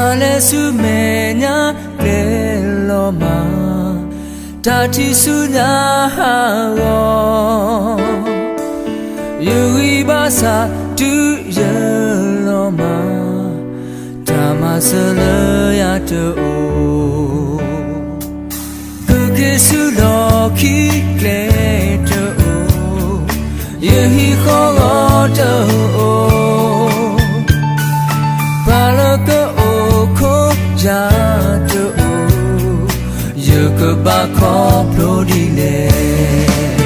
တၢ်လဲၤဆူမဲာ်ညါကျဲလီၤမး, တၢ်ထံၣ်ဆူညါဟးဂီၤ, ယဂံၢ်ဘါစၢ်တုၤယလီၤမး, တၢ်မၤစၢၤလၢယၤတအိၣ်, ကက့ၤဆူလီၢ်ခံကျဲတအိၣ်, ယဟံၣ်ဃီဂီၤတအိၣ်, ပှၤလၢကအိၣ်ခိးယၤတအိၣ်, ယကဘၣ်ခီဖျိဒ်လဲၣ်.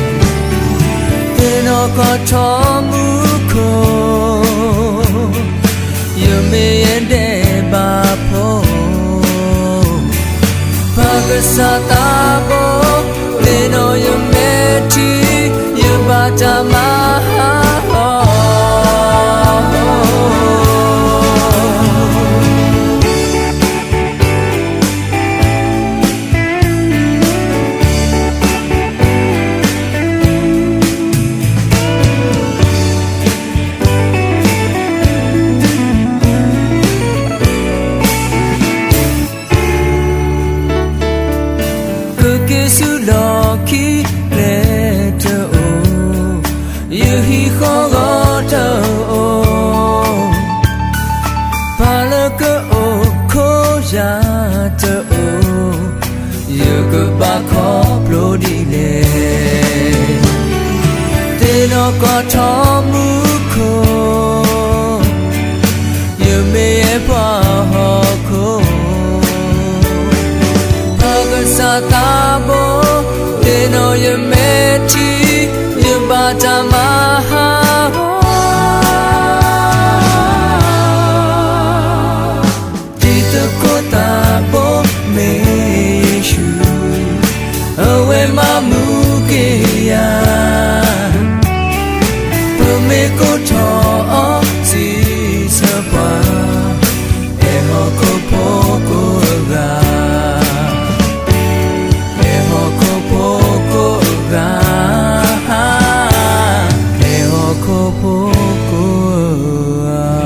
သ့ၣ်နီၣ်ကီၢ်ထီမူခိၣ်, ယမ့ၢ်ယဒဲးဘးဖိ, ပှၤကစၢ်သးဘီ, သ့ၣ်နီၣ်ယမဲာ်ထံ, ယဘၣ်တၢ်မၤဟးဂီၤ. ကက့ၤဆူလီၢ်ခံကျဲတအိၣ်, ယဟံၣ်ဃီဂီၤတအိၣ်, ပှၤလၢကအိၣ်ခိးယၤတအိၣ်, ယကဘၣ်ခီဖျိဒ်လဲၣ်. သ့ၣ်နီၣ်ကီၢ်ထီမူခိၣ်, ယမ့ၢ်ယဲပှၤဟီၣ်ခိၣ်, ပှၤကစၢ်သးဘီ, သ့ၣ်နီၣ်ယမဲာ်ထံ, ယဘၣ်တၢ်မၤဟးဂီၤ. တံၤသကိးသးဘီမ့ၢ်ယ့ၣ်ၡူး, အဝဲမၤမူက့ၤယၤ, ပမ့ၢ်ကိးထီၣ်အီၤစံးဆၢပှၤ, အဲၣ်ဟီၣ်ခိၣ်ဖိကိးဂၤ, အဲၣ်ဟီၣ်ခိၣ်ဖိကိးဂၤ, အဲၣ်ဟီၣ်ခိၣ်ဖိကိးဂၤ.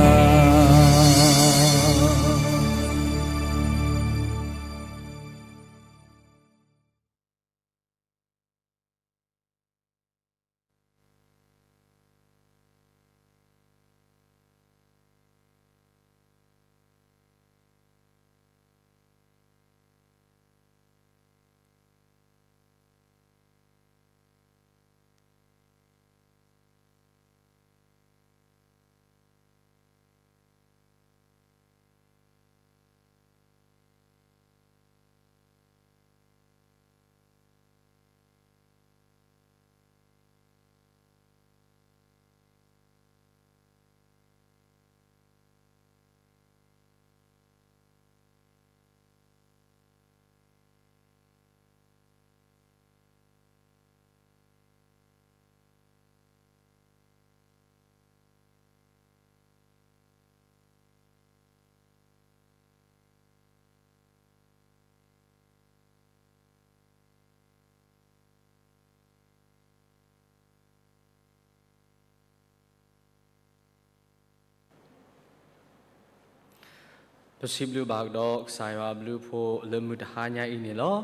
ပစံးဘျုးဘၣ်ကဒီးကစၢ်ယွၤအဘျုးအဖှိၣ်လၢမုၢ်တဟါညါအံၤန့ၣ်လီၤ.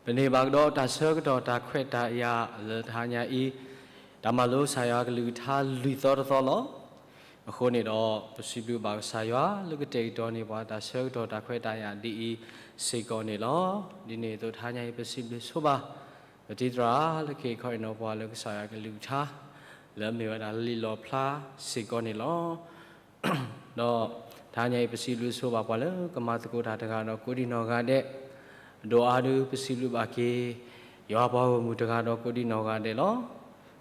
ပန့ၢ်ဘၣ်ကဒီးတၢ်ဆၢကတီၢ်တၢ်ခွဲးတၢ်ယာ်လၢတဟါညါအံၤ, တၢ်မၤလိကစၢ်ယွၤကလုၢ်ကထါလွံၢ်သီတသီလီၤ. အဃိန့ၣ်ဒီး ပစံးဘျုးဘၣ်ကစၢ်ယွၤလၢကတဲာ်ကတီၤန့ၢ်ပှၤတၢ်ဆၢကတီၢ်တၢ်ခွဲးတၢ်ယာ်ဒ်အံၤစ့ၢ်ကီးန့ၣ်လီၤ. ဒ်န့ၣ်အသိးတဟါညါအံၤ ပစံးဘျုးဆိဘၣ် ပတံၤသရၣ်လၢက့ၤခီအ့ၣ်နီၤပှၤလၢကစၢ်ယွၤကလုၢ်ကထါ လၢအမ့ၢ်ဝဲဒၣ်လံာ်လီၣ်ဖျါစ့ၢ်ကီးန့ၣ်လီၤ. ဒီးတဟါညါအံၤ ပစံးဘျုးဆိဘၣ်ပှၤလၢကမၤသကိးတၢ်တဂၤဒီးကိးဒံၣ်နီၢ်ဂၤဒဲး, ဒိၣ်အါဒု ပစံးဘျုးဘၣ်က့ၤ ယွၤပှၤဂီၢ်မုၢ်တဂၤဒီးကိးဒံၣ်နီၢ်ဂၤဒဲးလီၤ.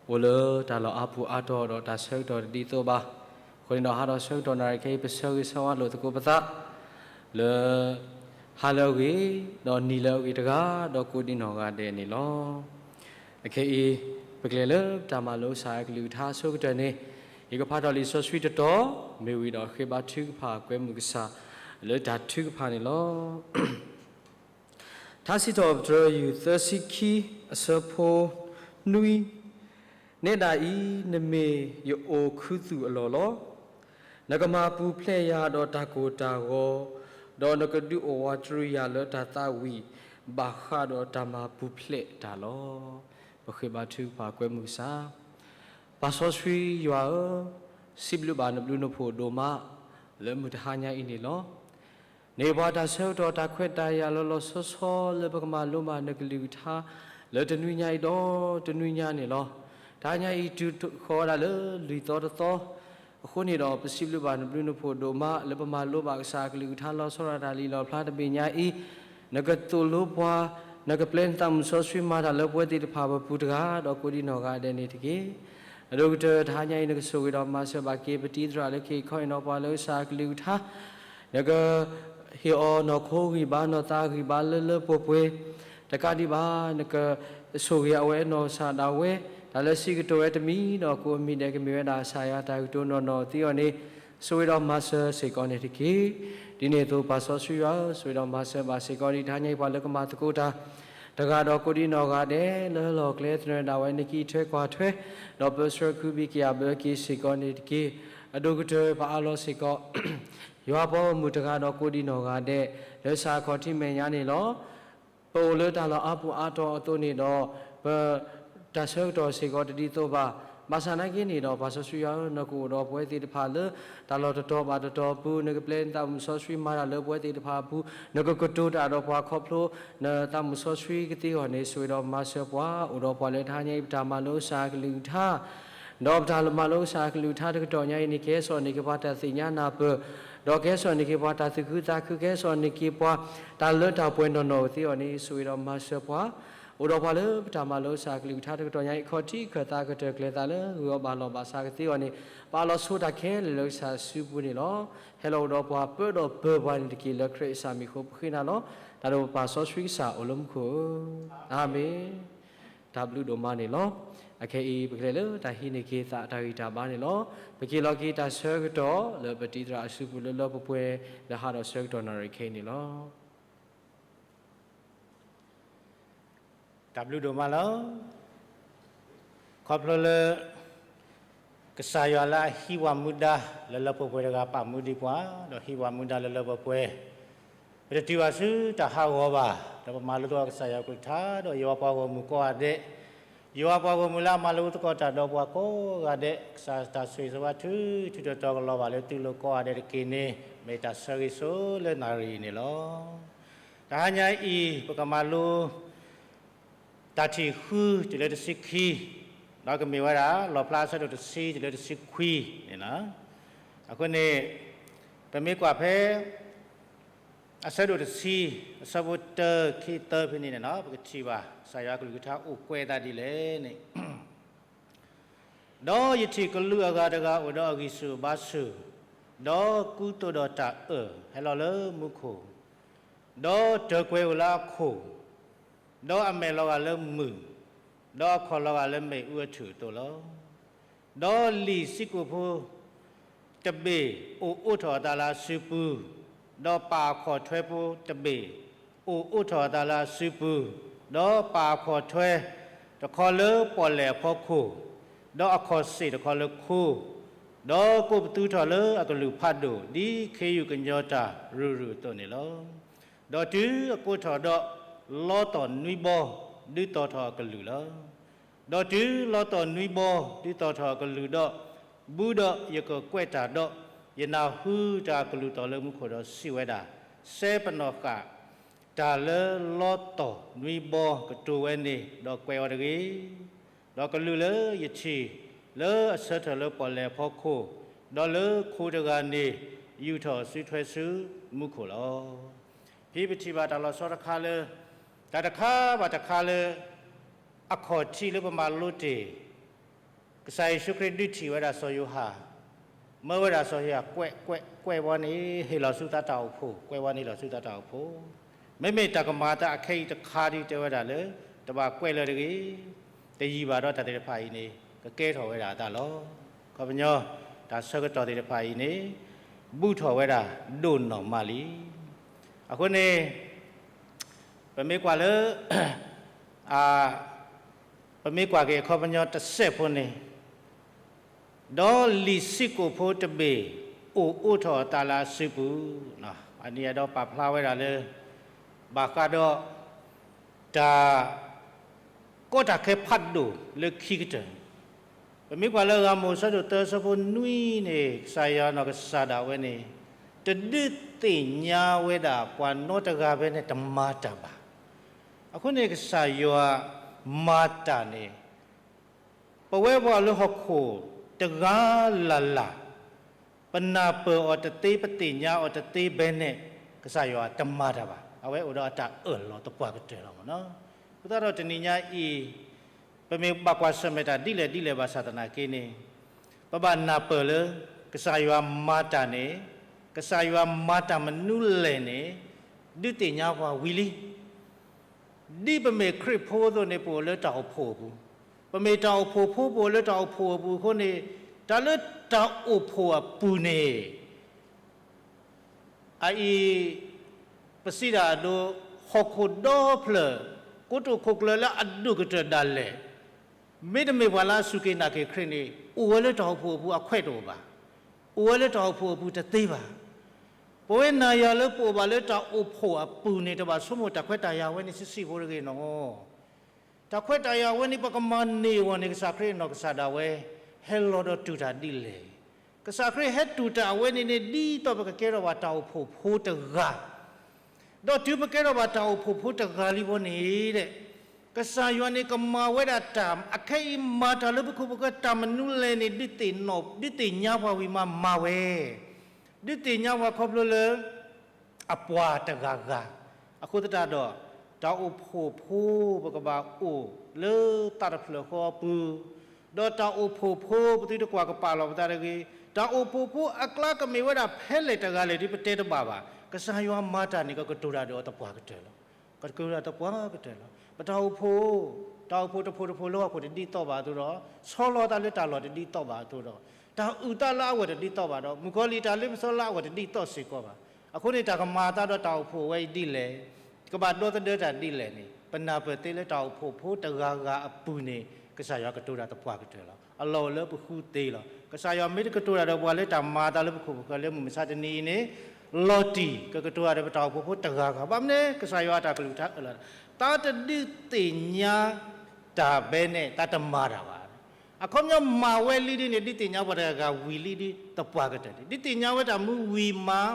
အိၣ်လၢတၢ်လီၢ်အါပူၤအါတီၤဒီးတၢ်ဆၢကတီၢ်တဒ်သိးဘၣ်. အဃိန့ၣ်ဒီးဟါဒီးဆၢကတီၢ်နၣ်ရံၣ်ခဲအံၤ ပဆၢဂ့ၤဆၢဝါလိာ်သကိးပသး လၢ ဟါလၢအဂ့ၤ, ဒီးနံၤလၢအဂ့ၤတဂၤ ဒီးကိးဒံၣ်နီၢ်ဂၤဒဲးန့ၣ်လီၤ. အခဲအံၤ ပကလဲၤလၢပတၢ်မၤလိကစၢ်ယွၤကလုၢ်ကထါအဆိကတၢၢ်န့ၣ်, ယကဖးထီၣ်လံာ်စီဆှံတတီၤ မ့ၢ်ဝံၤဒီးဃ့ဘါထုကဖၣ်ကွဲမုာ်ကစၢ် လၢတၢ်ထုကဖၣ်န့ၣ်လီၤ. ထါစံးထီၣ်ပတြၢၤ ယူၢ် သၢဆံခံ အဆၢဖိ နွံ, နဲဒၣ်အံၤ နမ့ၢ်ယအိၣ်ခူသူၣ်အလီၢ်လီၤ. နကမၤပူၤဖျဲးယၤဒီးတၢ်ကိၢ်တၢ်ဂီၤ, ဒီးနကဒုးအိၣ်ဝးတရံးယၤလၢတၢ်သးဝံၣ် ဘၣ်ဃးဒီးတၢ်မၤပူၤဖျဲးတၢ်လီၤ. ပဃ့ဘါထုကဖၣ်ကွဲမုာ်ကစၢ်, ပၢ်စီဆှံယွၤဧၢ, စံးဘျုးဘၣ်နဘျုးနဖှိၣ်ဒိၣ်မး လၢမုၢ်တဟါညါအံၤန့ၣ်လီၤ. န့ၢ်ပှၤတၢ်ဆၢကတီၢ်တၢ်ခွဲးတၢ်ယာ်လီၤလီၤဆီဆီလၢပကမၤလိဘၣ်နကလုၢ်ကထါ လၢတနွံညါအံၤဒီးတနွံညါန့ၣ်လီၤ. တဟါညါအံၤတုၤဃီၤဝဲဒၣ်လၢလွံၢ်သီတသီ အဃိန့ၣ်ဒီး ပစံးဘျုးဘၣ်နဘျုးနဖှိၣ်ဒိၣ်မး လၢပမၤလိဘၣ်ကစၢ်အကလုၢ်ကထါလီၤဆီဒၣ်တၢ်လံာ်လီၣ်ဖျါတဘ့ၣ်ညါအံၤ, နကသိၣ်လိပှၤ, နကပျဲနသးမုၣ်စီဆှံမၤတၢ်လၢပဝဲသ့ၣ်တဖၣ်ပပူၤတဂၤ ဒီးကိးဒံနီၢ်ဂၤဒဲးန့ၣ်တက့ၢ်. အဒိၣ်ကတၢၢ်တဟါညါအံၤ နကဆိၣ်ဂ့ၤဒီးမၤစၢၤဘၣ်က့ၤ ပတံၤသရၣ်လၢခံခီအံၤနီၤ ပှၤလၢကစၢ်အကလုၢ်ကထါ နကဟ့ၣ်အီၤနီၢ်ခိဂံၢ်ဘါနီၢ်သးဂံၢ်ဘါလၢလၢပှဲၤပှဲၤ, တကးဒံးဘၣ် နကဆိၣ်ဂ့ၤအဝဲနီၢ်ကစၢ်ဒၣ်ဝဲ, တၢ်လၢစံးကတိၤဝဲတမံၤဒီးကိးမံၤဒဲး ကမ့ၢ်ဝဲဒၣ်ကစၢ်ယွၤတၢ်ကတိၤနီၢ်နီၢ်သ့အီၤန့ၣ် ဆိၣ်ဂ့ၤဒီးမၤစၢၤစ့ၢ်ကီးန့ၣ်တက့ၢ်. ဒ်န့ၣ်အသိး ပၢ်စီဆှံယွၤဧၢ, ဆိၣ်ဂ့ၤဒီးမၤစၢၤဘၣ်စ့ၢ်ကီး ဒ်တဟါညါအံၤပှၤလၢကမၤသကိးတၢ် တဂၤဒီးကိးဒံနီၢ်ဂၤဒဲး လၢလီၢ်ကျဲသနၢၣ်ဒၣ်ဝဲ နကံးထွဲကွၢ်ထွဲ ဒီးပၢဆှၢကဟုဘံၣ်ကယာ်ဘၢက့ၤစ့ၢ်ကီးန့ၣ်တက့ၢ်. အဒိၣ်ကတၢၢ်ပအးလီၤစ့ၢ်ကီး ယွၤပှၤဂီၢ်မုၢ်တဂၤဒီးကိးဒံနီၢ်ဂၤဒဲး လၢကစၢ်အခီၣ်ထံးမဲာ်ညါန့ၣ်လီၤ. ပအိၣ်လၢတၢ်လီၢ်အါပူၤအါတီၤအသိးန့ၣ်ဒီး ပ တၢ်ဆၢကတီၢ်စ့ၢ်ကီးတဒ်သိးဘၣ်. ဘၣ်ဆၣ်နာ်က့န့ၣ်ဒီး ပၢ်စီဆှံယွၤဧၢ, နကအိၣ်ဒီးပဝဲသ့ၣ်တဖၣ်လၢ တၢ်လီၢ်တတီၤဘၣ်တတီၤအပူၤ, နကပျဲနသးမုၣ်စီဆှံမၤတၢ်လၢပဝဲသ့ၣ်တဖၣ်အပူၤ, နကကတိၤတၢ်ဒီးပှၤခီဖျိ နသးမုၣ်စီဆှံကသ့အဂီၢ်န့ၣ် ဆိၣ်ဂ့ၤဒီးမၤစၢၤပှၤ, အိၣ်ဒီးပှၤလၢတဟါညါအံၤ ပတၢ်မၤလိကစၢ်အကလုၢ်ကထါ ဒီးပတၢ်မၤလိကစၢ်အကလုၢ်ကထါတကတီၢ်ညါအံၤန့ၣ် ကဟဲစိာ်န့ၢ်က့ၤပှၤတၢ်သ့ၣ်ညါနၢ်ပၢၢ်, ဒီးကဟဲစိာ်န့ၢ်က့ၤပှၤတၢ်သူၣ်ခုသးခု, ကဟဲစိာ်န့ၢ်က့ၤပှၤ တၢ်လၢတၢ်ပှဲၤနီၢ်နီၢ်ကသ့အီၤန့ၣ် ဆိၣ်ဂ့ၤဒီးမၤစၢၤပှၤ, အိၣ်ဒီးပှၤလၢပတၢ်မၤလိကစၢ်အကလုၢ်ကထါတကတီၢ်ညါအံၤ အခီၣ်ထံးခၢၣ်သးကတၢၢ်ကျဲၤသးလၢဂုၤအီၤဘၣ်လီၤဘၣ်စးကသ့အီၤန့ၣ် ပအးလီၤဆိတၢ်ခဲလၢာ်လၢကစၢ်စုပူၤန့ၣ်လီၤ. ဟဲလီၤအိၣ်ဒီးပှၤပၢဒီးပၢၤပှၤန့ၣ်တက့ၢ် လၢခရံာ်အစၢ်မံၤအဃိ ပဃ့နၤလီၤ. တၢ်ဒီးပပၢ်စီဆှံကစၢ်အိၣ်လၢမူခိၣ်ဧၢ, အၤမ့ၣ်. တၢ်ဘျုးဒိၣ်မးန့ၣ်လီၤ. အခဲအံၤ ပကလဲၤလၢတၢ်ဟံးန့ၢ်က့ၤသးတၢ်ဂံၢ်တၢ်ဘါန့ၣ်လီၤ. ပက့ၤလီၤက့ၤတၢ်ဆၢကတီၢ်လၢပတံၤသရၣ်အစုပူၤလၢလၢပှဲၤပှဲၤ လၢဟးဒီးဆၢကတီၢ်နၣ်ရံၣ်ခဲအံၤန့ၣ်လီၤ. တၢ်ဘျုးဒိၣ်မးလီၤ. ခီဖျိလၢ ကစၢ်ယွၤလၢအဟံးဝဲမူဒါ လၢလၢပှဲၤပှဲၤတဂၤ ပာ်မူဒံးပှၤ ဒီးဟံးဝဲမူဒါလၢလၢပှဲၤပှဲၤ, ပတတုၤဘၣ်ဆူတၢ်ဟးဂီၤဘၣ်, ဒီးပမၤလိသကိးကစၢ်ယွၤကလုၢ်ကထါ ဒီးယွၤပှၤဂီၢ်မုၢ်ကိးဂၤဒဲး, ယွၤပှၤဂီၢ်မုၢ်လၢအမၤလိသကိးတၢ်ဒီးပှၤကိးဂၤဒဲး, ကစၢ်တၢ်ဆိၣ်ဂ့ၤဆိၣ်ဝါထုထုတီၤတီၤကလီၤဘၣ်လၢသုလိၤကိးဂၤဒဲးတက့ၢ်န့ၣ် မ့ၢ်တၢ်ဆၢဂ့ၤဆိလၢနၣ်ရံၣ်အံၤန့ၣ်လီၤ. တဟါညါအံၤ ပကမၤလိ တၢ်ထံၣ်ဃုတုၤလၢတဆံခံ, ဒီးကမ့ၢ်ဝဲဒၣ် လီၣ်ဖျါအဆၢဒိၣ်တဆံတုၤလၢတဆံခွံန့ၣ်လီၤ. အဃိန့ၣ် ပမ့ၢ်ကွၢ်ဖဲ အဆၢဒိၣ်တဆံ အဆၢဖိတၢ ခံ သၢ ဖဲန့ၣ်န့ၣ်လီၤ, ပကထံၣ်ဘၣ် ကစၢ်ယွၤကလုၢ်ကထါအိၣ်ကွဲးအသးဒ်လဲၣ်န့ၣ် ဒီးယထံၣ်ကလူးအဂၤတဂၤအိၣ်ဒီးအဂံၢ်ဆူၣ်အဘါဆူၣ်, ဒီးကူသိးဒီးတၢ်အၢၣ်ဟဲလီၤလၢမူခိၣ်, ဒီးတၢၤကွဲၤအိၣ်လၢအခိၣ်, ဒီးအမဲာ်လီၤဂာ်လၢမုၢ်, ဒီးအခီၣ်လီၤဂာ်လၢမ့ၣ်အူအထူၣ်အသိးလီၤ. ဒီးလံာ်ဆံးကိာ်ဖိ တဘ့ၣ်အိၣ်အိးထီၣ်အသးလၢအစုပူၤ, ဒီးပၢ်အခီၣ်ထွဲဖိတဘ့ၣ် အိၣ်အိးထီၣ်အသးလၢအစုပူၤ, ဒီးပၢ်အခီၣ်ထွဲတခီလၢပီၣ်လဲၣ်အဖီခိၣ်, ဒီးအခီၣ်စ့ၣ်တခီလၢခိ, ဒီးကိးပသူထီၣ်လၢအကလုၢ်ဖးဒိၣ် ဒ်ခ့ယုၢ်ကညီၤတၢ်ရုၢ်ရုၢ်အသိးန့ၣ်လီၤ. ဒီးတုၤအကိးထီၣ်ဒီး လီတီၢ်နွံဘီ ဒုးသီၣ်ထီၣ်အကလုၢ်လီၤ. ဒီးတုၤလီတီၢ်နွံဘီ ဒုးသီၣ်ထီၣ်အကလုၢ်ဒီး, ဘူးဒီးယကကွဲးတၢ်ဒီး, ယနၢ်ဟူတၢ်ကလုၢ်သီၣ်လၢမူခိၣ်ဒီးစံးဝဲဒၣ်, စဲပနီၣ်ဃာ် တၢ်လၢလီတီၢ်နွံဘီကတိၤဝဲန့ၣ် ဒီးကွဲးအီၤတဂ့ၤ. ဒီးကလူးလၢယထံၣ် လၢအဆၢထၢၣ်လၢပီၣ်လဲၣ်အဖီခိၣ်, ဒီးလၢခိတဂၤန့ၣ် ယူာ်ထီၣ်စုထွဲဆူမူခိၣ်လီၤ. ဖဲပထံၣ်ဘၣ်တၢ်လီၤဆီတခါလၢ တၢ်တခါဘၣ်တခါလၢ အခီၣ်ထံးလၢပမၤလိတ့ၢ် ကစၢ်ယ့ၣ်ၡူးခရံာ်ဒုးထံၣ်ဝဲဒၣ်စီၤယိၤဟၣ်, မၢဝဲဒၣ်စီၤယိၤဟၣ် ကွဲး ကွဲး ကွဲးဝဲန့ၣ် ဟ့ၣ်လီၤဆူသးတၢ်အိၣ်ဖှိၣ်, ကွဲးဝဲန့ၣ်လီၤဆူသးတၢ်အိၣ်ဖှိၣ်, မ့မ့ၢ်တၢ်ကမၤအသးအခဲအံၤတခါဒုးတဲဝဲဒၣ်လၢ တဘၣ်ကွဲးလၢၤတဂ့ၤ, တယံာ်ဘၣ်ဒီးတၢ်သ့ၣ်တဖၣ်အံၤန့ၣ် ကကဲထီၣ်ဝဲဒၣ်အသးလီၤ. ခီပညီ တၢ်ဆၢကတီၢ်သ့ၣ်တဖၣ်အံၤန့ၣ် ဘူးထီၣ်ဝဲဒၣ်ဒိၣ်နီၢ်မးလံ. အဃိန့ၣ် ပမ့ၢ်ကွၢ်လၢ ပမ့ၢ်ကွၢ်က့ၤအခီပညီတစဲးဖိန့ၣ်, ဒီးလံာ်ဆံးကိာ်ဖိတဘ့ၣ် အိၣ်အိးထီၣ်အသးလၢအစုပူၤ, အန့ၣ်အဒီးပာ်ဖျါဝဲဒၣ်လၢ ဘၣ်ဃးဒီး တၢ် ကီတၢ်ခဲဖးဒိၣ်လၢခံကတၢၢ်, ပမ့ၢ်ကွၢ်လၢဂၤမိၤဆၢဒိၣ်သၢဆၢဖိနွံန့ၣ် ကစၢ်ယွၤနီၢ်ကစၢ်ဒၣ်ဝဲန့ၣ် တဒုးသ့ၣ်ညါဝဲဒၣ်ပှၤနီတဂၤဖဲန့ၣ်တမၤတၢ်ဘၣ်. အဃိန့ၣ် ကစၢ်ယွၤမၤတၢ်န့ၣ် ပဝဲပှၤလၢဟီၣ်ခိၣ်တဂၤလၢ်လၢ် ပနၢ်ပၢၢ်အီၤတသ့ ပသ့ၣ်ညါအီၤတသ့ဖဲန့ၣ် ကစၢ်ယွၤတမၤတၢ်ဘၣ်. အဝဲအိၣ်ဒီးအတၢ်အၢၣ်လီၤသပှၢ်ကတၢၢ်လီၤမ့ၢ်နီၤ. အဃိသတးဒီးတနံၤညါအံၤ ပမ့ၢ်ဘၣ်ကွၢ်ဆၢၣ်မဲာ်တၢ်ဒ်လဲၣ်ဒ်လဲၣ်ဘၣ်ဆၣ်သနာ်က့န့ၣ် ပဘၣ်နၢ်ပၢၢ်လၢ ကစၢ်ယွၤမၤတၢ်န့ၣ် ကစၢ်ယွၤမၤတၢ်မနုၤလဲၣ်န့ၣ် ဒုးသ့ၣ်ညါပှၤဝံၤလံ. ဒ်ပမ့ၢ်ခရံာ်ဖိအသိးန့ၣ် ပအိၣ်လၢတၢ်အိၣ်ဖှိၣ်အပူၤ, ပမ့ၢ်တၢ်အိၣ်ဖှိၣ်ဖိ ပအိၣ်လၢတၢ်အိၣ်ဖှိၣ်အပူၤအဃိန့ၣ် တၢ်လၢတၢ်အိၣ်ဖှိၣ်အပူၤန့ၣ် အအံၤ ပစံးဒၣ်အဒိ ဟီၣ်ခိၣ်ဒီဖျၢၣ် ကိတိာ်ခိၣ်ကျၢၢ်လၢအဒိၣ်ကတၢၢ်ဒၣ်လဲာ် မ့တမ့ၢ်ပှၤလၢအစူၢ်က့ၤနာ်က့ၤခရံာ်န့ၣ် အိၣ်ဝဲလၢတၢ်အိၣ်ဖှိၣ်အပူၤအခွဲးတအိၣ်ဘၣ်. အိၣ်ဝဲလၢတၢ်အိၣ်ဖှိၣ်အပူၤတသ့ဘၣ်. ပဝဲနၤယၤလၢပအိၣ်ဘၣ်လၢတၢ်အိၣ်ဖှိၣ်အပူၤန့ၣ် တဘၣ်ဆိကမိၣ်တၢ်ခွဲးတၢ်ယာ်ဝဲန့ၣ်ဆံးဆံးဖိတဂ့ၤနီၤ. တၢ်ခွဲးတၢ်ယာ်ဝဲန့ၣ် ပကမၤန့ၢ်အဂီၢ်န့ၣ် ကစၢ်ခရံာ်နီၢ်ကစၢ်ဒၣ်ဝဲ ဟဲလီၤဒီးတူၢ်တၢ်ဒ်လဲၣ်. ကစၢ်ခရံာ်ဟဲတူၢ်တၢ်အဝဲန့ၣ်န့ၣ် ဒ်သိးပကကဲထီၣ်ဘၣ်တၢ်အိၣ်ဖှိၣ်ဖိတဂၤ ဒီးတုၤပကဲထီၣ်ဘၣ်တၢ်အိၣ်ဖှိၣ်ဖိတဂၤလံဘီန့ၣ်ဒီး ကစၢ်ယွၤန့ၣ်ကမၤဝဲဒၣ်တၢ် အခဲအံၤမၤတၢ်လၢပခိၣ်ပဃၢၤတၢ်မနုၤလဲၣ်န့ၣ် ဒုးသ့ၣ်နီၣ် ဒုးသ့ၣ်ညါပှၤဝံၤမးမၤဝဲ ဒုးသ့ၣ်ညါပှၤခီဖျိလၢ အပှၤတဂၤဂၤ, အဃိသတးဒီး တၢ်အိၣ်ဖှိၣ်ဖိ ပကဘၣ်အိၣ်လၢသးတဖျၢၣ်ဃီအပူၤ, ဒီးတၢ်အိၣ်ဖှိၣ်ဖိ ပသုတကွၢ်ကပာ်လီၤပသးတဂ့ၤ, တၢ်အိၣ်ဖှိၣ်ဖိအကျါကမ့ၢ်ဝဲဒၣ်ဖဲလဲၣ်တဂၤလဲၣ်ဒီး ပတဲတဘၣ်ဘၣ်. ကစၢ်ယွၤမၤတၢ်န့ၣ် ကကတိၤတၢ်ဒီးအီၤသပှၢ်ကတၢၢ်လီၤ. ကကတိၤတၢ်သပှၢ်ကတၢၢ်လီၤ. ပတၢ်အိၣ်ဖှိၣ်, တၢ်အိၣ်ဖှိၣ်တဖှိၣ်တဖှိၣ်လၢဟီၣ်ခိၣ်တဒ်သိးဘၣ်အသိးဒီး ဆီလီၤသးလၢတၢ်လီၢ်တဒ်သိးဘၣ်အသိးဒီး တၢ်အုၣ်သးလၢအဂီၢ်တဒ်သိးဘၣ်ဒီး မုၣ်ကီၤလံၢ်တၢ်လ့ပစီလၢအဂီၢ်တဒ်သိးစ့ၢ်ကီးဘၣ်. အဃိန့ၣ် တၢ်ကမၤအသးဒီးတၢ်အိၣ်ဖှိၣ်ဝဲအံၤဒ်လဲၣ်, ကဘၣ်ဒီသဒၢတၢ်ဒ်လဲၣ်န့ၣ် ပနၢ်ပၢၢ်သ့လၢတၢ်အိၣ်ဖှိၣ်ဖိတဂၤဂၤအပူၤန့ၣ် ကစၢ်ယွၤကတိၤတၢ်သပှၢ်ကတၢၢ်လီၤ. အလီၢ်အိၣ်လၢပဃုသ့လီၤ. ကစၢ်ယွၤမ့ၢ်တကတိၤတၢ်ဒီးပှၤလၢတၢ်မၤအသးလၢပခိၣ်ပဃၢၤလၢမုၢ်မဆါတနံၤအံၤန့ၣ် လီၤတံၢ် ကကတိၤတၢ်ဒီးပတၢ်အိၣ်ဖှိၣ်ဖိတဂၤဂၤ ဘၣ်မနုၤလဲၣ် ကစၢ်ယွၤအတၢ်ကလုၢ်ကထါအၢၣ်လီၤ သးတဒုးသ့ၣ်ညါတၢ်ဘဲန့ၣ် သးတမၤတၢ်ဘၣ်. အခီပညီမၤဝဲလံဒ်န့ၣ် ဒုးသ့ၣ်ညါပှၤတဂၤဂၤဝံၤလံဒ်သပှၢ်ကတၢၢ်န့ၣ် ဒုးသ့ၣ်ညါဝဲတၢ်မူဝံၤမး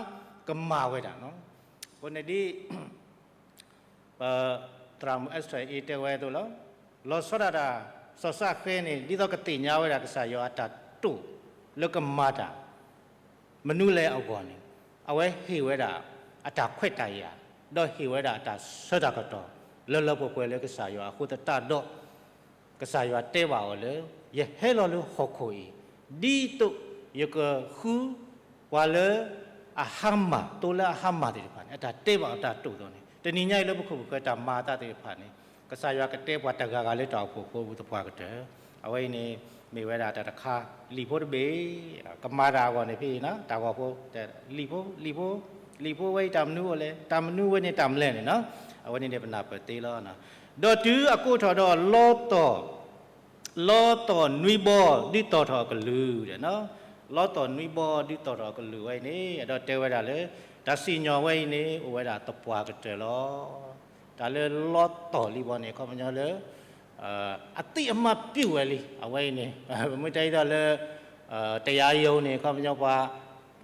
ကမၤဝဲဒၣ်. အဃိန့ၣ်ဒ် ပ သရၣ်မုၣ် Esther အံၤတဲဝဲအသိးလီၤ. လီၤဆီဒၣ်တၢ် စီၤၡဃဲန့ၣ် ဒ်သိးကသ့ၣ်ညါဝဲဒၣ်ကစၢ်ယွၤအတၢ်တိာ်လၢကမၤတၢ် မနုၤလဲၣ်အဂီၢ်န့ၣ် အဝဲဟ့ၣ်ဝဲဒၣ်အတၢ်ခွဲးတၢ်ယာ် ဒီးဟ့ၣ်ဝဲဒၣ်အတၢ်ဆၢတၢ်ကတီၢ် လၢလၢပှဲၤပှဲၤလၢကစၢ်ယွၤအဃိသတးဒီး ကစၢ်ယွၤတဲဘၣ်အီၤလၢ ယဟဲလီၤလၢဟီၣ်ခိၣ်အံၤ ဒ်သိးယကဃု ပှၤလၢအဟါမၢ် သိလၢအဟါမၢ်သ့ၣ်တဖၣ်န့ၣ် အတၢ်တဲဘၣ်အီၤတၢ်တိာ်အသိးန့ၣ် တနံၤညါအံၤလၢပခိၣ်ပဃၢၤတၢ်မၤအသးသ့ၣ်တဖၣ်န့ၣ် ကစၢ်ယွၤကတဲပှၤတဂၤဂၤလၢတၢ်အိၣ်ဖှိၣ်ဖိအပူၤသပှၢ်ကတၢၢ်. အဝဲအံၤန့ၣ် မ့ၢ်ဝဲဒၣ်တၢ်တခါ လံာ်ဖိတဘ့ၣ် ကမၤတၢ်အဂီၢ်န့ၣ်ဖဲအံၤ တၢ်ဂီၤဖိ လံာ်ဖိ လံာ်ဖိ လံာ်ဖိဝဲအံၤတၢ်မနုၤအိၣ်လဲၣ် တၢ်မနုၤဝဲန့ၣ်တၢ်မနုၤလဲၣ်န့ၣ် အဝဲန့ၣ်န့ၣ်ပနၢ်ပၢၢ်သ့လီၤ. ဒီးတုၤအကိးထီၣ်ဒီးလီသီၣ် လီသီၣ်နွံဘီဒုးသီၣ်ထီၣ်အကလုၢ်ဒီး လီသီၣ်နွံဘီဒုးသီၣ်ထီၣ်အကလုၢ်ဝဲအံၤန့ၣ် အဒီးတဲဝဲဒၣ်လၢ တၢ်စံၣ်ညီၣ်ဝဲအံၤန့ၣ် အိၣ်ဝဲဒၣ်သပှၢ်ကတၢၢ်လီၤ. တၢ်လၢလီသီၣ်လံဘီန့ၣ် အခီပညီလၢ အသိအမှတ်ပြုဝဲလံ အဝဲအံၤန့ၣ် ပမ့ၢ်တဲဒ်သိးလၢ တရားရုံးန့ၣ် အခီပညီပှၤ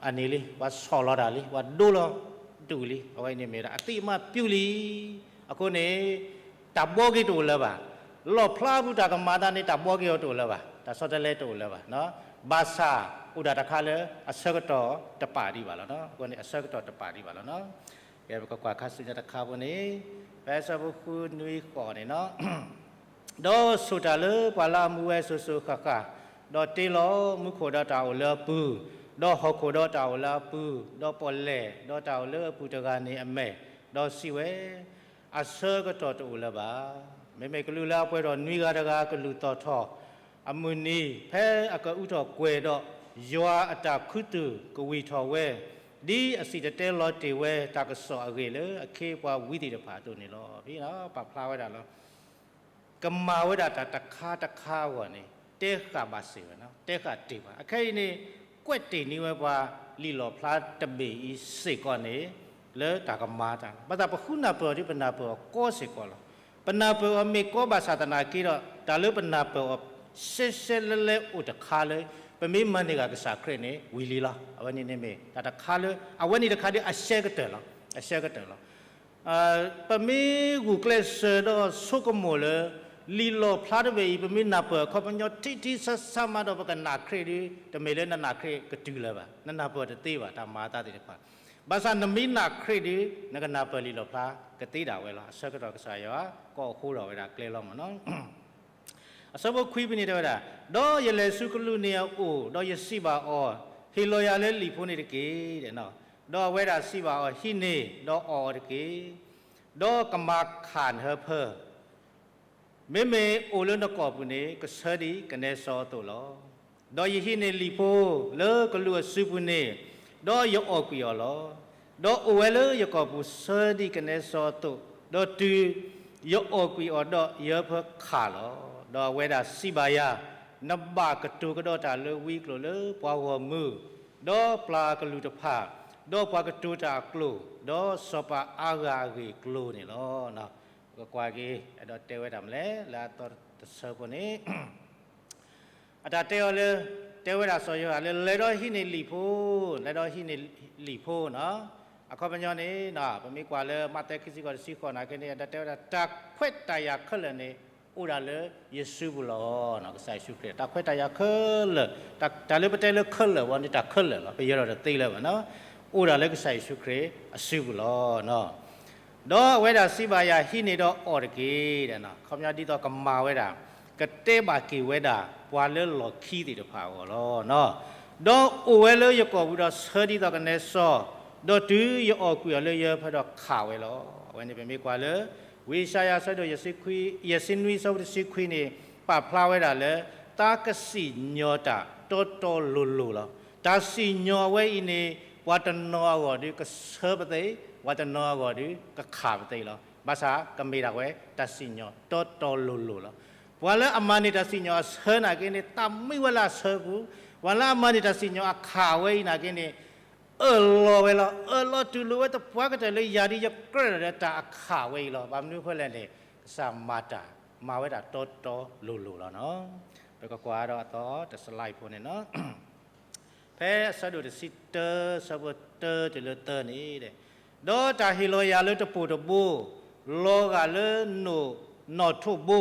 အန့ၣ်လံ ပှၤဆီၣ်လီၤတၢ်လံ ပှၤဒိလီၤတူာ်လံ အဝဲအံၤန့ၣ်မ့ၢ်ဝဲဒၣ် အသိအမှတ်ပြုလံ. အဃိန့ၣ် တၢ်ဘှီက့ၤတအိၣ်လၢၤဘၣ်. လီၣ်ဖျါပူၤတၢ်ကမၤအသးန့ၣ် တၢ်ဘှီက့ၤအီၤတအိၣ်လၢၤဘၣ်. တၢ်ဆီတလဲတအိၣ်လၢၤဘၣ်. ဘၣ်ဆၣ် အိၣ်ဒၣ်တခါလၢ အဆၢကတီၢ်တပာ်ဒံးဘၣ်လီၤ. အဃိန့ၣ် အဆၢကတီၢ်တပာ်ဒံးဘၣ်လီၤ. ကဲ ပကကွၢ်ခါဆူညါတခါဖိန့ၣ် ဖဲအဆၢဖိဃုနွံဃိးန့ၣ်လီၤ. ဒီးဆိၣ်တၢ်လၢပှၤလၢအမူဝဲစိၤစိၤဃၣ်ဃၣ်, ဒီးတ့လီၤမူခိၣ်ဒီးတၢ်အိၣ်လၢအပူၤ, ဒီးဟီၣ်ခိၣ်ဒီးတၢ်အိၣ်လၢအပူၤ, ဒီးပီၣ်လဲၣ်ဒီးတၢ်အိၣ်လၢအပူၤတဂၤန့ၣ်အမဲာ်, ဒီးစံးဝဲ, အဆၢကတီၢ်တအိၣ်လၢၤဘၣ်. မ့မ့ၢ်ကလူးလၢအပှဲၤထီၣ်နွံဂၤတဂၤ ကလုၢ်သီၣ်ထီၣ်အမုၢ်နံၤ ဖဲအကအုထီၣ်ကွဲၤဒီး ယွၤအတၢ်ခူသူၣ်ကဝံၢ်ထီၣ်ဝဲ, ဒ်အစံၣ်တဲၤတဲလီၤတ့ၢ်ဝဲတၢ်ကစီၣ်အဂ့ၢ် လၢအခ့အပှၤဝံသ့ၣ်တဖၣ်အသိးန့ၣ်လီၤ. ဖဲပာ်ဖျါဝဲဒၣ်လီၤ. ကမၤဝဲဒၣ်တၢ်တခါတခါအဂီၢ်န့ၣ် တဲဃာ်ဘၣ်စ့ၢ်ဝဲ, တဲဃာ်တ့ၢ်ဘၣ်. အခဲအံၤန့ၣ် ကွဲးတ့ၢ်န့ၢ်ဝဲပှၤလံာ်လီၣ်ဖျါတဘ့ၣ်အံၤစ့ၢ်ကီးန့ၣ် လၢတၢ်ကမၤတၢ်လီၤ. ဘၣ်ဆၣ်ပဃုနၢ်ပၢၢ်အီၤဒီး ပနၢ်ပၢၢ်အီၤကီစ့ၢ်ကီးလီၤ. ပနၢ်ပၢၢ်အီၤမ့ၢ်ကီဘၣ်ဆၣ်သနာ်က့ဒီး တၢ်လၢပနၢ်ပၢၢ်အီၤ ရှဲရှဲလဲလဲအိၣ်တခါလၢ ပမ့ၢ်မၤန့ၢ်ဂ့ၤကစၢ်ခရံာ်န့ၣ် ဝံၤလံလီၤ. အဝဲန့ၣ်န့ၣ်မ့ၢ်တၢ်တခါလၢ အဝဲန့ၣ်တခါဒီးအရှဲကတၢၢ်လီၤ. အရှဲကတၢၢ်လီၤ. ပမ့ၢ်ဂုာ်ကျဲးစၢးဒီးဆိကမိၣ်လၢ လံာ်လီၣ်ဖျါတဘ့ၣ်အံၤ ပမ့ၢ်နၢ်ပၢၢ်အခီပညီထံထံဆးဆးမးဒီး ပကနာ်ခရံာ်ဒီး တမ့ၢ်လၢနနာ်ခရံာ်ကတုၤလၢၤဘၣ်. နနၢ်ပၢၢ်တသ့ဘၣ် တၢ်မၤအသးသ့ၣ်တဖၣ်. ဘၣ်ဆၣ်နမ့ၢ်နာ်ခရံာ်ဒီး နကနၢ်ပၢၢ်လံာ်လီၣ်ဖျါကသ့ဒၣ်ဝဲလီၤ. အဆၢကတီၢ်ကစၢ်ယွၤ ကအိးဃိထီၣ်ဝဲဒၣ်ကျဲလီၤမးနီၤ. အဆၢဖိခွံဖဲန့ၣ်တဲဝဲဒၣ်, ဒီးယလဲၤဆူကလူးန့ၣ်အအိၣ်, ဒီးယစံးဘၣ်အီၤ, ဟ့ၣ်လီၤယၤလၢလံာ်ဖိန့ၣ်တက့ၢ်. ဒီးအဝဲဒၣ်စံးဘၣ်အီၤ, ဟံးန့ၢ်, ဒီးအီၣ်အီၤတက့ၢ်. ဒီးကမၤခၣ်နဟၢဖၢ မ့မ့ၢ်အိၣ်လၢနကိာ်ပူၤန့ၣ် ကဆၢဒ်ကနဲစီအသိးလီၤ. ဒီးယဟံးန့ၢ်လံာ်ဖိလၢကလူးအစုပူၤန့ၣ်, ဒီးယအီၣ်ကွံာ်အီၤလီၤ. ဒီးအိၣ်ဝဲလၢယကိာ်ပူၤဆၢဒ်ကနဲစီအသိး, ဒီးတုၤယအီၣ်ကွံာ်အီၤဒီး ယဟၢဖၢခၣ်လီၤ. ဒီးအဝဲဒၣ်စံးဘၣ်ယၤ, နဘၣ်ကတိၤကဒီးတၢ်လၢဝံကျိာ်လၢပှၤဂီၢ်မုၢ်, ဒီးပျၢ်အကလုၢ်တဖၣ်, ဒီးပှၤကတိၤတၢ်အကျိာ်, ဒီးစီၤပၤအါဂၤအဂ့ၢ်အကျိၤန့ၣ်လီၤ. ပကကွၢ်က့ၤ အဲၣ်ဒိးတဲဝဲတၢ်မနုၤလဲၣ် လၢအသီတဆၢဖိန့ၣ် အတၢ်တဲအီၤလၢ တဲဝဲဒၣ်စီၤယိၤဟၣ်လၢ လဲၤဒီးဟံးန့ၢ်လံာ်ဖိ, လဲၤဒီးဟံးန့ၢ်လံာ်ဖိနီၤ. အခီပညီန့ၣ် ပမ့ၢ်ကွၢ်လၢမးသဲခံဆံဃိးတဆံဃိးနာ်က့န့ၣ် အတၢ်တဲဝဲဒၣ် တၢ်ခွဲးတၢ်ယာ်ခဲလၢာ်န့ၣ် အိၣ်ဒၣ်လၢယစုပူၤလီၤ. ကစၢ်ယ့ၣ်ၡူးခရံာ် တၢ်ခွဲးတၢ်ယာ်ခဲလၢာ်, တၢ်လၢပတဲလၢခဲလၢာ်ဝဲန့ၣ် တၢ်ခဲလၢာ်လီၤ. ပယၢၤထီၣ်တသ့လၢၤဘၣ်နီၤ. အိၣ်ဒၣ်လၢကစၢ်ယ့ၣ်ၡူးခရံာ်အစုပူၤလီၤ. ဒီးအဝဲဒၣ်စံးဘၣ်ယၤ ဟံးန့ၢ်ဒီးအီၣ်တက့ၢ်. အခီပညီဒ်သိးကမၤဝဲဒၣ်, ကတဲဘၣ်က့ၤဝဲဒၣ် ပှၤလၢလီၢ်ခံသ့ၣ်တဖၣ်အဂီၢ်လီၤ. ဒီးအိၣ်ဝဲလၢယကိာ်ပူၤဒီးဆၢဒ်သိးကနဲစီ, ဒီးတုၤယအီၣ်ကွံာ်အီၤလၢယဟၢဖၢဒီးခၣ်ဝဲလီၤ. အဝဲန့ၣ်ပမ့ၢ်ကွၢ်လၢ ဝံယၡါယၤအဆၢဒိၣ် ယဲၢ်ဆံနွံ အဆၢဖိတဆံခွံန့ၣ် ပာ်ဖျါဝဲဒၣ်လၢ တၢ်ကစံၣ်ညီၣ်တၢ်တီတီလိၤလိၤလီၤ. တၢ်စံၣ်ညီၣ်အဝဲအံၤန့ၣ် ပှၤတနီၤအဂီၢ်ဒီးကဆၢပသ့, ပှၤတနီၤအဂီၢ်ဒီးကခၣ်ပသ့လီၤ. ဘၣ်ဆၣ်ကမ့ၢ်ဒၣ်ဝဲ တၢ်စံၣ်ညီၣ်တီတီလိၤလိၤလီၤ. ပှၤလၢအမၤန့ၢ်တၢ်စံၣ်ညီၣ်အဆၢနာ်က့န့ၣ် သးမံဝဲလၢအဆၢပူၤ, ပှၤလၢအမၤန့ၢ်တၢ်စံၣ်ညီၣ်အခၣ်ဝဲအံၤနာ်က့န့ၣ် အၢၣ်လီၤဝဲလီၤ. အၢၣ်လီၤတူၢ်လိာ်ဝဲသပှၢ်ကတၢၢ်လၢယၤဒ်ယကြၢးဒီးတၢ်အခၣ်ဝဲအံၤလီၤ. ဘၣ်မနုၤအဃိလဲၣ်န့ၣ် ကစၢ်မၤတၢ်, မၤဝဲဒၣ်တီတီလိၤလိၤလီၤနီၤ. ပကကွၢ်ဒီးအသီတစလါအံၤဖိန့ၣ်နီၤ. ဖဲအဆၢဒိၣ်တဆံတၢ ဆၢဖိတၢတုၤလၢသၢန့ၣ်, ဒီးတၢ်ဟ့ၣ်လီၤယၤလၢတပိာ်တဘိ, လီၤဂာ်လၢနိၣ်နီၣ်ထိးဘိ,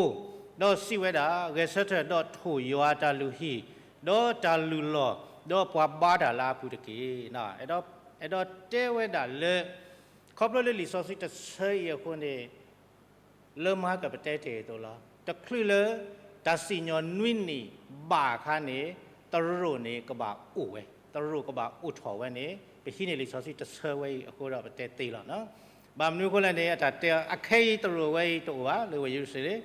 ဒီးစံးဝဲဒၣ်, ဂဲၤဆၢထၢၣ်ဒီးထိၣ်ယွၤအတၢ်လုၢ်ဟံၣ်, ဒီးတၢ်လုၢ်လီၢ်, ဒီးပှၤဘါတၢ်လၢအပူၤတက့ၢ်. အဲၣ်ဒိးတဲဝဲဒၣ်လၢ ခီဖျိလၢလံာ်စီဆှံတဆၢအံၤအဃိန့ၣ် လၢမၤကပတဲတ့ၢ်အသိးလီၤ. တချုးလၢ တၢ်စံၣ်ညီၣ်နွံနံၣ်ဘၣ်အခါန့ၣ် သရိာ်န့ၣ်ကဘၣ်အိၣ်ဝဲ, သရိာ်ကဘၣ်အိၣ်ထီၣ်ဝဲန့ၣ် ပဟံးန့ၢ်လံာ်စီဆှံတဆၢဝဲအံၤအဃိဒီးပတဲသ့လီၤ. ဘၣ်မနုၤအဃိလဲၣ်န့ၣ် အတၢ်တဲအီၤ အခဲအံၤသရိာ်ဝဲအံၤတအိၣ်ဘၣ် လၢဝ့ၢ်ယရူၤၡလ့ၣ်,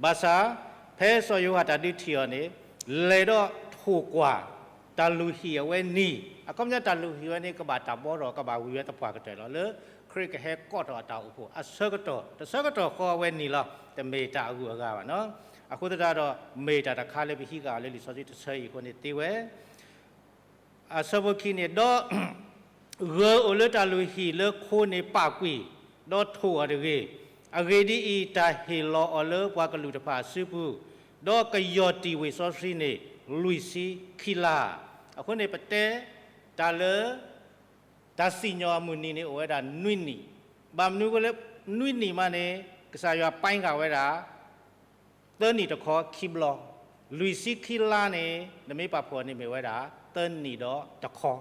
ဘၣ်ဆၣ် ဖဲစီၤယိၤဟၣ်တၢ်ဒုးထံၣ်အီၤန့ၣ် လဲၤဒီးထိၣ်ကွၢ် တၢ်လုၢ်ဟံၣ်အဝဲနံၤ, အခီပညီတၢ်လုၢ်ဟံၣ်ဝဲန့ၣ် ကဘၣ်တၢ်ဘီထီၣ် ကဘၣ်ဝံၤဝဲသပှၢ်ကတၢၢ်လီၤ. လၢခရံာ်ကဟဲကိးထီၣ်အတၢ်အိၣ်ဖှိၣ်အဆၢကတီၢ်, တဆၢကတီၢ်ဃီအဝဲနံၤလီၤ. တမ့ၢ်တၢ်အဂုၤအဂၤဘၣ်နီၤ. အဃိသတးဒီး မ့ၢ်တၢ်တခါလၢပဟံးဃာ်အီၤလၢလံာ်စီဆှံတဆၢအံၤအဃိန့ၣ်သ့ဝဲ အဆၢဖိခံန့ၣ်, ဒီး ဂၢၢ်အိၣ်လၢတၢ်လုၢ်ဟံၣ်လၢခိန့ၣ်ပာ်ကွံာ်, ဒီးထိၣ်အီၤတဂ့ၤ. အဂ့ၢ်ဒ်အံၤ, တၢ်ဟ့ၣ်လီၤအီၤလၢပှၤကလုာ်တဖၣ်အစုပူၤ, ဒီးကယီၢ်တံၢ်ဝ့ၢ်စီဆှံန့ၣ် လွံၢ်ဆံခံလါ. အဃိန့ၣ် ပတဲတၢ်လၢ တၢ်စံၣ်ညီၣ်အမုၢ်နံၤန့ၣ်အိၣ်ဝဲဒၣ်နွံနံၣ်, ဘၣ်မနုၤအဃိလၢ နွံနံၣ်မးန့ၣ် ကစၢ်ယွၤပာ်ဃာ်ဝဲဒၣ် သၢနံၣ်တခီခံဘျီ, လွံၢ်ဆံခံလါန့ၣ် နမ့ၢ်ပာ်ဖှိၣ်န့ၣ်မ့ၢ်ဝဲဒၣ် သၢနံၣ်ဒီးတခီ.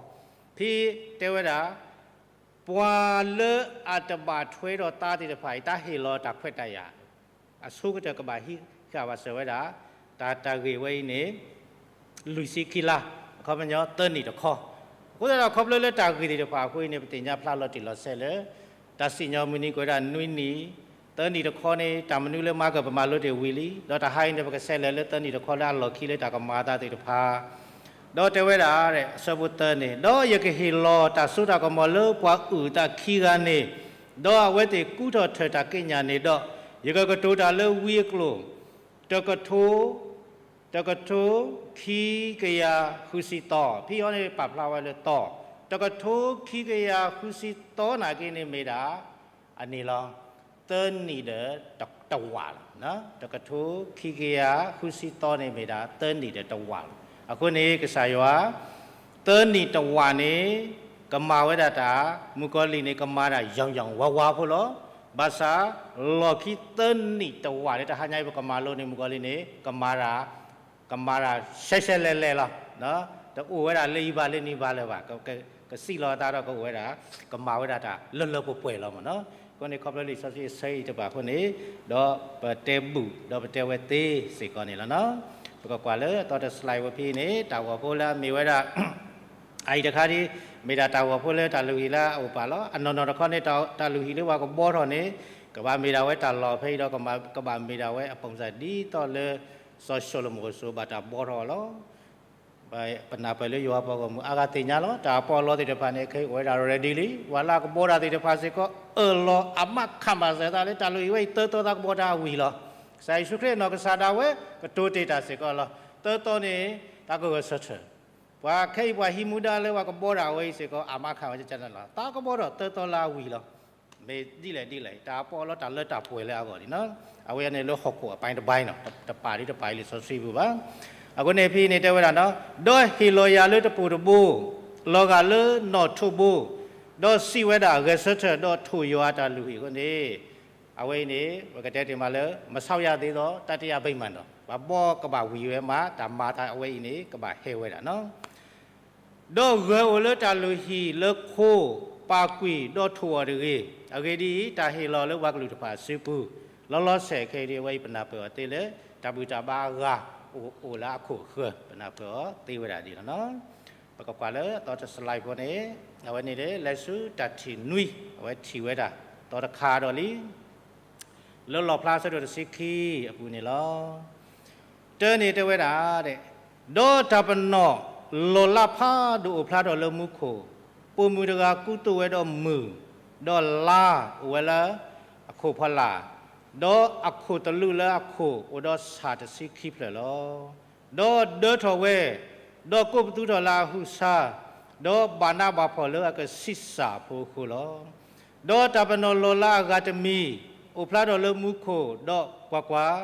ဖဲတဲဝဲဒၣ် ပှၤလၢအတဘၣ်ထွဲဒီးသးသ့ၣ်တဖၣ်အံၤ တၢ်ဟ့ၣ်လီၤတၢ်ခွဲးတၢ်ယာ် အဆိကတၢၢ်ကဘၣ်ဟံးဃာ်ဘၣ်စၢၤဝဲဒၣ် တၢ်တၢ်ဂ့ၢ်ဝဲအံၤန့ၣ် လွံၢ်ဆံခံလါ, အခီပညီသၢနံၣ်တခီ. အဃိသတးဒီး ခီဖျိလၢတၢ်ဂ့ၢ်သ့ၣ်တဖၣ်အဃိအံၤန့ၣ် ပသ့ၣ်ညါဖျါလီၤတံၢ်လီၤဆဲးလၢ တၢ်စံၣ်ညီၣ်မုၢ်နံၤကွဲးဒၣ်နွံနံၣ်, သၢနံၣ်တခီန့ၣ် တၢ်မနုၤလၢမၤကပမၤလိတ့ၢ်ဝံၤလံ, ဒီးတဟါအံၤန့ၣ် ပကဆဲးလဲၤလၢသၢနံၣ်တခီလၢအလီၢ်ခံလၢတၢ်ကမၤအသးသ့ၣ်တဖၣ် ဒီးတဲဝဲဒၣ် အဆၢဖိသၢန့ၣ်, ဒီးယကဟ့ၣ်လီၤတၢ်စိတၢ်ကမီၤလၢပှၤအုၣ်အသးခံဂၤန့ၣ်, ဒီးအဝဲသ့ၣ်ကူထီၣ်ထၢၣ်တၢ်ကံးညာ်န့ၣ်ဒီး, ယကကတိၤတၢ်လၢဝံအကျိာ်, တကထိ, တကထိခံကယၤဃုဆံသီ, ဖဲအံၤန့ၣ်ပာ်ဖျါဝဲလၢသီ တကထိခံကယၤဃုဆံသီနာ်က့န့ၣ်မ့ၢ်ဒၣ် အန့ၣ်လီၤ. သၢနံၣ်ဒီးတဝာ်လီၤ. တကထိခံကယၤဃုဆံသီန့ၣ်မ့ၢ်ဒၣ် သၢနံၣ်ဒီးတဝာ်လီၤ. အဃိန့ၣ် ကစၢ်ယွၤ သၢနံၣ်တဝာ်န့ၣ် ကမၤဝဲဒၣ်တၢ် မုၣ်ကီၤလံၢ်န့ၣ် ကမၤတၢ်ယီၤယီၤဝါဝါဖိလီၤ. ဘၣ်ဆၣ် လီၢ်ခံသၢနံၣ်တဝာ်န့ၣ် တဟါညါအံၤပကမၤလိန့ၣ် မုၣ်ကီၤလံၢ်န့ၣ် ကမၤတၢ် ကမၤတၢ်ရှဲရှဲလဲၤလဲၤလီၤ. တအိၣ်ဝဲဒၣ်လၢယဘၣ်လၢနဘၣ်လၢၤဘၣ်. ကစံၣ်လီၤအသးဒီးကအိၣ်ဝဲဒၣ် ကမၤဝဲဒၣ်တၢ်လၢလၢပှဲၤပှဲၤလီၤမ့ၢ်နီၤ. အဃိန့ၣ် ခီဖျိလံာ်စီဆှံအဆၢအံၤတဘၣ်အဃိန့ၣ် ဒီးပတဲဘူၣ် ဒီးပတဲဝဲသ့စ့ၢ်ကီးန့ၣ်လီၤနီၤ. ပကကွၢ်လၢအသီတစလၢ်ဝဲဖဲန့ၣ် တၢ်ဂီၤဖိလၢအမ့ၢ်ဝဲဒၣ် အအံၤတခါဒ် မ့ၢ်ဒၣ်တၢ်ဂီၤဖိလၢတၢ်လုၢ်ဟံၣ်လၢအအိၣ်ပာ်လီၤ. အနီၢ်နီၢ်တခီန့ၣ် တၢ်လုၢ်ဟံၣ်လၢပှၤကဘှီထီၣ်န့ၣ် ကဘၣ်မ့ၢ်ဒၣ်ဝဲတၢ်လီၢ်ဖဲအံၤဒီး ကဘၣ်မ့ၢ်ဒၣ်ဝဲအပုံစံဒ်သိးလၢ စီၤၡလိၤမိၣ်အစိၤဘၣ်တၢ်ဘှီထီၣ်အီၤလီၤ. ပနၢ်ပၢၢ်လၢယွၤပှၤဂီၢ်မုၢ်အါဂၤသ့ၣ်ညါလီၤ. တၢ်ပီးလီသ့ၣ်တဖၣ်န့ၣ် ခဲအံၤအိၣ်ဝဲဒၣ် ready လံ. ပှၤလၢအကဘှီတၢ်သ့ၣ်တဖၣ်စ့ၢ်ကီး အၢၣ်လီၤအမးခးမးစၢၤသးလၢတၢ်လုၢ်ဟံၣ်ဝဲအံၤ သၢသီသးကဘှီတၢ်အဝံၤလီၤ. ကစၢ်ယ့ၣ်ၡူးခရံာ်အနီၢ်ကစၢ်ဒၣ်ဝဲ ကတိၤတ့ၢ်တၢ်စ့ၢ်ကီးလီၤ. သၢသီန့ၣ် တၢ်ကဂဲၤဆၢထၢၣ် ပှၤခဲအံၤပှၤဟံးမူဒါလၢပှၤကဘှီတၢ်ဝဲအံၤစ့ၢ်ကီး အမးခးဝဲကကနလီၤ. တၢ်ကဘှီထီၣ်သၢသီလၢအဝံၤလီၤ. မ့ၢ်ဒ်လဲၣ်ဒ်လဲၣ် တၢ်ပီးလီတၢ်လၢတၢ်ပှဲၤလၢအဂီၢ်န့ၣ်နီၤ. အဝဲန့ၣ်လၢဟီၣ်ခိၣ်အပိုင်းတပိုင်းနီၤ, တပာ်ဒ်တပာ်အံၤလံာ်စီဆှံပူၤဘၣ်. အဃိန့ၣ်ဖဲအံၤန့ၣ်တဲဝဲဒၣ်နီၤ, ဒီးဟ့ၣ်လီၤယၤလၢတပိာ်တဘိ, လီၤဂာ်လၢနီၣ်ထိးဘိ, ဒီးစံးဝဲဒၣ် ဂဲၤဆၢထၢၣ်ဒီးထိၣ်ယွၤအတၢ်လုၢ်ဟံၣ်အဃိန့ၣ် အဝဲအံၤန့ၣ် ပကတဲတ့ၢ်မးလၢ မဆောက်ရသေးသော တတိယဗိမာန်နီၤ, ပှၤဘှီကဘၣ်ဝံၤဝဲမး တၢ်မၤသးအဝဲအံၤန့ၣ် ကဘၣ်ဟဲဝဲဒၣ်နီၤ. ဒီးဂၢၤအိၣ်လၢတၢ်လုၢ်ဟံၣ်လၢခိ, ပာ်ကွံာ်ဒီးထိၣ်အီၤတဂ့ၤ. အဂ့ၢ်ဒ်အံၤ, တၢ်ဟ့ၣ်လီၤလၢပှၤကလုာ်တဖၣ်အစုပူၤ, လီၤလီၤဆဲးခဲအံၤဒ်အဝဲအံၤ ပနၢ်ပၢၢ်အီၤသ့လၢ တၢ်ဘူၣ်တၢ်ဘါအဂၤ အိၣ်အိၣ်လၢအခိၣ်အဃၢၤ ပနၢ်ပၢၢ်အီၤသ့ဝဲဒၣ်ဒ်လီၤနီၤ. ပကကွၢ်လၢအသီတစလၢ်ဖိန့ၣ်, အဝဲန့ၣ်လၢ လဲၤဆူတၢ်ထံၣ်နွံ, အဝဲထံၣ်ဝဲဒၣ် သီတခါဒီးလံ လၢလီၣ်ဖျါဆၢဒိၣ်တဆံခံအပူၤန့ၣ်လီၤ. တၢန့ၣ်တဲဝဲဒၣ်, ဒီးတၢ်ပနီၣ်လီၤလးဖးဒိၣ်အိၣ်ဖျါထီၣ်လၢမူခိၣ်, ပိာ်မုၣ်တဂၤကူသိးဝဲဒီးမုၢ်, ဒီးလါအိၣ်ဝဲလၢအခိၣ်ဖီလာ်, ဒီးအခိၣ်သလုးလၢအခိၣ်အိၣ်ဒီးဆၣ်တဆံခံဖျၢၣ်လီၤ. ဒီးဒၢထီၣ်ဝဲ, ဒီးကိးပသူထီၣ်လၢအဟုးဆါ, ဒီးဘၣ်နးဘၣ်ဖှီၣ်လၢအကဆံးစၢ်ဖိအဃိလီၤ. ဒီးတၢ်ပနီၣ်လီၤလးအဂၤတမံၤ အိၣ်ဖျါထီၣ်လၢမူခိၣ်, ဒီးကွၢ်ကွၢ်,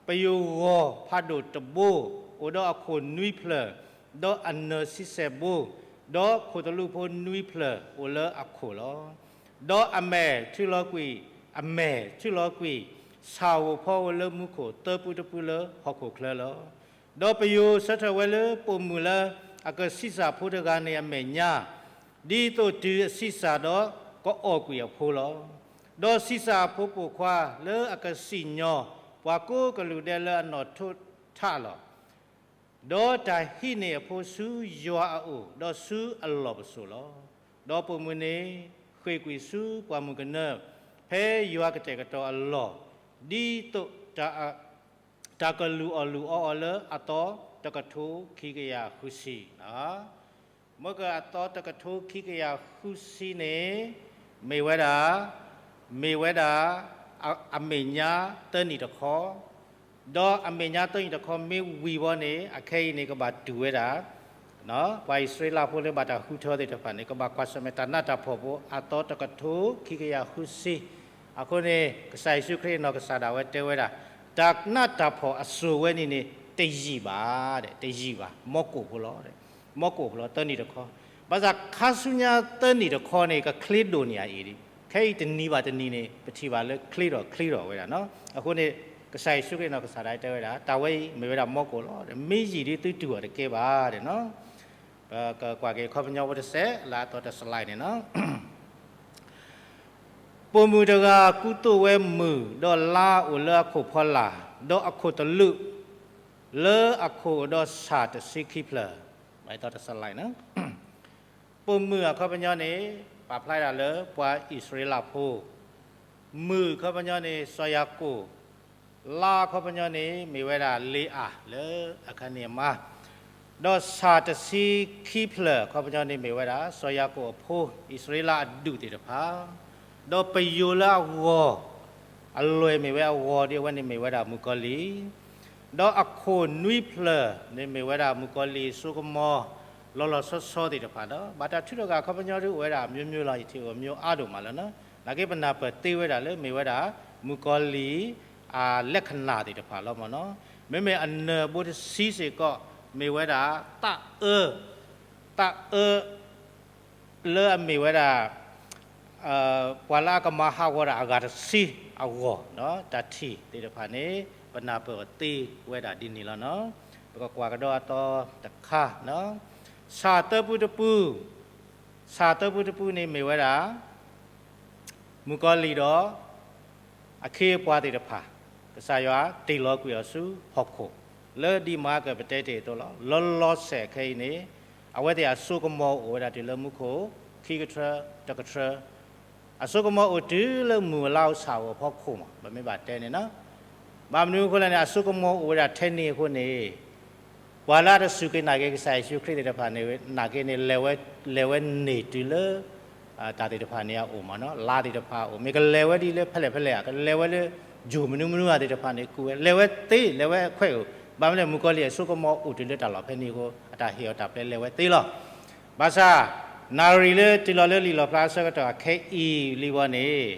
ပယိၤဂီၤဖးဒိၣ်တဘိ အိၣ်ဒီးအခိၣ်နွံဖျၢၣ်, ဒီးအနၢၤဆံဆဲၣ်ဘိ, ဒီးခိၣ်သလုးဖိနွံဖျၢၣ်အိၣ်လၢအခိၣ်လီၤ. ဒီးအမဲာ်ထုးလီၤကွံာ်, အမဲာ်ထုးလီၤကွံာ်ဆၣ်ဧိၤဖီဧိၤလၢမူခိၣ်သၢဖုတဖုလၢဟီၣ်ခိၣ်ချၢလီၤ. ဒီးပယိၤဆၢထၢၣ်ဝဲလၢပိာ်မုၣ်လၢအကဆံးစၢ်ဖိတဂၤန့ၣ်အမဲာ်ညါ, ဒ်သိးတုၤအဆံးစၢ်ဒီးကအီၣ်ကွံာ်အဖိလီၤ. ဒီးဆံးစၢ်အဖိပိာ်ခွါလၢအကစံၣ်ညီၣ်ပှၤကိးကလုာ်ဒဲးလၢအနီၣ်ထိးထးလီၤ. ဒီးတၢ်ဟံးန့ၢ်အဖိဆူယွၤအအိၣ်, ဒီးပိာ်မုၣ်န့ၣ်ဃ့ၢ်ကွံာ်ဆူပှၢ်မုၢ်ကနၢ, ဖဲယွၤကတဲာ်ကတီၤအလီၢ်, ဒ်သိးတၢ်ကလုၢ်အီၣ်လုၢ်အီအီၤလၢအသီတကထိခံကယၤဃုဆံလီၤ. မ့ၢ်ကအသီတကထိခံကယၤဃုဆံန့ၣ် မ့ၢ်ဝဲဒၣ်, မ့ၢ်ဝဲဒၣ် အမဲာ်ညါသၢနံၣ်တခီ, ဒီးအမဲာ်ညါသၢနံၣ်တခီမ့ၢ်ဝံၤဘီန့ၣ် အခဲအံၤန့ၣ် ကဘၣ်တုၤဝဲဒၣ် ပှၤအံၣ်စရ့လးဖိလၢဘၣ်တၢ်ဃုထၢသ့ၣ်တဖၣ်န့ၣ် ကဘၣ်ကွၢ်ဆၢၣ်မဲာ်တၢ်နးတၢ်ဖှီၣ်ဖိအသီတကထိခံကယၤဃုဆံ. အဃိန့ၣ် ကစၢ်ယ့ၣ်ၡူးခရံာ်အနီၢ်ကစၢ်ဒၣ်ဝဲတဲဝဲဒၣ် တၢ်နးတၢ်ဖှီၣ်အစိၤဝဲန့ၣ်န့ၣ် တယံာ်ဘၣ်, တယံာ်ဘၣ်, မီကိၣ်ဖိလီၤ, မီကိၣ်ဖိလီၤ သၢနံၣ်တခီ. ဘၣ်ဆၣ်ခါဆူညါသၢနံၣ်တခီန့ၣ် ကချ့ဒိၣ်န့ၢ်အအံၤဒံး, ခဲအံၤတနံၤဘၣ်တနံၤန့ၣ် ပထံၣ်ဘၣ်လၢချ့ထီၣ်ချ့ထီၣ်ဝဲဒၣ်နီၤ. အဃိန့ၣ် ကစၢ်ယ့ၣ်ၡူးခရံာ်နီၢ်ကစၢ်ဒၣ်တဲဝဲဒၣ် တၢ်ဝဲအံၤမ့ၢ်ဝဲဒၣ်မီကိၣ်လီၤ, မ့ၢ်ယံာ်ဒ်သုတူၢ်အီၤတကဲဘၣ်နီၤ. ပကကွၢ်က့ၤခီပညီဖိတစဲး လၢအသီတစလၢ်န့ၣ်နီၤ. ပိာ်မုၣ်တဂၤကူသိးဝဲမုၢ်, ဒီးလါအိၣ်လၢအခိၣ်ဖီလာ်, ဒီးအခိၣ်သလုးလၢအခိၣ်အိၣ်ဒီးဆၣ်တဆံခံဖျၢၣ်, သီတစလၢ်န့ၣ် ပိာ်မုၣ်အခီပညီန့ၣ် ပာ်ဖျါဒၣ်လၢပှၤအံၣ်စရ့လးဖိ, မုၢ်အခီပညီန့ၣ် စီၤယၤကိာ်, လါအခီပညီန့ၣ် မ့ၢ်ဝဲဒၣ်လ့အၤလၢအခါန့ၣ်အမါ, ဒီးဆၣ်တဆံခံဖျၢၣ်အခီပညီန့ၣ် မ့ၢ်ဝဲဒၣ်စီၤယၤကိာ်အဖိ အံၣ်စရ့လးအဒူၣ်သ့ၣ်တဖၣ်, ဒီးပယိၤလၢအဂီၤ အလွဲၢ်မ့ၢ်ဝဲအဂီၤဒ်အဝဲန့ၣ်မ့ၢ်ဝဲဒၣ်မုၣ်ကီၤလံၢ်, ဒီးအခိၣ်နွံဖျၢၣ်န့ၣ်မ့ၢ်ဝဲဒၣ်မုၣ်ကီၤလံၢ်, စိကမီၤ, လီၤလီၤဆီဆီသ့ၣ်တဖၣ်ဒီး ဘၣ်တၢ်ထုးထီၣ်က့ၤအခီပညီဒုးအိၣ်ဝဲဒၣ် မျိုးမျိုးလီၤ, ယထံၣ်အိၣ် မျိုး အါဒိၣ်မးလီၤနီၤ. နာ်က့ပနၢ်ပၢၢ်သ့ဝဲဒၣ်လၢမ့ၢ်ဝဲဒၣ် မုၣ်ကီၤလံၢ် အလက္ခဏာသ့ၣ်တဖၣ်လီၤမ့ၢ်နီၤ. မ့မ့ၢ်အနၢၣ်ဘိတဆံစ့ၢ်ကီး မ့ၢ်ဝဲဒၣ် သးအၢ သးအၢ လၢအမ့ၢ်ဝဲဒၣ် ပှၤလၢအကမၤဟးဂီၤတၢ်အဂၤတဆံအဂီၢ်, တၢ်ထံၣ်သ့ၣ်တဖၣ်န့ၣ် ပနၢ်ပၢၢ်အီၤသ့ဝဲဒၣ်ဒ်န့ၣ်လီၤနီၤ. ပကကွၢ်ကဒီးအသီတခါ, ဆၣ်သၢဖုတဖု, ဆၣ်သၢဖုတဖုန့ၣ်မ့ၢ်ဝဲဒၣ် မုၣ်ကီၤလံၢ်ဒီး အခ့အပှၤသ့ၣ်တဖၣ်, ကစၢ်ယွၤတ့ၢ်လီၤကွံာ်အီၤဆူဟီၣ်ခိၣ်, လၢဒ်မၤကၢၢ်ပတဲတ့ၢ်အသိးလီၤ. လီၤလီၤဆဲးခဲအံၤန့ၣ် အဝဲသ့ၣ်အစိကမီၤအိၣ်ဝဲဒၣ်တုၤလၢမူခိၣ် ခံကထၢတကထၢ, အစိကမီၤအိၣ်တုၤလၢမုၢ်လါအိၣ်ဆၣ်အိၣ်အဖီခိၣ်မး ပမ့ၢ်ဘၣ်တဲန့ၣ်နီၤ. ဘၣ်မနုၤအဃိလဲၣ်န့ၣ် အစိကမီၤအိၣ်ဝဲဒၣ်ထဲန့ၣ်အဃိန့ၣ် ပှၤလၢအတစူၢ်က့ၤနာ်က့ၤကစၢ်ယ့ၣ်ၡူးခရံာ်သ့ၣ်တဖၣ်န့ၣ် နာ်က့န့ၣ် လဲၤဝဲ လဲၤဝဲန့ၢ်တုၤလၢ တၢ်သ့ၣ်တဖၣ်န့ၣ်အအိၣ်မးနီၤ, လါသ့ၣ်တဖၣ်အအိၣ်, မ့ၢ်ကလဲၤဝဲဒ်လၢဖဲလဲၣ်ဖဲလဲၣ်ဧါ, ကလဲၤဝဲလၢ ယိၤမနုၤမနုၤဧါသ့ၣ်တဖၣ်န့ၣ် ကူၣ်ဝဲ, လဲၤဝဲသ့, လဲၤဝဲခွဲးဧိၤ, ဘၣ်မနုၤလဲၣ် မုၣ်ကီၤလံၢ်အစိကမီၤအိၣ်တုၤလၢတၢ်လီၢ်ဖဲန့ၣ်အဃိ အတၢ်ဟ့ၣ်အီၤတၢ်ပျဲလဲၤဝဲသ့လီၤ. ဘၣ်ဆၣ် နၣ်ရံၣ်လၢတုၤလီၤလၢလံာ်လီၣ်ဖျါအဆၢကတီၢ်အခဲအံၤလံဝဲန့ၣ်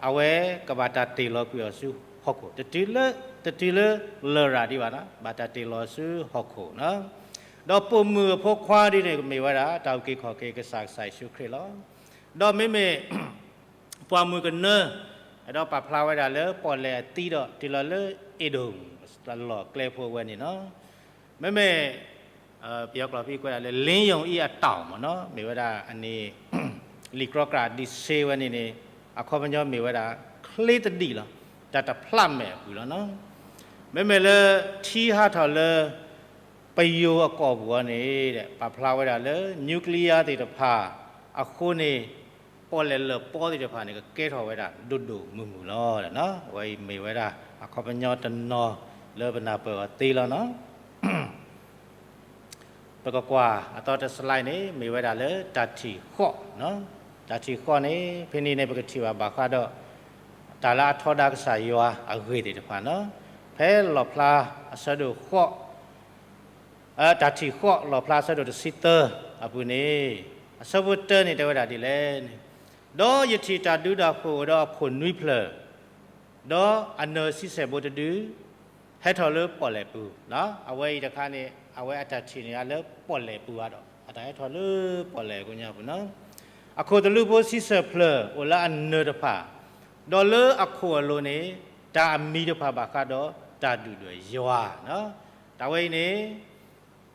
အဝဲကဘၣ်တၢ်တ့ၢ်လီၤကွံာ်အီၤဆူဟီၣ်ခိၣ်, တတုၤလၢ တတုၤလၢလရာ်ဒံးဘၣ်နီၤ, ဘၣ်တၢ်တ့ၢ်လီၤဆူဟီၣ်ခိၣ်နီၤ. ဒီးပိာ်မုၣ်အဖိခွါဒ်န့ၣ် ကမ့ၢ်ဝဲဒၣ် တၢ်အုၣ်က့ၤခီၣ်က့ၤကစၢ် ကစၢ်ယ့ၣ်ၡူးခရံာ်လီၤ. ဒီးမ့မ့ၢ် ပှၢ်မုၢ်ကနၢ အဲၣ်ဒိးပာ်ဖျါဝဲဒၣ်လၢ ပီၣ်လဲၣ်အသံဒီး တုၤလီၤလၢအ့ဒိၣ် လီၢ်ကျဲဖိဝဲန့ၣ်နီၤ. မ့မ့ၢ် ပယီၤကျိာ်ဖဲကွဲးဒၣ်လၢ လင်းယုံအံအတောင် မ့ၢ်နီၤ, မ့ၢ်ဝဲဒၣ်အန့ၣ် လံာ်ကြီကြာ်ဒံးစ့ဝဲန့ၣ်န့ၣ် အခီပညီမ့ၢ်ဝဲဒၣ် ချ့သဒံးလီၤ, တၢ်တဖျးမဲာ်အပူၤလီၤနီၤ. မ့မ့ၢ်လၢထံဟးထီၣ်လၢ ပယိၤအကီၢ်ပူၤအီၤန့ၣ် ပာ်ဖျါဝဲဒၣ်လၢ nuclear သ့ၣ်တဖၣ်အဃိန့ၣ် ပီၣ်လဲၣ်လၢၢ်ပီသ့ၣ်တဖၣ်န့ၣ် ကကဲထီၣ်ဝဲဒၣ်ဒိၣ်ဒိၣ်မုၢ်မုၢ်လီၤ. အဝဲအံၤမ့ၢ်ဝဲဒၣ် အခီပညီတနီၤလၢပနၢ်ပၢၢ်အီၤသ့လီၤနီၤ. ပကကွၢ်အသီတ slide န့ၣ် မ့ၢ်ဝဲဒၣ်လၢတၢ်ထံၣ်ဃီၣ်, တၢ်ထံၣ်ဃီၣ်န့ၣ် ဖဲန့ၣ်န့ၣ် ပကထံၣ်ဘၣ်ဘၣ်ဃးဒီး တၢ်လၢအထီဒါကစၢ်ယွၤအဂ့ၢ်သ့ၣ်တဖၣ်နီၤ. ဖဲလီၣ်ဖျါအဆၢဒိၣ်ဃီၣ် တၢ်ထံၣ်ဃီၣ်လီၣ်ဖျါအဆၢဒိၣ်တဆံသၢအပူၤန့ၣ် အဆၢဖိတၢန့ၣ်တဲဝဲဒၣ်ဒ်လဲၣ်န့ၣ်, ဒီးယထံၣ်တၢ်ဒုးတၢ်ဃိၣ်အိၣ်ဒီးအခိၣ်နွံဖျၢၣ်, ဒီးအနၢၤဆံဆဲၣ်ဘိတဒု ဟဲထီၣ်လၢပီၣ်လဲၣ်ပူၤ, အဝဲအံၤတခါန့ၣ် အဝဲအတၢ်ထံၣ်န့ၢ်လၢပီၣ်လဲၣ်ပူၤဧါဒီး အတၢ်ဟဲထီၣ်လၢပီၣ်လဲၣ်ကိညါပူၤနီၤ. အခိၣ်သလုးဖိဆံဆဲၣ်ဖျၢၣ်အိၣ်လၢအနၢၤတဖၣ်, ဒီးလၢအခိၣ်အလိၤန့ၣ် တၢ်အမံၤတဖၣ်ဘၣ်ဃးဒီးတၢ်ဒုၣ်ဒွဲၣ်ယွၤ, တၢ်ဝဲအံၤန့ၣ်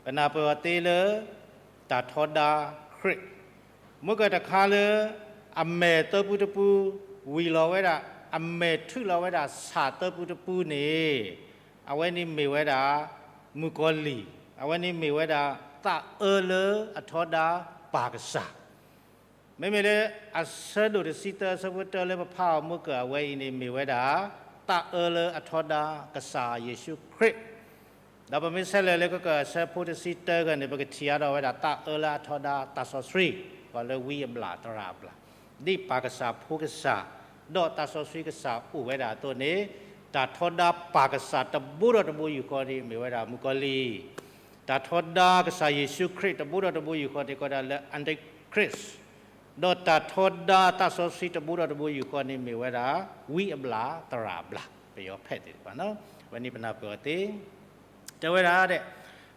ပနၢ်ပၢၢ်အီၤသ့လၢ တၢ်ထီဒါခရံာ် မ့ၢ်ကတခါလၢ အမဲာ်သၢဖုတဖု ဝံၤလီၤဝဲဒၣ် အမဲာ်ထုးလီၤဝဲဒၣ်ဆၣ်သၢဖုတဖုန့ၣ် အဝဲန့ၣ်မ့ၢ်ဝဲဒၣ် မုၣ်ကီၤလံၢ်, အဝဲန့ၣ်မ့ၢ်ဝဲဒၣ် သးအၢလၢအထီဒါပၢ်ကစၢ် မ့မ့ၢ်လၢ အဆၢဒိၣ်တဆံသၢအဆၢဖိတၢလၢပဖးအီၤမ့ၢ်ကၢၢ်အဝဲအံၤန့ၣ်မ့ၢ်ဝဲဒၣ် သးအၢလၢအထီဒါကစၢ်ယ့ၣ်ၡူးခရံာ်, ဒီးပမ့ၢ်ဆဲးလဲၤလၢကကၢၢ်အဆၢဖိတဆံတၢဂၤန့ၣ် ပကထံၣ်အါထီၣ်ဝဲဒၣ်သးအၢလၢအထီဒါသးစီဆှံ, ပှၤလၢဝံအဘျၣ်သရၣ်အဘျၣ်, ဒ်ပၢ်ကစၢ်ဖိကစၢ်, ဒီးသးစီဆှံကစၢ်အိၣ်ဝဲဒၣ်အသိးန့ၣ်, တၢ်ထီဒါပၢ်ကစၢ်တဘိဒီးတဘိယူၢ်ဃီန့ၣ် မ့ၢ်ဝဲဒၣ်မုၣ်ကီၤလံၢ်, တၢ်ထီဒါကစၢ်ယ့ၣ်ၡူးခရံာ်တဘိဒီးတဘိယူၢ်ဃီန့ၣ် ကိးဒၣ်လၢ Antichrist ဒီးတၢ်ထီဒါသးစီဆှံတဘိဒီးတဘိယူၢ်ဃီန့ၣ်မ့ၢ်ဝဲဒၣ် ဝံအဘျၣ်သရၣ်အဘျၣ် ပယီၤဖဲၣ်သ့ၣ်တဖၣ်, ဝဲန့ၣ်ပနၢ်ပၢၢ်အီၤသ့, တဲဝဲဒၣ်ဒဲး,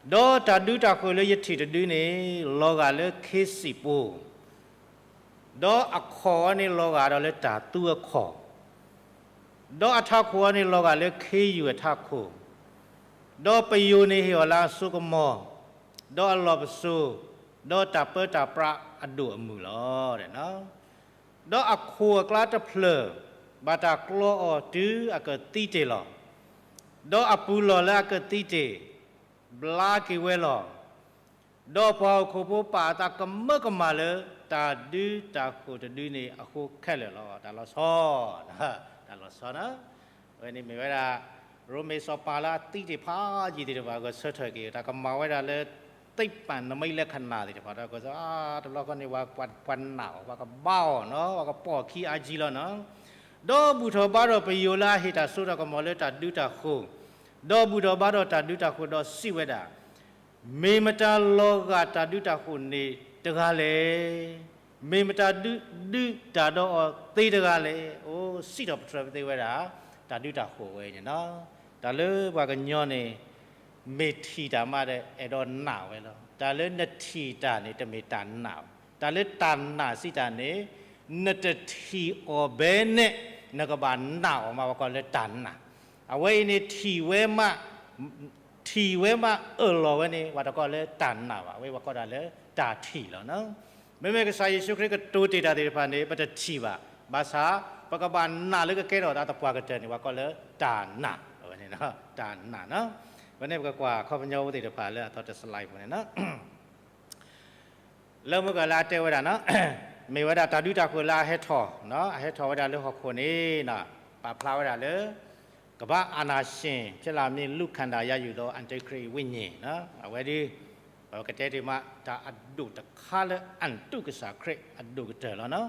ဒီးတၢ်ဒုးတၢ်ဃိၣ်လၢယထံၣ်တဒုန့ၣ် လီၤဂာ်လၢခ့စံၣ်ပူၤ, ဒီးအခီၣ်အီၤန့ၣ်လီၤဂာ်ဒီးလၢတၢ်သူအခီၣ် ဒီးအထးခိၣ်အီၤန့ၣ်လီၤဂာ်လၢခ့ယုၢ်အထးခိၣ်, ဒီးပယိၤန့ၣ်ဟ့ၣ်အီၤလၢအစိကမီၤ, ဒီးအလီၢ်ပစိာ်, ဒီးတၢ်ပၢတၢ်ပြးအဒိၣ်အမုၢ်လီၤ. ဒီးအခိၣ်အကျါတဖျၢၣ် ဘၣ်တၢ်ကျီအီၤတုၤအကသံတ့ၢ်လီၤ. ဒီးအပူၤလီၢ်လၢအကသံတ့ၢ် ဘျါက့ၤဝဲလီၤ. ဒီးပှၤဟီၣ်ခိၣ်ဖိပာ်အသးကမၢကမၣ်လၢ တၢ်ဒုးတၢ်ဃိၣ်တဒုန့ၣ်အဃိခဲလၢာ်လီၤ. တၢ်လီၤဆီ, တၢ်လီၤဆီနီၤ, အဝဲန့ၣ်မ့ၢ်ဝဲဒၣ် ရိမ့ၤစီၤပၤလၢအသံတ့ၢ်ဖးယံာ်သ့ၣ်တဖၣ် ဂဲၤဆၢထၢၣ်က့ၤ တၢ်ကမၤဝဲဒၣ်လၢ သိပ္ပံနမိတ်လက္ခဏာသ့ၣ်တဖၣ်ဒီး ဂဲၤဆၢ တဘျီဃီန့ၣ် ပှၤနာ်အီၤ ပှၤကဘါအီၤနီၤ ပှၤကပိာ်ခံအါကံလီၤနီၤ, ဒီးဘူၣ်ထီၣ်ဘါထီၣ်ပယိၤလၢအဟ့ၣ်တၢ်စိတၢ်ကမီၤလၢတၢ်ဒုးတၢ်ဃိၣ်, ဒီးဘူၣ်ထီၣ်ဘါထီၣ်တၢ်ဒုးတၢ်ဃိၣ်ဒီးစံးဝဲဒၣ် မ့ၢ်မတၤလီၤဂာ်တၢ်ဒုးတၢ်ဃိၤန့ၣ်တဂၤလဲၣ်. မ့ၢ်မတၤဒုးတၢ်ဒီးအီၤသ့တဂၤလဲၣ်. အိၣ်စံးထီၣ်ပတြၢၤပသ့ဝဲဒၣ် တၢ်ဒုးတၢ်ဃိၤဝဲအံၤန့ၣ်လီၤ. တၢ်လၢပှၤကညီန့ၣ် မ့ၢ်ထံၣ်တၢ်မးဒီး အဲၣ်ဒိးနာ်ဝဲလီၤ. တၢ်လၢနထံၣ်တၢ်န့ၣ် တမ့ၢ်တၢ်နာ်ဘၣ်. တၢ်လၢတၢ်နာ်စံးတၢ်န့ၣ် နတထံၣ်အီၤဘဲန့ၣ် နကဘၣ်နာ်အီၤမး ပှၤကိးလၢတၢ်နာ်. အဝဲအံၤန့ၣ်ထံၣ်ဝဲမး ထံၣ်ဝဲမးအၢၣ်လီၤဝဲန့ၣ် ပှၤတကိးလၢတၢ်နာ်ဘၣ်. အဝဲပှၤကိးတၢ်လၢတၢ်ထံၣ်လီၤ. မ့မ့ၢ်ကစၢ်ယ့ၣ်ၡူးခရံာ်ကတိၤတ့ၢ်တၢ်သ့ၣ်တဖၣ်န့ၣ် ပတထံၣ်ဘၣ်. ဘၣ်ဆၣ် ပကဘၣ်နာ်လၢကကဲထီၣ်သးသပှၢ်ကတၢၢ်န့ၣ် ပှၤကိးလၢတၢ်နာ်. အဝဲန့ၣ် တၢ်နာ်နီၤ. အဝဲန့ၣ်ပကကွၢ်ခီပညီသ့ၣ်တဖၣ်လၢအသီတစလါအံၤပူၤန့ၣ်နီၤ. လၢမုၢ်ကလၢအတဲဝဲဒၣ်နီၤ, မ့ၢ်ဝဲဒၣ်တၢ်ဒုးတၢ်ဃိၤလၢအဟဲထီၣ်, အဟဲထီၣ်ဝဲဒၣ်လၢဟီၣ်ခိၣ်န့ၣ်, ပာ်ဖျါဝဲဒၣ်လၢ ကမ္ဘာ့အာဏာရှင် ဖြစ်လာမည် လူ့ခန္ဓာရယူသော အန္တိခရစ်ဝိညာဉ် အဝဲဒၣ် ပကတဲတ့ၢ်မး တၢ်အဒိၣ်တခါလၢအဒိၣ်ကစၢ်ခရံာ်အဒိၣ်ကတၢၢ်လီၤနီ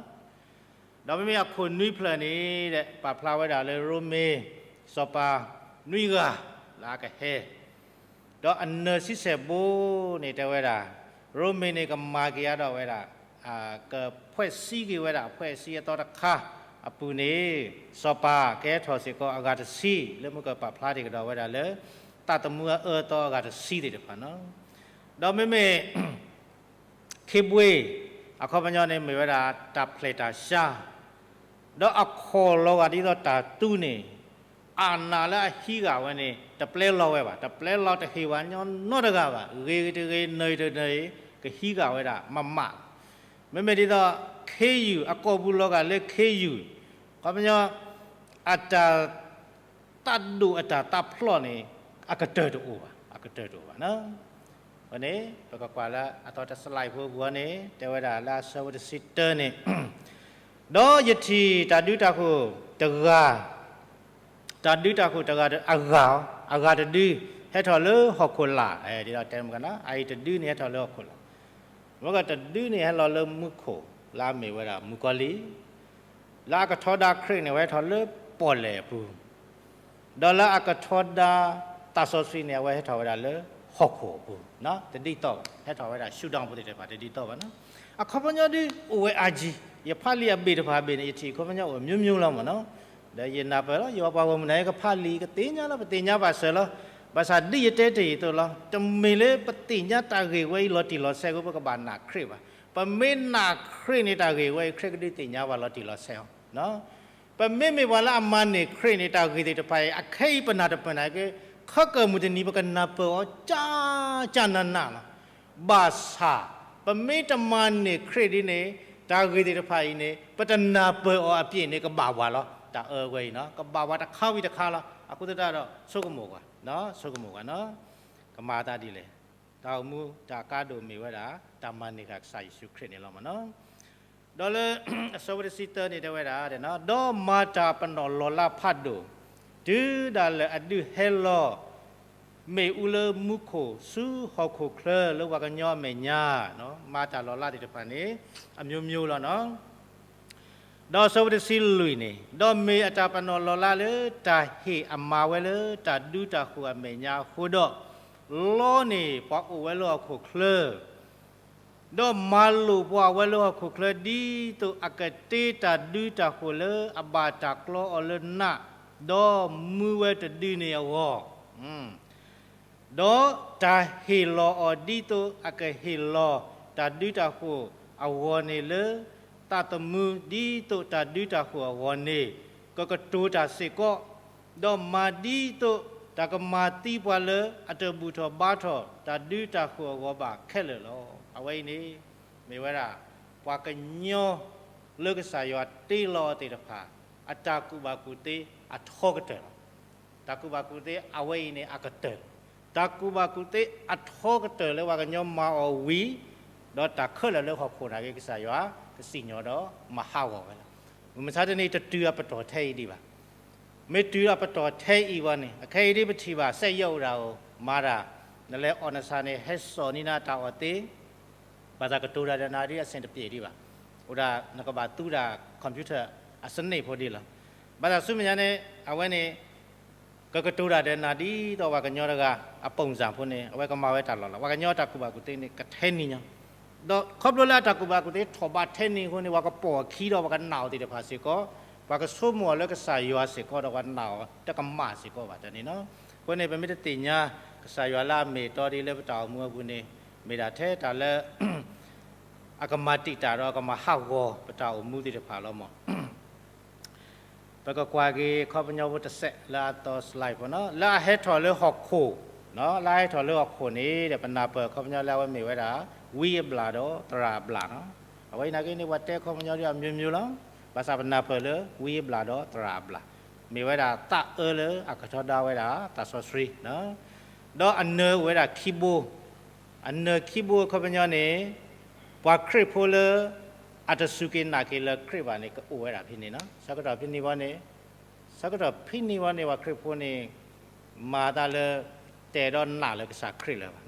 ၤ. ဒီးမ့မ့ၢ်အခိၣ်နွံဖျၢၣ်န့ၣ် ပာ်ဖျါဝဲဒၣ်လၢရိမ့ၤ စီၤပၤနွံဂၤ လၢအကဟဲ ဒီးအနၢၤဆံဆဲၣ်ဘိန့ၣ်တဲဝဲဒၣ်, ရိမ့ၤန့ၣ်ကမၤက့ၤအါထီၣ်ဝဲဒၣ်, ကဖှဲးဆံက့ၤဝဲဒၣ် အဖှဲးဆံအသီတခါအပူၤန့ၣ်, စီၤပၤကဟဲထီၣ်စ့ၢ်ကီးအဂၤတဆံ လၢမုၢ်ကပာ်ဖျါတ့ၢ်ကဒီးဝဲဒၣ်လၢ သးသမူအအၢအသီအဂၤတဆံသ့ၣ်တဖၣ်နီၤ. ဒီးမ့မ့ၢ် ခ့ဘွ့ အခီပညီန့ၣ်မ့ၢ်ဝဲဒၣ်တၢ်ဖျဲၣ်တၢ်ဆါ, ဒီးအခီၣ်လီၤဂာ်ဒ်သိးတၢ်သူန့ၣ်, အနၢ်လၢအဟံးဂာ်ဝဲန့ၣ် တပျဲလီၤဝဲဘၣ်, တပျဲလီၤတဟ့ၣ်ဝဲညီနီတဂၤဘၣ်, ဂ့ၤတဂ့ၤ နၢၤတနၢၤ ကဟံးဂာ်ဝဲဒၣ်မးမးလီၤ. မ့မ့ၢ်ဒ်သိး ခ့ယုၢ် အကိာ်ပူၤလီၤဂာ်လၢခ့ယုၢ်, အခီပညီ အတၢ် သးဒိၣ်အတၢ်သးဖျိးန့ၣ် အကတၢၢ်တအိၣ်ဘၣ်, အကတၢၢ်တအိၣ်ဘၣ်နီၤ. အဃိန့ၣ် ပကကွၢ်လၢအသီတစလါအံၤဖိအပူၤန့ၣ် တဲဝဲဒၣ်လၢအဆၢဖိတဆံတၢန့ၣ်, ဒီးယထံၣ်တၢ်ဒုးတၢ်ဃိၤတဂၤ, တၢ်ဒုးတၢ်ဃိၤတဂၤအဂၤ, အဂၤတဒု ဟဲထီၣ်လၢဟီၣ်ခိၣ်လာ်, ဒ်တဲမကနီၤ အအံၤတဒုန့ၣ်ဟဲထီၣ်လၢဟီၣ်ခိၣ်လာ်, မ့ၢ်ကတဒုန့ၣ်ဟဲလီၤလၢမူခိၣ် လၢအမ့ၢ်ဝဲဒၣ်မုၣ်ကီၤလံၢ်, လၢအကထီဒါခရံာ်န့ၣ် အဝဲဟဲထီၣ်လၢပီၣ်လဲၣ်အပူၤ, ဒီးလၢအကထီဒါသးစီဆှံန့ၣ် အဝဲဟဲထီၣ်ဝဲဒၣ်လၢဟီၣ်ခိၣ်အပူၤ, တဒ်သိးဘၣ်, ဟဲထီၣ်ဝဲဒၣ် ရှူးတၢ်ပူၤသ့ၣ်တဖၣ် တဒ်သိးဘၣ်နီၤ. အခီပညီဒုးအိၣ်ဝဲအါကံ, ယဖးလံာ်အဘ့ၣ်တဖၣ်အဘ့ၣ်န့ၣ် ယထံၣ်အခီပညီအိၣ်မျိုးမျိုးလီၤမ့ၢ်နီၤ. ဒီးယနၢ်ပၢၢ်လီၤ ယပှၤဂီၢ်မုၢ်နၤ ယကဖးလံာ် ကသ့ၣ်ညါလီၤ ပသ့ၣ်ညါဘၣ်စၢၤလီၤ. ဘၣ်ဆၣ်ဒ်ယတဲတ့ၢ်အသိးလီၤ, တမ့ၢ်လၢပသ့ၣ်ညါတၢ်ဂ့ၢ်ဝဲအံၤလီၤတံၢ်လီၤဆဲးအဃိ ပကဘၣ်နာ်ခရံာ်ဘၣ်. ပမ့ၢ်နာ်ခရံာ်န့ၣ် တၢ်ဂ့ၢ်ဝဲအံၤ ခရံာ်ကဒုးသ့ၣ်ညါဘၣ်လီၤတံၢ်လီၤဆဲးအီၤ. ပမ့မ့ၢ်ပှၤလၢအမၤန့ၢ်ခရံာ်န့ၣ် တၢ်ဂ့ၢ်သ့ၣ်တဖၣ်အံၤ အခဲအံၤပနၢ်တပၢၢ်နၤက့, ခီကၢၢ်မုၢ်တနံၤ ပကနၢ်ပၢၢ်အီၤ ကၢ်ကၢ်နးနးလီၤ. ဘၣ်ဆၣ် ပမ့ၢ်တမၤန့ၢ်ခရံာ်ဒ်န့ၣ် တၢ်ဂ့ၢ်သ့ၣ်တဖၣ်အံၤန့ၣ် ပတနၢ်ပၢၢ်အီၤအပျ့ၤန့ၣ် ကဘၣ်ပှၤလီၤ. တၢ်အၢဝဲအံၤနီၤ ကဘၣ်ပှၤတခါဝံၤတခါလီၤ. အဃိသတးဒီး ဆိကမိၣ်ကွၢ်, ဆိကမိၣ်ကွၢ်နီၤ, ကမၤသးဒ်လဲၣ်. တၢ်အိၣ်မူတၢ်ကါဒိၣ်မ့ၢ်ဝဲဒၣ် တၢ်မၤန့ၢ်ဃာ်ကစၢ်ယ့ၣ်ၡူးခရံာ်န့ၣ်လီၤမ့ၢ်နီၤ. ဒီးလၢ အဆၢဖိတဆံသၢန့ၣ်တဲဝဲဒၣ်, ဒီးမၤတၢ်ပနီၣ်လီၤလးဖးဒိၣ်, တုၤဒၣ်လဲာ်အဒုးဟဲလီၤ မ့ၣ်အူလၢမူခိၣ်ဆူဟီၣ်ခိၣ်ချၢလၢပှၤကညီအမဲာ်ညါ, မၤတၢ်လီၤလးသ့ၣ်တဖၣ်န့ၣ် အမျိုးမျိုးလီၤနီၤ. ဒီးအဆၢဖိတဆံလွံၢ်န့ၣ်, ဒီးမ့ၢ်အတၢ်ပနီၣ်လီၤလးလၢတၢ်ဟ့ၣ်အမၤဝဲလၢတၢ်ဒုးတၢ်ဃိၤအမဲာ်ညါအဃိဒီး, လီန့ၢ်ပှၤအိၣ်ဝဲလၢဟီၣ်ခိၣ်ချၢ ဒီးမၤလိာ်ပှၤဝဲလၢဟီၣ်ခိၣ်ချၢ ဒ်သိးအကတ့တၢ်ဒုးတၢ်ဃိၤလၢအဘၣ်တၢ်ကျီအီၤလၢနး, ဒီးမူဝဲတဒုန့ၣ်အဂီၢ်, ဒီးတၢ်ဟ့ၣ်လီၤအီၤဒ်သိးအကဟ့ၣ်လီၤတၢ်ဒုးတၢ်ဃိၤအဂီၢ်န့ၣ်လၢ သးသမူဒ်သိးတၢ်ဒုးတၢ်ဃိၤအဂီၢ်န့ၣ် ကကတိၤတၢ်စ့ၢ်ကီး, ဒီးမၤဒ်သိးတၢ်ကမၤသံပှၤလၢအတဘူၣ်ထီၣ်ဘါထီၣ်တၢ်ဒုးတၢ်ဃိၤအဂီၢ်ဘၣ်ခဲလၢာ်လီၤ. အဝဲအံၤန့ၣ် မ့ၢ်ဝဲဒၣ် ပှၤကညီလၢကစၢ်ယွၤတ့လီၤအီၤသ့ၣ်တဖၣ် အတၢ်ကူၣ်ဘၣ်ကူၣ်သ့အထီကတၢၢ်လီၤ. တၢ်ကူၣ်ဘၣ်ကူၣ်သ့အဝဲအံၤန့ၣ်အကတၢၢ်, တၢ်ကူၣ်ဘၣ်ကူၣ်သ့အထီကတၢၢ်လၢပှၤကညီမၤအီၤဝံၤ, ဒီးတၢ်ခဲလၢာ်လၢဟီၣ်ခိၣ်နာ်က့ ကစၢ်ယွၤကစံၣ်ညီၣ်ဒီးမၤဟးဂီၤဝဲလီၤ. မုၢ်မဆါတနံၤတတုၤအပတီၢ်ထဲအံၤဒံးဘၣ်. မ့ၢ်တုၤအပတီၢ်ထဲအံၤဝဲန့ၣ် အခဲအံၤဒ်ပထံၣ်ဘၣ် စက်ရုပ်အိၣ်ဒၣ်အိၣ် မၤတၢ်, နလဲၤအီၣ်နဆၣ်န့ၣ် ဟဲစိာ်န့ၢ်နၤတၢ်အီၣ်သ့ ဘၣ်ဆၣ်ကတိၤတၢ်ဒီးနၤဒ်အဆင်တပြေဒံးဘၣ်. အိၣ်ဒၣ်နကဘၣ်သူဒၣ် computer အစနစ်ဖိဒ်လီၤ. ဘၣ်ဆၣ်ဆူမဲာ်ညါန့ၣ် အဝဲန့ၣ် ကကတိၤတၢ်ဒီးနၤဒ်သိးပှၤကညီတဂၤအပိၣ်စၣ်ဖိန့ၣ် အဝဲကမၤဝဲတၢ်လီၢ်လီၤ. ပှၤကညီအတၢ်ကူၣ်ဘၣ်ကူၣ်သ့န့ၣ် ကထဲနံၤညါ, ဒီးခီဖျိလၢအတၢ်ကူၣ်ဘၣ်ကူၣ်သ့ထီၣ်ဘးထဲနံၤအဃိန့ၣ် ပှၤကပိာ်အခံဒီးပှၤကနာ်အီၤသ့ၣ်တဖၣ်စ့ၢ်ကီး, ပှၤကဆိကမိၣ်အီၤလၢကစၢ်ယွၤစ့ၢ်ကီးဒီးပှၤနာ်အီၤတကမၣ်စ့ၢ်ကီးဘၣ်တၢ်န့ၣ်လီၤ. အဃိန့ၣ် ပမ့ၢ်တသ့ၣ်ညါ ကစၢ်ယွၤလၢအမ့ၢ်အတီဒ်လၢပတၢ်အိၣ်မူအပူၤန့ၣ် မ့ၢ်ဒၣ်ထဲတၢ်လၢ အကမၤတံာ်တာ်ဒီးအကမၤဟးဂီၤပတၢ်အိၣ်မူသ့ၣ်တဖၣ်လီၤမး. ပကကွၢ်က့ၤခီပညီဖိတစဲးလၢအသီ slide ဖိနီၤ, လၢအဟဲထီၣ်လၢဟီၣ်ခိၣ်, လၢအဟဲထီၣ်လၢဟီၣ်ခိၣ်န့ၣ်ဒီး ပနၢ်ပၢၢ်ခီပညီလၢအဝဲမ့ၢ်ဝဲဒၣ် ဝံအဘျၣ်ဒီးသရၣ်အဘျၣ်နီၤ. အဝဲအံၤနာ်က့န့ၣ် ပှၤတဲခီပညီဒ်အမျိုးမျိုးလီၤ. ဘၣ်ဆၣ်ပနၢ်ပၢၢ်လၢဝံအဘျၣ်ဒီးသရၣ်အဘျၣ် မ့ၢ်ဝဲဒၣ်သးအၢလၢအကထီဒါဝဲဒၣ်သးစီဆှံ ဒီးအနၢၤအိၣ်ဝဲဒၣ်ခံဘိ, အနၢၤခံဘိအခီပညီန့ၣ် ပှၤခရံာ်ဖိလၢ အတစူၢ်က့ၤနာ်က့ၤလၢခရံာ်ဘၣ်န့ၣ် ကအိၣ်ဝဲဒၣ်ဖဲန့ၣ်နီၤ. ဆၢကတီၢ်ဖဲန့ၣ်ဘီန့ၣ်, ဆၢကတီၢ်ဖဲန့ၣ်ဘီန့ၣ် ပှၤခရံာ်ဖိန့ၣ် မၤသးလၢ တအဲၣ်ဒိးနာ်လၢကစၢ်ခရံာ်လၢၤဘၣ်.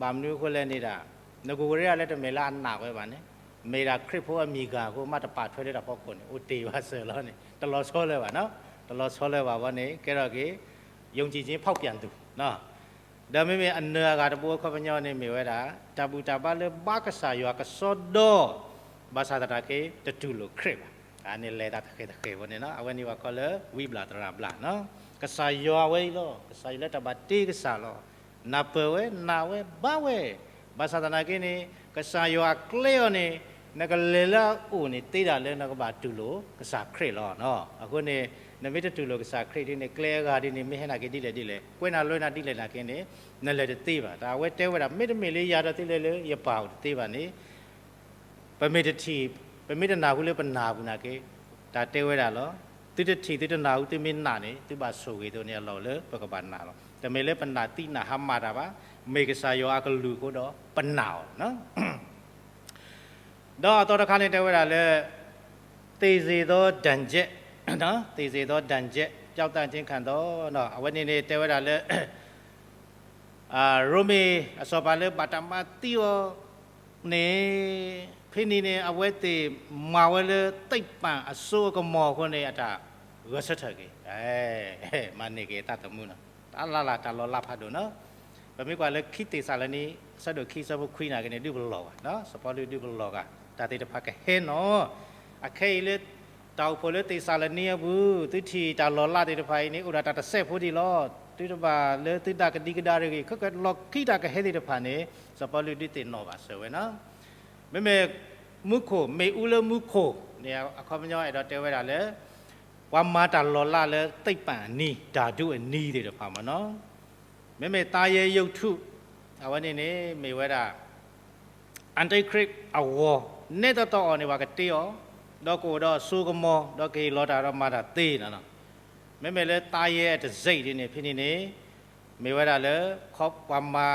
ဘၣ်မနုၤအဃိလဲၣ်န့ၣ်ဒၣ် နကဝဲရ့ဒၣ်လၢတမ့ၢ်လၢအနာ်ဝဲဘၣ်န့ၣ်, မ့ၢ်ဒၣ်ခရံာ်ဖိအမံၤဂၤအဃိ မ့ၢ်တပာ်ထွဲလၢတၢ်ဖီခိၣ်န့ၣ် အိၣ်တ့ၢ်ဘၣ်စၢၤလီၤန့ၣ် တလီၤဆီလၢၤဘၣ်နီၤ. တလီၤဆီလၢၤဘၣ်ဘီန့ၣ် ကဲထီၣ်က့ၤ ယုံကြည်ခြင်းဖောက်ပြန်သူ ဒီးမ့မ့ၢ်အနၢၤအဂၤတဘိအခီပညီန့ၣ်မ့ၢ်ဝဲဒၣ် တၢ်ဘူၣ်တၢ်ဘါလၢဘါကစၢ်ယွၤကစီဒီ, ဘၣ်ဆၣ်သနာ်က့ တတူၢ်လိာ်ခရံာ်ဘၣ်. အန့ၣ်လဲၤသးတဃဲၤတဃဲၤဖိန့ၣ်နီၤ, အဝဲန့ၣ်ပှၤကိးလၢဝံဘျၣ်သရၣ်ဘျၣ်နီၤ. ကစၢ်ယွၤဝဲအံၤလီၤ, ကစၢ်ယွၤလၢတၢ်ဘၣ်တ့ကစၢ်လီၤ. နၢ်ပၢၢ်ဝဲ နာ်ဝဲ ဘါဝဲ, ဘၣ်ဆၣ်သနာ်က့န့ၣ် ကစၢ်ယွၤအကျဲအီၤန့ၣ် နကလဲၤလၢအအိၣ်န့ၣ် သ့ဒၣ်လၢနကဘၣ်တူၢ်လိာ်ကစၢ်ခရံာ်လီၤ. အဃိန့ၣ် နမ့ၢ်တတူၢ်လိာ်ကစၢ်ခရံာ်ဒ်န့ၣ် ကျဲအဂၤဒ်န့ၣ် မ့ၢ်ဟဲနာ်က့ၤဒ်လဲၣ်ဒ်လဲၣ် ကွဲနၤလွဲနၤဒ်လဲၣ်နာ်က့န့ၣ် နလဲၤတသ့ဘၣ်. တၢ်အဝဲတဲဝဲဒၣ် မ့တမ့ၢ်လၢယၤဒီးသုလဲၤလၢယပၢ်အိၣ်တသ့ဘၣ်န့ၣ် ပမ့ၢ်တထံၣ် ပမ့ၢ်တနၢ်ဟူလၢပနၢ်ပူၤနာ်က့ တၢ်တဲဝဲဒၣ်လီၤ. သုတထံၣ်သုတနၢ်ဟူသုမ့ၢ်နာ်န့ၣ် သုဘၣ်ဆိၣ်ဂ့ၤအသိးန့ၣ်အလီၢ်လၢပကဘၣ်နာ်လီၤ. တမ့ၢ်လၢပနာ်သံနာ်ဟါမၢ်တၢ်ဘၣ်, မ့ၢ်ကစၢ်ယွၤအကလုၢ်အဃိဒီးပနာ်အီၤ ဒီးအသီတခါန့ၣ်တဲဝဲဒၣ်လၢ သေစေသောဒဏ်ချက်, သေစေသောဒဏ်ချက်, ပျောက်သံခြင်းခံသော, အဝဲန့ၣ်န့ၣ်တဲဝဲဒၣ်လၢ ရိမ့ၤအစီၤပၤလၢဘၣ်တၢ်မၤသံအီၤန့ၣ် ဖဲန့ၣ်န့ၣ် အဝဲသ့ၣ်မၤဝဲလၢသိပ္ပံအစိအကမီၤအဃိန့ၣ် အတၢ်ဂဲၤဆၢထၢၣ်က့ၤ မၤန့ၢ်က့ၤအသးသမူနီၤ, တၢ်လၢ်လၢ်တၢ်လီၤလးဖးဒိၣ်နီၤ. ပမ့ၢ်ကွၢ်လၢခံသ့းစၤလနံ အဆၢဒိၣ်ခံအဆၢဖိခွံနာ်က့န့ၣ် ဒုးပလီၢ်ဘၣ်, စီၤပီလူးဒုးပလီၢ်ဂၤ တၢ်သ့ၣ်တဖၣ်ကဟဲနီၤ. အခဲအံၤလၢ တၢ်အိၣ်ဖှိၣ်လၢသ့းစၤလနံအပူၤ သုထံၣ်တၢ်လီၤလးသ့ၣ်တဖၣ်အံၤန့ၣ် အိၣ်ဒၣ်တၢ်တစဲးဖိဒံးလီၤ. သုတဘၣ်လၢသုသးကဒံကဒါတဂ့ၤ, ခဲကလီၢ်ခံတၢ်ကဟဲသ့ၣ်တဖၣ်န့ၣ် စီၤပီလူးဒုးသ့ၣ်နီၣ်ဘၣ်စၢၤဝဲနီၤ. မ့မ့ၢ်မူခိၣ် မ့ၣ်အူလၢမူခိၣ်န့ၣ် အခီပညီအဲၣ်ဒိးတဲဝဲဒၣ်လၢ ပှၤမၤတၢ်လီၤလးလၢသိပ္ပံအနံၤ ဓာတုအနံၤသ့ၣ်တဖၣ်မ့ၢ်နီၤ. မ့မ့ၢ်သားရဲရုပ်တု အဝဲန့ၣ်န့ၣ် မ့ၢ်ဝဲဒၣ် Antichrist အဂီၤ နဲသီသီအီၤန့ၣ် ပှၤကတ့အီၤ, ဒီးကအိၣ်ဒီးအစိကမီၤ ဒီးကဟ့ၣ်လီၤတၢ်ဒီးမၤတၢ်သ့နီၤ. မ့မ့ၢ်လၢသားရဲအတံဆိပ်ဒ်န့ၣ် ဖဲန့ၣ်န့ၣ် မ့ၢ်ဝဲဒၣ်လၢ ပှၤမၤ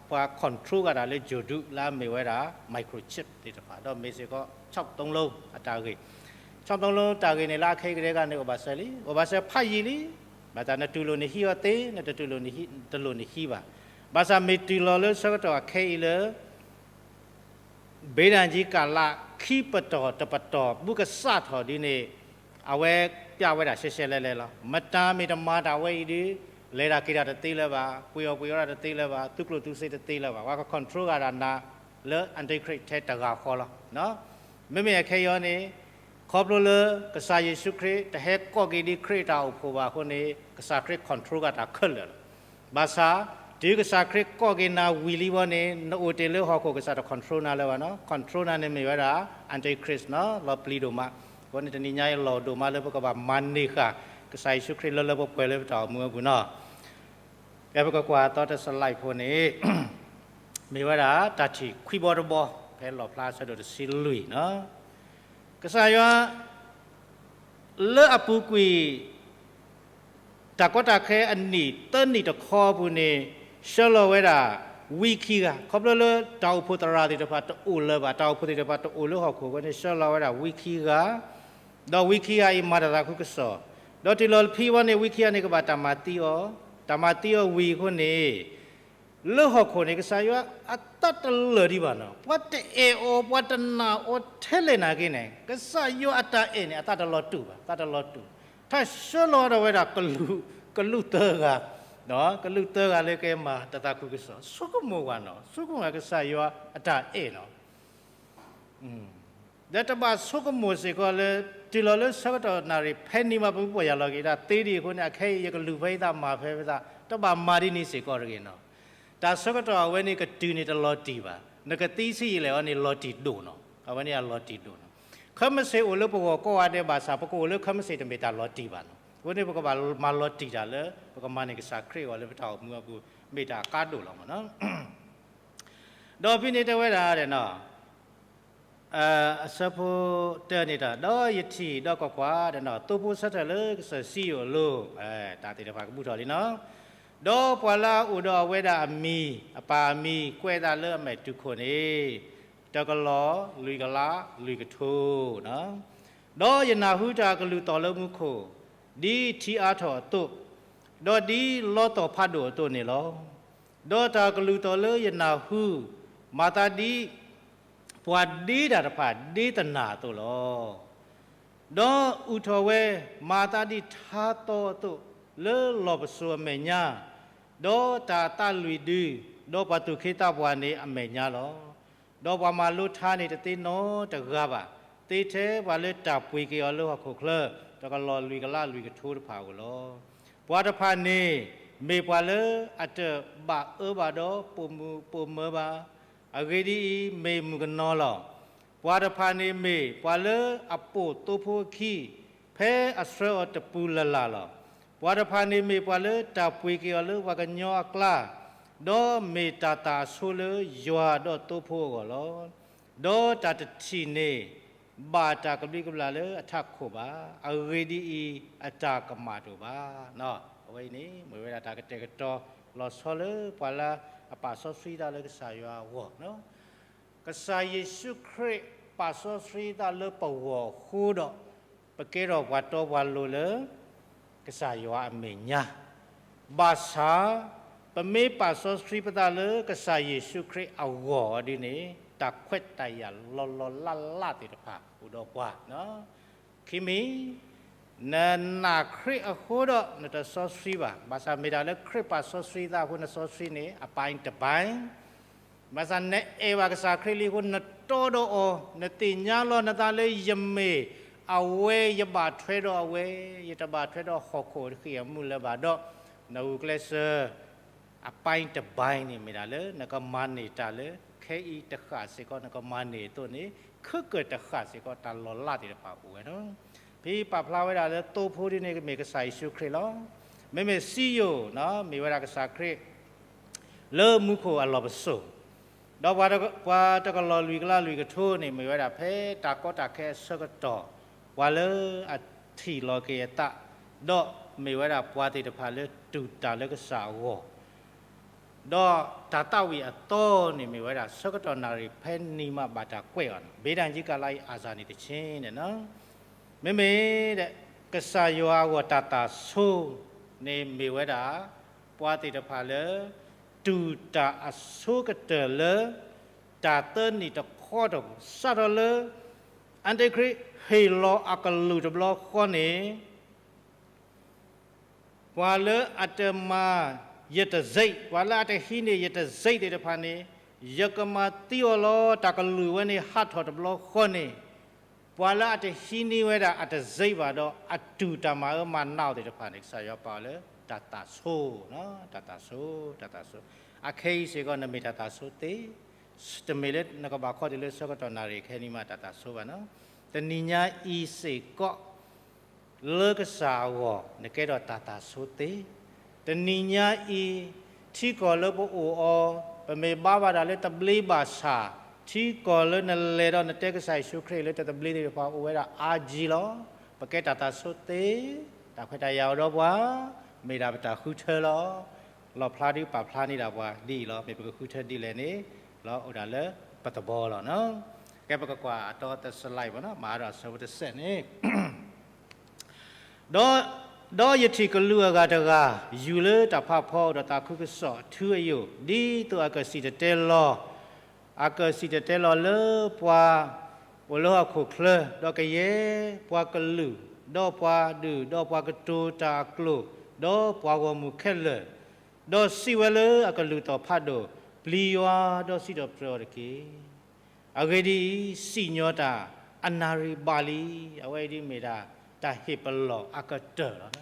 ပှၤ control ကဒီးလၢဂြိုဟ်တု လၢအမ့ၢ်ဝဲဒၣ် microchip သ့ၣ်တဖၣ် ဒီးမ့ၢ်စ့ၢ်ကီး ခြောက်သုံးလုံး အတၢ်ဂ့ၢ်, ခြောက်သုံးလုံး တၢ်ဂ့ၢ်န့ၣ် လၢအခဲအံၤကဒဲကန့ၣ် အိၣ်ဘၣ်စၢၤလံ, အိၣ်ဘၣ်စၢၤဖးယံာ်လံ. ဘၣ်ဆၣ်နတူၢ်လိာ်န့ၣ်ဟံးအီၤသ့, နတတူၢ်လိာ်န့ၣ်ဟံး, တလိၣ်န့ၣ်ဟံးဘၣ်. ဘၣ်ဆၣ်မ့ၢ်တုၤလီၤလၢဆၢကတီၢ်အခဲအံၤလၢ ဘ့ဒၣ်ကံကၣ်လး ခံပတီၢ်တပတီၢ် ဘူးကစးထီၣ်ဒ်န့ၣ် အဝဲပျးဝဲဒၣ်ရှဲရှဲလဲလဲလီၤ. မတၤမ့ၢ်တမၤတၢ်ဝဲအံၤဒီး လဲၤတၢ်က့ၤတၢ်တသ့လၢၤဘၣ်, ပှ့ၤအီၣ်ပှ့ၤအီတၢ်တသ့လၢၤဘၣ်, သူကျိၣ်သူစ့တသ့လၢၤဘၣ်, ပှၤက control ဂၤဒၣ်နၤလၢ Antichrist ထဲတဂၤဃီလီၤ. မ့မ့ၢ်အခဲအံၤအံၤန့ၣ် ခီဖျိလၢကစၢ်ယ့ၣ်ၡူးခရံာ် တဟဲကိးက့ၤဒ်ခရံာ်အတၢ်အိၣ်ဖှိၣ်ဘၣ်အဃိန့ၣ် ကစၢ်ခရံာ် control ဂၤတၢ်ခဲလၢာ်လီၤ. ဘၣ်ဆၣ် တုၤကစၢ်ခရံာ်ကိးက့ၤနၤဝံၤလံဘီန့ၣ် နအိၣ်တ့ၢ်လၢဟီၣ်ခိၣ် ကစၢ်တ control နၤလၢၤဘၣ်နီၤ. control နၤန့ၣ်မ့ၢ်ဝဲဒၣ် Antichrist နီၤ, လီၤပျံၤဒိၣ်မး. အဃိန့ၣ်တနံၤညါအံၤလီၢ်ဒိၣ်မးလၢပကဘၣ်မၤန့ၢ်ဃာ် ကစၢ်ယ့ၣ်ၡူးခရံာ်လၢလၢပှဲၤပှဲၤလၢပတၢ်အိၣ်မူအပူၤနီၤ. ကဲပကကွၢ်အသီတစဲးဖိန့ၣ် မ့ၢ်ဝဲဒၣ်တၢ်ထံၣ်ခွံဘီတဘီ ဖဲလီၣ်ဖျါအဆၢဒိၣ်တဆံလွံၢ်နီၤ. ကစၢ်ယွၤ လၢအပူၤကွံာ် တၢ်ကီတၢ်ခဲအနံၣ်သၢနံၣ်တခီအပူၤန့ၣ် ဆှၢလီၤဝဲဒၣ် ဝံခံဂၤ, ခီဖျိလၢတၢ်အိၣ်ဖှိၣ်သရၣ်သ့ၣ်တဖၣ်တအိၣ်လၢၤဘၣ်, တၢ်အိၣ်ဖှိၣ်သ့ၣ်တဖၣ်တအိၣ်လၢဟီၣ်ခိၣ်အဃိန့ၣ် ဆှၢလီၤဝဲဒၣ်ဝံခံဂၤ, ဒီးဝံခံဂၤအံၤမၤတၢ်သးခုကစီၣ်, ဒီးတုၤလီၤဖံဘီန့ၣ် ဝံခံဂၤန့ၣ်ကဘၣ်တၢ်မၤသံအီၤ, တၢ်မၤသံအီၤဝံၤအဃိန့ၣ် လၢဟီၣ်ခိၣ်န့ၣ် ကစၢ်ယွၤအသးတလၢာ်ဒံးဘၣ်နီၤ, ပှၤတအဲၣ်အီၤ ပှၤတနာ်အီၤထဲလဲၣ်နာ်က့န့ၣ် ကစၢ်ယွၤအတၢ်အဲၣ်န့ၣ် အသးတလီၤတူာ်ဘၣ်, သးတလီၤတူာ်, ထါဆှၢလီၤဒီးဝဲဒၣ်ကလူး ကလူးသၢဂၤ, ကလူးသၢဂၤလၢကမၤတၢ်သးခုကစီၣ် ဆိကမိၣ်ဝဲနီၤ, ဆိကမိၣ်ဝဲကစၢ်ယွၤအတၢ်အဲၣ်နီၤ. ဒီးတဘၣ်ဆိကမိၣ်စ့ၢ်ကီးလၢ တုၤလီၤလၢဆၢကတီၢ်နၣ်ရံၣ်ဖဲန့ၣ်မး ပမ့ၢ်ပီၢ်ယၢ်လီၤက့ၤတၢ်သ့ဒံးအဃိန့ၣ် အခဲအံၤယကလူၤဖဲယသးမၤဖဲယသး တဘၣ်မၤဒ်န့ၣ်စ့ၢ်ကီးတဂ့ၤနီၤ. တၢ်ဆၢကတီၢ်အဝဲန့ၣ်ကတုၤန့ၣ်တလီၤတံၢ်ဘၣ်, နကသံဆံးယံာ်လဲၣ်အီၤန့ၣ်လီၤတံၢ်ဒိၣ်နီၤ, အဝဲန့ၣ်အလီၤတံၢ်ဒိၣ်နီၤ. ခဲမုၢ်ဆ့ၣ်အိၣ်လၢပဂီၢ်ကိးဂၤဒဲးဘၣ်ဆၣ် ပကအိၣ်လၢခဲမုၢ်ဆ့ၣ်တမ့ၢ်တၢ်လီၤတံၢ်ဘၣ်နီၤ. အဃိန့ၣ်ပကဘၣ်မၤလီၤတံၢ်တၢ်လၢ ပကမၤန့ၢ်ကစၢ်ခရံာ်အဂီၢ်လၢပတၢ်အိၣ်မူအပူၤ မ့ၢ်တၢ်အကါဒိၣ်လီၤမးနီၤ. ဒီးဖဲန့ၣ်တဲဝဲဒၣ်ဒီး အဆၢဖိတၢန့ၣ်တၢ်, ဒီးယထံၣ်ဒီးကွၢ်ကွၢ်ဒီးနီၤ သိဖိဆၢထၢၣ်လၢကစၢၢ်စံယိၣ်အလိၤ, တၢ်သ့ၣ်တဖၣ်ကဘူၣ်ထီၣ်လံနီၤ. ဒီးပှၤလၢအအိၣ်ဒီးအဝဲဒၣ်အမံၤ အပၢ်အမံၤကွဲးအသးလၢအမဲာ်တူၢ်ခိၣ်န့ၣ် တကလီၢ်လွံၢ်ကလးလွံၢ်ကထိနီၤ. ဒီးယနၢ်ဟူတၢ်ကလုၢ်သီၣ်လၢမူခိၣ် ဒ်ထံအါထီၣ်အသိး, ဒီးဒ်လီသီၣ်ဖးဒိၣ်အသိးန့ၣ်လီၤ. ဒီးတၢ်ကလုၢ်သီၣ်လၢယနၢ်ဟူ မၤသးဒ် ပှၤဒ့တၢ်တဖၣ်ဒ့သနာ်အသိးလီၤ. ဒီးအုၣ်ထီၣ်ဝဲ မၤသးဒ်ထါသီအသိး လၢလီၢ်ပစိာ်အမဲာ်ညါ, ဒီးတၢ်အသးလွံၢ်ဒု, ဒီးပှၤသူၣ်က့သးပှၢ်န့ၣ်အမဲာ်ညါလီၤ. ဒီးပှၤမၤလိထါန့ၣ်တသ့နီတဂၤဘၣ်, သ့ထဲပှၤလၢတၢ်ပှ့ၤက့ၤအီၤလၢဟီၣ်ခိၣ်ချၢ တကလီၢ်လွံၢ်ကလးလွံၢ်ကထိတဖၣ်ဧိၤလီၤ. ပှၤတဖၣ်န့ၣ် မ့ၢ်ပှၤလၢအတဘၣ်အၢဘၣ်ဒီးပိာ်မုၣ်ပိာ်မၢၤဘၣ်, အဂ့ၢ်ဒ်အံၤ, မ့ၢ်မုၣ်ကနီၤလီၤ. ပှၤတဖၣ်န့ၣ်မ့ၢ်ပှၤလၢအပိာ်သိဖိအခံ, ဖဲအဆှၢအီၤတပူၤလၢ်လၢ်လီၤ. ပှၤတဖၣ်န့ၣ်မ့ၢ်ပှၤလၢတၢ်ပှ့ၤက့ၤအီၤလၢပှၤကညီအကျါ, ဒီးမ့ၢ်တၢ်သၣ်အဆိလၢယွၤဒီးသိဖိအဂီၢ်လီၤ. ဒီးတၢ်တထံၣ်န့ၣ် ဘၣ်တၢ်ကဘျံးကဘျၣ်လၢအထးခိၣ်ဘၣ်. အဂ့ၢ်ဒ်အံၤ, အတၢ်ကမၣ်တအိၣ်ဘၣ်. အဝဲအံၤန့ၣ် မ့ၢ်ဝဲဒၣ်တၢ်ကတဲာ်ကတီၤလီၤဆီလၢပှၤလၢအပာ်စီဆှံသးလၢကစၢ်ယွၤအဂီၢ် ကစၢ်ယ့ၣ်ၡူးခရံာ်ပာ်စီဆှံသးလၢပဂီၢ်အဃိဒီး ပကဲထီၣ်ပှၤတီပှၤလိၤလၢ ကစၢ်ယွၤအမဲာ်ညါ, ဘၣ်ဆၣ် ပမ့ၢ်ပာ်စီဆှံပသးလၢကစၢ်ယ့ၣ်ၡူးခရံာ်အဂီၢ်ဒ်န့ၣ် တၢ်ခွဲးတၢ်ယာ်လီၤလီၤလၢ်လၢ်သ့ၣ်တဖၣ်အိၣ်ဒီးပှၤ ခံမံၤ, နနာ်ခရံာ်အဃိဒီးနတစီဆှံဘၣ်. ဘၣ်ဆၣ်မ့ၢ်တၢ်လၢခရံာ်ပာ်စီဆှံသးအဃိနစီဆှံန့ၣ် အပိုင်းတပိုင်း, ဘၣ်ဆၣ်နအဲၣ်ဘၣ်ကစၢ်ခရံာ်လံအဃိ နတီဒီးအီၤ, နသ့ၣ်ညါလီၤနသးလၢယမ့ၢ်အဝဲ, ယဘၣ်ထွဲဒီးအဝဲ, ယတဘၣ်ထွဲဒီးဟီၣ်ခိၣ်တဃံၢ်အမုၢ်လၢၤဘၣ်ဒီး နဂုာ်ကျဲးစၢး အပိုင်းတပိုင်းန့ၣ် မ့ၢ်ဒၣ်လၢ နကမၤန့ၢ်တၢ်လၢ ခဲအံၤတဃၣ်စ့ၢ်ကီး နကမၤန့ၢ်အသိးန့ၣ် ခဲကၢၣ်တဃၣ်စ့ၢ်ကီး တၢ်လီၤလးသ့ၣ်တဖၣ်အိၣ်ဝဲလီၤ. ဖဲပာ်ဖျါဝဲဒၣ်လၢသိဖိဒ်န့ၣ် ကမ့ၢ်ကစၢ်ယ့ၣ်ၡူးခရံာ်လီၤ. မ့မ့ၢ်စံယိၣ် မ့ၢ်ဝဲဒၣ်ကစၢ်ခရံာ် လၢမူခိၣ်အလီၢ်ပစိာ်, ဒီးပှၤတကလီၢ်လွံၢ်ကလးလွံၢ်ကထိန့ၣ် မ့ၢ်ဝဲဒၣ်ဖဲတၢ်ကီတၢ်ခဲအဆၢကတီၢ်, ပှၤလၢအထံၣ်လီၤက့ၤအသး, ဒီးမ့ၢ်ဝဲဒၣ်ပှၤသ့ၣ်တဖၣ်လၢတူၢ်တၢ်လၢကစၢ်အဂီၢ် ဒီးတၢ်သးဝံၣ်အသီန့ၣ် မ့ၢ်ဝဲဒၣ်ဆၢကတီၢ်နၣ်ရံၣ်ဖဲန့ၣ်မးဘၣ်တၢ်ကွဲးအီၤန့ၣ် ဘ့ဒၣ်ယကလးအံၤအစၢ်န့ၣ်တဆ့န့ၣ်လီၤ. မ့မ့ၢ် ကစၢ်ယွၤအဂီၢ်တၢ်သၣ်ဆိ န့ၣ်မ့ၢ်ဝဲဒၣ် ပှၤသ့ၣ်တဖၣ်လၢ တူၢ်တၢ်အဆိကတၢၢ်လၢ တၢ်သၢနံၣ်တခီတၢ်ပူၤ စးထီၣ်လၢ အၣ်တ့ခရံာ်ဟ့ၣ်လီၤအကလုၢ်တဘျီဃီန့ၣ် ပှၤလၢအတမၤယတစ့း, ပှၤလၢအတဟံးန့ၢ်ယတစ့းသ့ၣ်တဖၣ်န့ၣ် ယကမၤသံအီၤလီၤ. တၢ်ကလုၢ်ဝဲန့ၣ်ဟးထီၣ်တဘျီဃီန့ၣ် ပှၤလၢအတဟံးန့ၢ်ဝဲဒၣ်အတစ့းဘၣ်ဒီး အတူၢ်တၢ်မၤအၢမၤနးအီၤသ့ၣ်တဖၣ်န့ၣ် ကစၢ်ယွၤပာ်အီၤလၢ တၢ်သၣ်ဆိ, တၢ်သၣ်ဆိ, တၢ်သၣ်ဆိ. အခဲအံၤစ့ၢ်ကီး နမ့ၢ်တၢ်သၣ်ဆိသ့, တမ့ၢ်လၢနကဘၣ်ခီတုၤလၢဆၢကတီၢ်နၣ်ရံၣ်ခဲအံၤန့ၣ်မး တၢ်သၣ်ဆိဘၣ်နီၤ. တနံၤညါအံၤစ့ၢ်ကီး လၢကစၢ်အဂီၢ် နကဲထီၣ်တၢ်သၣ်ဆိသ့. တနံၤညါအံၤ ထံကီၢ်လၢပအိၣ်အီၤ ပမ့ၢ်ဘါဘၣ်တၢ်လၢသဘျ့ဘၣ်ဆၣ် ထံကီၢ်လၢနလဲၤဒီးနတဲကစၢ်ယ့ၣ်ၡူးခရံာ်လၢတသဘျ့သ့ၣ်တဖၣ်အိၣ်ဝဲဒၣ်အါကံလီၤ. ပကဲတၢ်သၣ်ဆိသ့, တၢ်ခွဲးတၢ်ယာ်အိၣ်ဒီးပှၤ, မ့ၢ်ဒၣ်ပတၢ်ဃုထၢလီၤ. လီၣ်ဖျါဒုးပာ်ဖျါန့ၢ်ဒၣ်ပှၤဒ်အံၤလီၤ. မ့ၢ်ပကဃုထၢဒ်လဲၣ်န့ၣ် လီၤအိၣ်ဒၣ်လၢပသဘီလီၤနီၤ. ကဲပကကွၢ်အတီသၢ slide ဘၣ်နီၤ, မၤဒီးအဆၢဖိတဆံန့ၣ် ဒီး, ဒီးယထံၣ်ကလူးအဂၤတဂၤ ယူၤလၢတၢ်ဖးဖီအိၣ်ဒီးသးခုကစီၣ်အထူအယိာ်, ဒ်သိးအကစံၣ်တဲၤတဲလီၤ, အကစံၣ်တဲၤတဲလီၤလၢပှၤအိၣ်လၢဟီၣ်ခိၣ်ချၢ, ဒီးကယဲၢ်ပှၤကလုာ်, ဒီးပှၤဒူၣ်, ဒီးပှၤကတိၤတၢ်အကျိာ်, ဒီးပှၤဂီၢ်မုၢ်ခဲလၢာ်, ဒီးစံးဝဲလၢအကလူးသီၣ်ဖးဒိၣ်, ပျံၤယွၤဒီးစံးထီၣ်ပတြၢၤအီၤတက့ၢ်. အဂ့ၢ်ဒ်အံၤ, စံၣ်ညီၣ်တၢ်, အနၣ်ရံၣ်ဘၣ်လံ. အဝဲအံၤဒ်မ့ၢ်ဒၣ် တၢ်ဟ့ၣ်ပလီၢ်အကတၢၢ်လီၤ.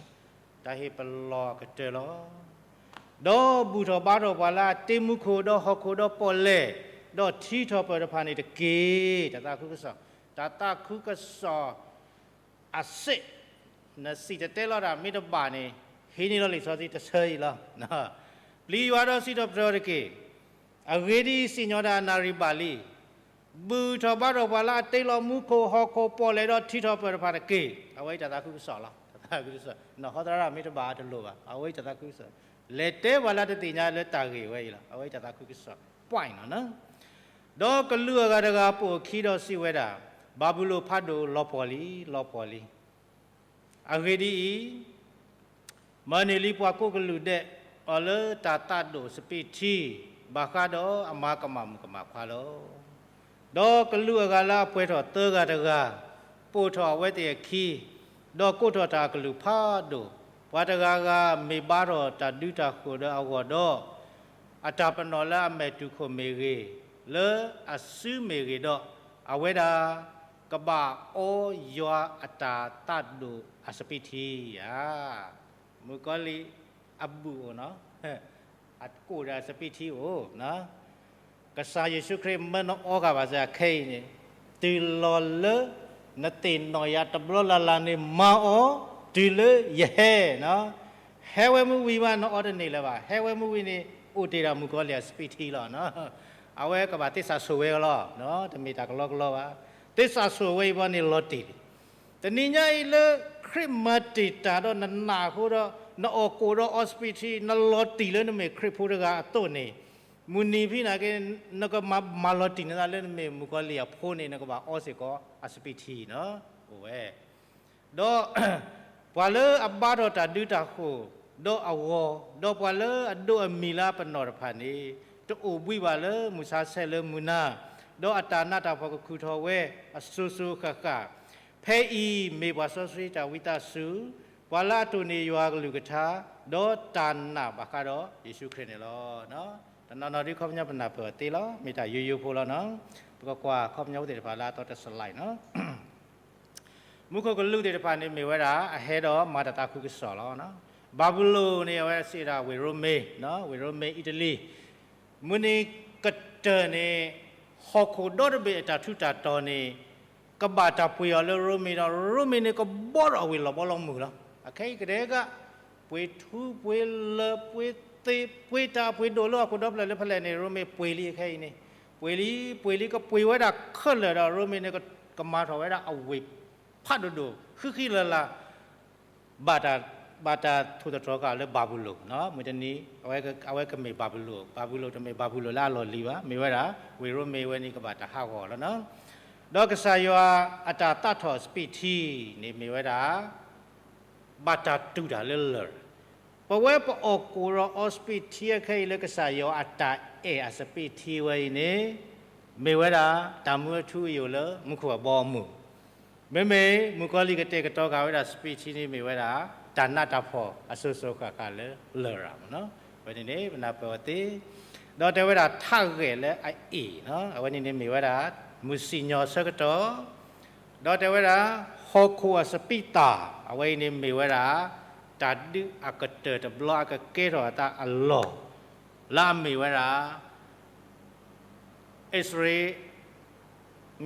တၢ်ဟ့ၣ်ပလီၢ်အကတၢၢ်လီၤ. ဒီးဘူၣ်ထီၣ်ဘါထီၣ်ပှၤလၢအတ့မူခိၣ်ဒီးဟီၣ်ခိၣ်ဒီးပီၣ်လဲၣ်, ဒီးထံထီၣ်ပၢၢ်တဖၣ်န့ၣ်တက့ၢ်. တၢ်သးခုကစီၣ်, တၢ်သးခုကစီၣ် အစ့ၣ်, နစံၣ်တဲၤတဲလီၤတၢ်မ့ၢ်တဘၣ်န့ၣ်, ဟံးန့ၢ်လီၤလံာ်စီဆှံတဆၢအံၤလီၤ. ပျံၤယွၤဒီးစံးထီၣ်ပတြၢၤအီၤတက့ၢ်. အဂ့ၢ်ဒ်အံၤ, စံၣ်ညီၣ်တၢ်အနၣ်ရံၣ်ဘၣ်လံ. ဘူၣ်ထီၣ်ဘါထီၣ်ပှၤလၢအတ့လီၤမူခိၣ်ဟီၣ်ခိၣ်ပီၣ်လဲၣ်ဒီးထံထီၣ်ပၢၢ်တဖၣ်တက့ၢ်. အဝဲအံၤတၢ်သးခုကစီၣ်လီၤ. တၢ်သးခုကစီၣ်, နဟီသရၣ်မ့ၢ်တဘၣ်အတလိၣ်ဘၣ်. အဝဲအံၤတၢ်သးခုကစီၣ်, လဲၤတဲပှၤလၢတသ့ၣ်ညါလၢတၢ်ဂ့ၢ်ဝဲအံၤလီၤ. အဝဲအံၤတၢ်သးခုကစီၣ် point လီၤ. ဒီးကလူးအဂၤတဂၤပိာ်အခံဒီးစံးဝဲဒၣ်, ဘၤဘူလိၣ်ဖးဒိၣ်လီၤပှီၢ်လံ, လီၤပှီၢ်လံ. အဂ့ၢ်ဒ်အံၤ, မၢန့ၢ်လံပှၤကိးကလုာ်ဒဲးအီၤလၢတၢ်သးဒိၣ်စပံးထံ, ဘၣ်ဃးဒီးအမၤကမၣ်မုၣ်ကမၣ်ခွါလီၤ. ဒီးကလူးအဂၤလၢအပှဲၤထီၣ်သၢဂၤတဂၤ, ပိာ်ထီၣ်အဝဲသ့ၣ်အခံ, ဒီးကိးထီၣ်တၢ်အကလုာ်ဖးဒိၣ်, ပှၤတဂၤဂၤမ့ၢ်ဘါထီၣ်တၢ်ဒုးတၢ်ဃိၤဒီးအဂီၢ်ဒီး, အတၢ်ပနီၣ်လၢအမဲာ်တူၢ်ခိၣ်မ့ၢ်ဂ့ၤ, လၢအစုမ့ၢ်ဂ့ၤဒီး, အဝဲဒၣ်ကဘၣ်အီယွၤအတၢ်သးဒိၣ်အစပံးထံဧါ. မုၣ်ကီၤလံၢ်အဘူၣ်အိၣ်နီၤ, အကိၣ်ဒီးအစပံးထံအိၣ်, ကစၢ်ယ့ၣ်ၡူးခရံာ်မၢနအီဂၤဘၣ်စ့ၢ်အခဲအံၤန့ၣ်, တုၤလီၤလၢ နသ့ၣ်နီၣ်ယၤတဘျီလၢ်လၢ်န့ၣ် မၤအီၤတုၤလၢယဟဲ, ဟဲဝဲမုၢ်ဝံၤမး နအီတန့ၢ်လၢၤဘၣ်. ဟဲဝဲမုၢ်ဝံၤန့ၣ် အိၣ်တ့ၢ်ဒၣ်မုၣ်ကီၤလံၢ်အစပံးထံလီၤ. အဝဲကဘၣ်သ့စးဆိၣ်ဝဲလီၤ, တမ့ၢ်တၢ်ကလီကလီဘၣ်. သ့စးဆိၣ်ဝဲအံၤဘီန့ၣ်လီၤတံၢ်လံ. တနံၤညါအံၤလၢ ခရံာ်မၤတံာ်တာ်ဒီးနနၢ်အဃိဒီး နအီၣ်ကိၣ်ဒီးအီစပံးထံ, နလီၤတံၢ်လၢနမ့ၢ်ခရံာ်ဖိတဂၤအသိးန့ၣ်, မုၢ်နံၤဖဲန့ၣ်က့ နကမၤလီၤတံၢ်နသးလၢနမ့ၢ်မုၣ်ကီၤလံၢ်အဖိန့ၣ် နကဘၣ်အီစ့ၢ်ကီးအစပံးထံနီၤ, အိၣ်ဝဲ ဒီးပှၤလၢအဘါထီၣ်တၢ်ဒုးတၢ်ဃိၤဒီးအဂီၢ်, ဒီးပှၤလၢအဒိးအမံၤလၢအပနီၣ်တဖၣ်န့ၣ်, တအိၣ်ဘှံးဘၣ်လၢမုၢ်ဆါဆဲးလၢမုၢ်နၤ, ဒီးအတၢ်နးတၢ်ဖှီၣ်ကခုၣ်ထီၣ်ဝဲအစိၤစိၤဃၣ်ဃၣ်, ဖဲအံၤမ့ၢ်ပှၤစီဆှံတၢ်ဝံသးစူၤ, ပှၤလၢအတိၢ်န့ၢ်ယွၤအကလုၢ်ကထါ, ဒီးတၢ်နာ်ဘၣ်ဃးဒီးယ့ၣ်ၡူးခရံာ်န့ၣ်လီၤ. တနီၤနီၤဒ်ခီပညီပနၢ်ပၢၢ်အီၤသ့လီၤ, မ့ၢ်တၢ်ယိယိဖိလီၤနီၤ. ပကကွၢ်ခီပညီဖိသ့ၣ်တဖၣ်လၢအသီတစလၢ်နီၤ. မူခိၣ်ကလူးသ့ၣ်တဖၣ်န့ၣ်မ့ၢ်ဝဲဒၣ် အဟဲဒီးမၤတၢ်သးခုကစီၣ်လီၤ. ဘၤဘူလိၣ်န့ၣ် အဝဲစံးဒၣ်ဝ့ၢ်ရိမ့ၤ, ဝ့ၢ်ရိမ့ၤ အံၣ်တလံၤ, မုၢ်နံၤကတၢၢ်န့ၣ် ဟီၣ်ခိၣ်ဒီတဘ့ၣ်အတၢ်ထူးတၢ်တီၤန့ၣ် ကဘၣ်တၢ်ပှ့ၤအီၤလၢရိမ့ၤဒီး ရိမ့ၤန့ၣ်ကဘီထီၣ်ဝ့ၢ်လီၤဘီလီၤမုၢ်လီၤ. အခဲအံၤကဒဲက ပှ့ၤထူပှ့ၤလၢာ်ပှ့ၤသ့ပှ့ၤတၢ်ပှ့ၤဒိၣ်လၢဟီၣ်ခိၣ်ဒီဖျၢၣ်လၢဖဲလဲၣ်န့ၣ် ရိမ့ၤပှ့ၤလံအခဲအံၤန့ၣ်, ပှ့ၤလံပှ့ၤလံကပှ့ၤဝဲဒၣ်ခဲလၢာ်ဒီး ရိမ့ၤန့ၣ် ကမၤထီၣ်ဝဲဒၣ်အဝ့ၢ်ဖးဒိၣ်ဒိၣ် ဃံဃံလၤလၤ ဘၣ်တၢ်, ဘၣ်တၢ်ထိၣ်သတြီၤဃာ်လၢဘၤဘူလိၣ်, မုၢ်တနံၤ အဝဲကမ့ၢ်ဘၤဘူလိၣ်, ဘၤဘူလိၣ်တမ့ၢ်ဘၤဘူလိၣ်လၢအလီၢ်လံၤဘၣ်, မ့ၢ်ဝဲဒၣ် ဝ့ၢ်ရိမ့ၤဝဲန့ၣ်ကဘၣ်တၢ်ဟးဂီၤလီၤနီၤ. ဒီးကစၢ်ယွၤအတၢ်သးထီၣ်စပံးထံန့ၣ်မ့ၢ်ဝဲဒၣ် ဘၣ်တၢ်တူၢ်တၢ်လၢလၢၢ်, ပဝဲပအီၣ်ကိၣ်ဒီးအီစပံးထံအခဲအံၤလၢကစၢ်ယွၤအတၢ်အဲၣ်အစပံးထံဝဲအံၤန့ၣ်, မ့ၢ်ဝဲဒၣ် တၢ်မူအထူအယိာ်လၢမူခိၣ်အဘီအမုၢ် မ့မ့ၢ်မုၣ်ကီၤလံၢ်ကတဲာ်ကတီၤဃာ်ဝဲဒၣ်စပံးထံန့ၣ်မ့ၢ်ဝဲဒၣ် တၢ်နးတၢ်ဖှီၣ်အစိၤစိၤဃၣ်ဃၣ်လၢလရာ်မ့ၢ်နီၤ. ဝဲန့ၣ်န့ၣ် ပနၢ်ပၢၢ်အီၤသ့, ဒီးတဲဝဲဒၣ်ထးဂဲာ်လၢအအ့ၣ်, အဝဲန့ၣ်န့ၣ်မ့ၢ်ဝဲဒၣ် မုၢ်စံၣ်ညီၣ်ဆၢကတီၢ်, ဒီးတဲဝဲဒၣ် ဟီၣ်ခိၣ်အစပံးသၣ်, အဝဲအံၤန့ၣ်မ့ၢ်ဝဲဒၣ် တၢ်ဒုးအကတၢၢ်တဘျီအကကဲထီၣ်အသးအလီၢ်, လၢအမ့ၢ်ဝဲဒၣ် အံၣ်စရ့လး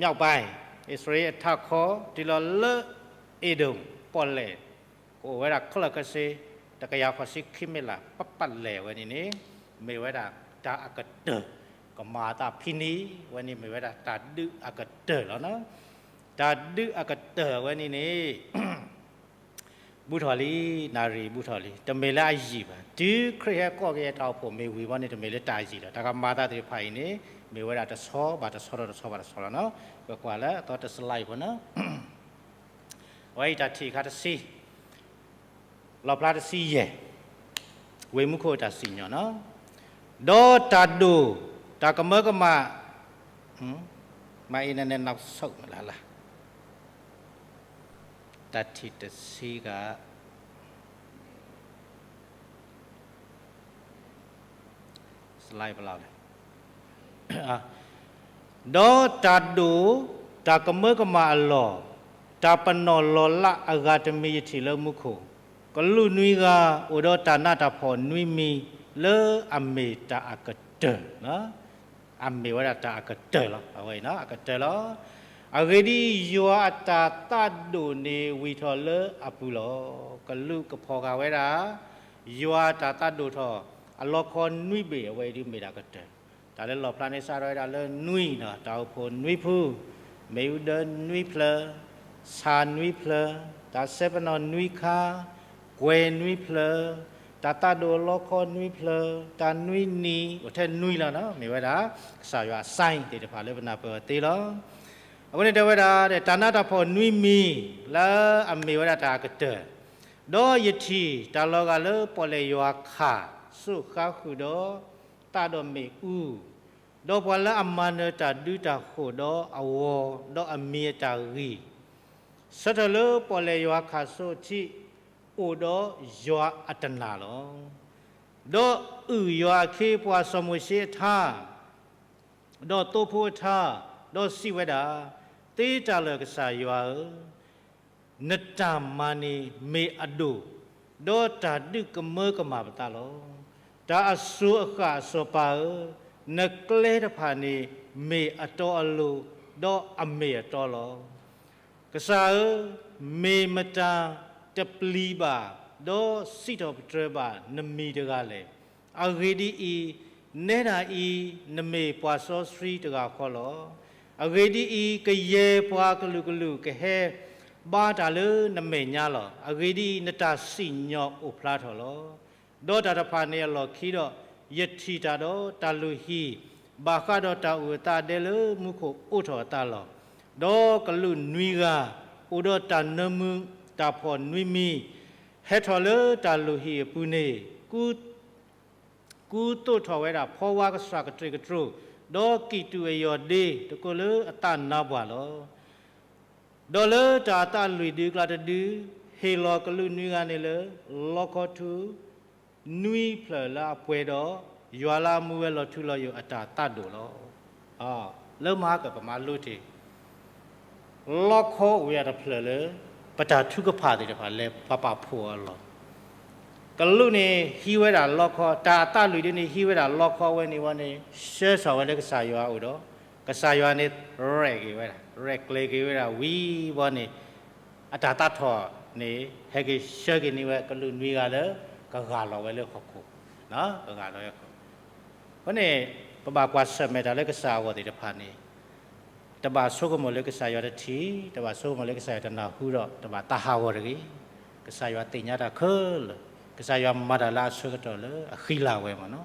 မြောက်ပိုင်း, အံၣ်စရ့လးအထးခီ တုၤလီၤလၢ အ့ဒိၣ်ပီၣ်လဲၣ်, ကအိၣ်ဝဲဒၣ်ခဲလၢာ်ခဲဆ့ တကယၤဃိးဆံခံမ့ၢ်လၢ် ပပာ်လဲၢ်ဝဲန့ၣ်န့ၣ်, မ့ၢ်ဝဲဒၣ်တၢ်အကတၢၢ်, ကမၤအသးဖံနံၤဝဲန့ၣ် မ့ၢ်ဝဲဒၣ်တၢ်ဒုးအကတၢၢ်လီၤ. တၢ်ဒုးအကတၢၢ်ဝဲန့ၣ်န့ၣ် ဘူးထီၣ်လံ, နၣ်ရံၣ်ဘူးထီၣ်လံ, တမ့ၢ်လၢအယံာ်ဘၣ်. တုၤခရံာ်ဟဲကိးက့ၤအတၢ်အိၣ်ဖှိၣ်မ့ၢ်ဝံၤဘီန့ၣ် တမ့ၢ်လၢတၢ်ယံာ်လီၤ. တၢ်ကမၤအသးသ့ၣ်တဖၣ်အံၤန့ၣ် မ့ၢ်ဝဲဒၣ်တဆီဘၣ်တဆီဒီးတဆီဘၣ်တဆီလီၤနီၤ. ပကွၢ်လၢအသီတစလါအံၤဖိနီၤ. အဝဲအံၤတၢ်ထံၣ်အခါတဆံ လီၣ်ဖျါတဆံယဲၢ်, ဝ့ၢ်မူခိၣ်အတၢ်စံၣ်ညီၣ်နီၤ, ဒီးတၢ်ဒိၣ်, တၢ်ကမၢကမၣ်, မၤအံၤနနဲၣ်နီၢ်ဆိၣ်မလၢ်လၢ်, တၢ်ထံၣ်တဆံဂၤ ဒီးတၢ်ဒိၣ်, တၢ်ကမၢကမၣ်အလီၢ်, တၢ်ပနီၣ်လီၤလးအဂၤတမံၤယထံၣ်လၢမူခိၣ်, ကလူးနွံဂၤ အိၣ်ဒီးတၢ်နးတၢ်ဖှီၣ်နွံမံၤလၢအမ့ၢ်တၢ်အကတၢၢ် အမ့ၢ်ဝဲဒၣ်တၢ်အကတၢၢ်လီၤ. အဝဲအံၤအကတၢၢ်လီၤ. အဂ့ၢ်ဒ်အံၤ, ယွၤအတၢ်သးဒိၣ်န့ၣ်ဝံၢ်ထီၣ်လၢအပူၤလီၤ. ကလူးကဖီၣ်ဃာ်ဝဲဒၣ် ယွၤအတၢ်သးဒိၣ်ထီၣ် အလီခီနွံဘ့ၣ် အဝဲအံၤဒုးမ့ၢ်ဒၣ်ကတၢၢ်, တၢ်လၢလီၣ်ဖျါန့ၣ်စးထီၣ်ဝဲဒၣ်လၢနွံနီၤ, တၢ်အိၣ်ဖှိၣ်နွံဖု, မ့ၣ်အူဒၢနွံဖျၢၣ်, ဆၣ်နွံဖျၢၣ်, တၢ်စဲပနီၣ်နွံခါ, ကွဲၤနွံဖျၢၣ်, တၢ်သးဒိၣ်အလီခီနွံဖျၢၣ်, တၢ်နွံနံၤ, အိၣ်ထဲနွံလီၤနီၤ, မ့ၢ်ဝဲဒၣ် ကစၢ်ယွၤအ sign သ့ၣ်တဖၣ်လၢပနၢ်ပၢၢ်အီၤသ့လီၤ. အဃိန့ၣ်တဲဝဲဒၣ် တၢ်နးတၢ်ဖှီၣ်နွံမံၤ လၢအမ့ၢ်ဝဲဒၣ်တၢ်အကတၢၢ်, ဒီးယထံၣ်တၢ်လီၤဂာ်လၢပီၣ်လဲၣ်ယွၤခၣ် စိးဃါဃုာ်ဒီး သးဒီးမ့ၣ်အူ, ဒီးပှၤလၢအမၤနၢၤတၢ်ဒုးတၢ်ဃိၣ်ဒီးအဝီၤ, ဒီးအမံၤအတၢ်ဂံၢ်, ဆၢထၢၣ်လၢပီၣ်လဲၣ်ယွၤခၣ်စိးထံး, အိၣ်ဒီးယွၤအတနၢ်လီၤ. ဒီးအုၣ်ယွၤအခ့အပှၤစီၤမိၤၡ့အထါ ဒီးသိဖိအထါ, ဒီးစံးဝဲဒၣ်, သ့တၢ်လၢာ်ကစၢ်ယွၤဧၢ, နတၢ်မၤန့ၣ်မ့ၢ်အဒိၣ်, ဒီးတၢ်ဒုးကမၢကမၣ်ပသးလီၤ. တၢ်အစိၤအဃၣ်အစီၤပၤဧၢ, နကျဲတဖၣ်န့ၣ်မ့ၢ်အတီအလိၤ, ဒီးအမ့ၢ်အတီလီၤ. ကစၢ်ဧၢ, မ့ၢ်မတၤတပျံၤဘၣ်, ဒီးစံးထီၣ်ပတြၢၤဘၣ်နမံၤတဂၤလဲၣ်. အဂ့ၢ်ဒ်အံၤ, နဲဒၣ်အံၤ, နမ့ၢ်ပှၤစီဆှံတဂၤဃီလီၤ. အဂ့ၢ်ဒ်အံၤ, ကယဲၢ်ပှၤကလုာ်ကလုာ်ကဟဲဘါတၢ်လၢနမဲာ်ညါလီၤ. အဂ့ၢ်ဒ်အံၤ, နတၢ်စံၣ်ညီၣ်အိၣ်ဖျါထီၣ်လီၤ. ဒီးတၢ်တဖၣ်န့ၣ်အလီၢ်ခံဒီး, ယထံၣ်တၢ်ဒီးတၢ်လုၢ်ဟံၣ်, ဘၣ်ဃးဒီးတၢ်အုၣ်အသးဒဲလၢမူခိၣ်အိးထီၣ်အသးလီၤ. ဒီးကလူးနွံဂၤ, အိၣ်ဒီးတၢ်နၢမူတၢ်ဖှီၣ်နွံမံၤ, ဟဲထီၣ်လၢတၢ်လုၢ်ဟံၣ်အပူၤန့ၣ်, ကူသိးထီၣ်ဝဲဒၣ်ဖီဝါကဆှၣ်ကတြ့ၣ်ကတြိၤ, ဒီးကံၢ်တူာ်အယီၢ်ဒ့ တကိးလၢအသးနါပှၢ်လီၤ. ဒီးလၢတၢ်အသးလွံၢ်ဒုကျါတဒု, ဟ့ၣ်လီၤကလူးနွံဂၤန့ၣ်လၢ လီခီထူ နွံဖျၢၣ်လၢအပှဲၤဒီး ယွၤလၢအမူဝဲလီၤထူလီၤယိာ်အတၢ်သးဒိၣ်လီၤ. လၢမၤကပမၤလိတ့ၢ် လီခီအိၣ်ဝဲဒၣ်တဖျၢၣ်လၢ ပတၢ်ထုကဖၣ်သ့ၣ်တဖၣ်လဲၤပာ်ပာ်ဖှိၣ်အီၤလီၤ. ကလူးန့ၣ်ဟံးဝဲဒၣ်လီခီ, တၢ်အသးလွံၢ်ဒုန့ၣ် ဟံးဝဲဒၣ်လီခီဝဲန့ၣ်ဝံၤန့ၣ် ဆှၢထီၣ်ဝဲလၢကစၢ်ယွၤအအိၣ်ဒီး ကစၢ်ယွၤန့ၣ် ရဲၣ်က့ၤဝဲဒၣ်, ရဲၣ်ကျဲၤက့ၤဝဲဒၣ်ဝံၤဘီန့ၣ် အတၢ်သးထီၣ်န့ၣ် ဟဲက့ၤဆှၢက့ၤန့ၢ်ဝဲကလူးနွံဂၤလၢ ကဂၢ်လီၤဝဲလၢဟီၣ်ခိၣ်, ကဂၢ်လီၤဝဲ အဃိန့ၣ် ပဘၣ်ကွၢ်ဆၢၣ်မဲာ်တၢ်လၢကစၢ်အဂီၢ်သ့ၣ်တဖၣ်န့ၣ် တဘၣ်ဆိကမိၣ်လၢကစၢ်ယွၤတထံၣ်, တဘၣ်ဆိကမိၣ်လၢကစၢ်ယွၤတနၢ်ဟူဒီး တဘၣ်သးဟးဂီၤတဂ့ၤ. ကစၢ်ယွၤသ့ၣ်ညါတၢ်ခဲလၢာ်, ကစၢ်ယွၤမၤတၢ်လၢအဆၢကတီၢ်လၢအဃံလၤဝဲမ့ၢ်နီၤ.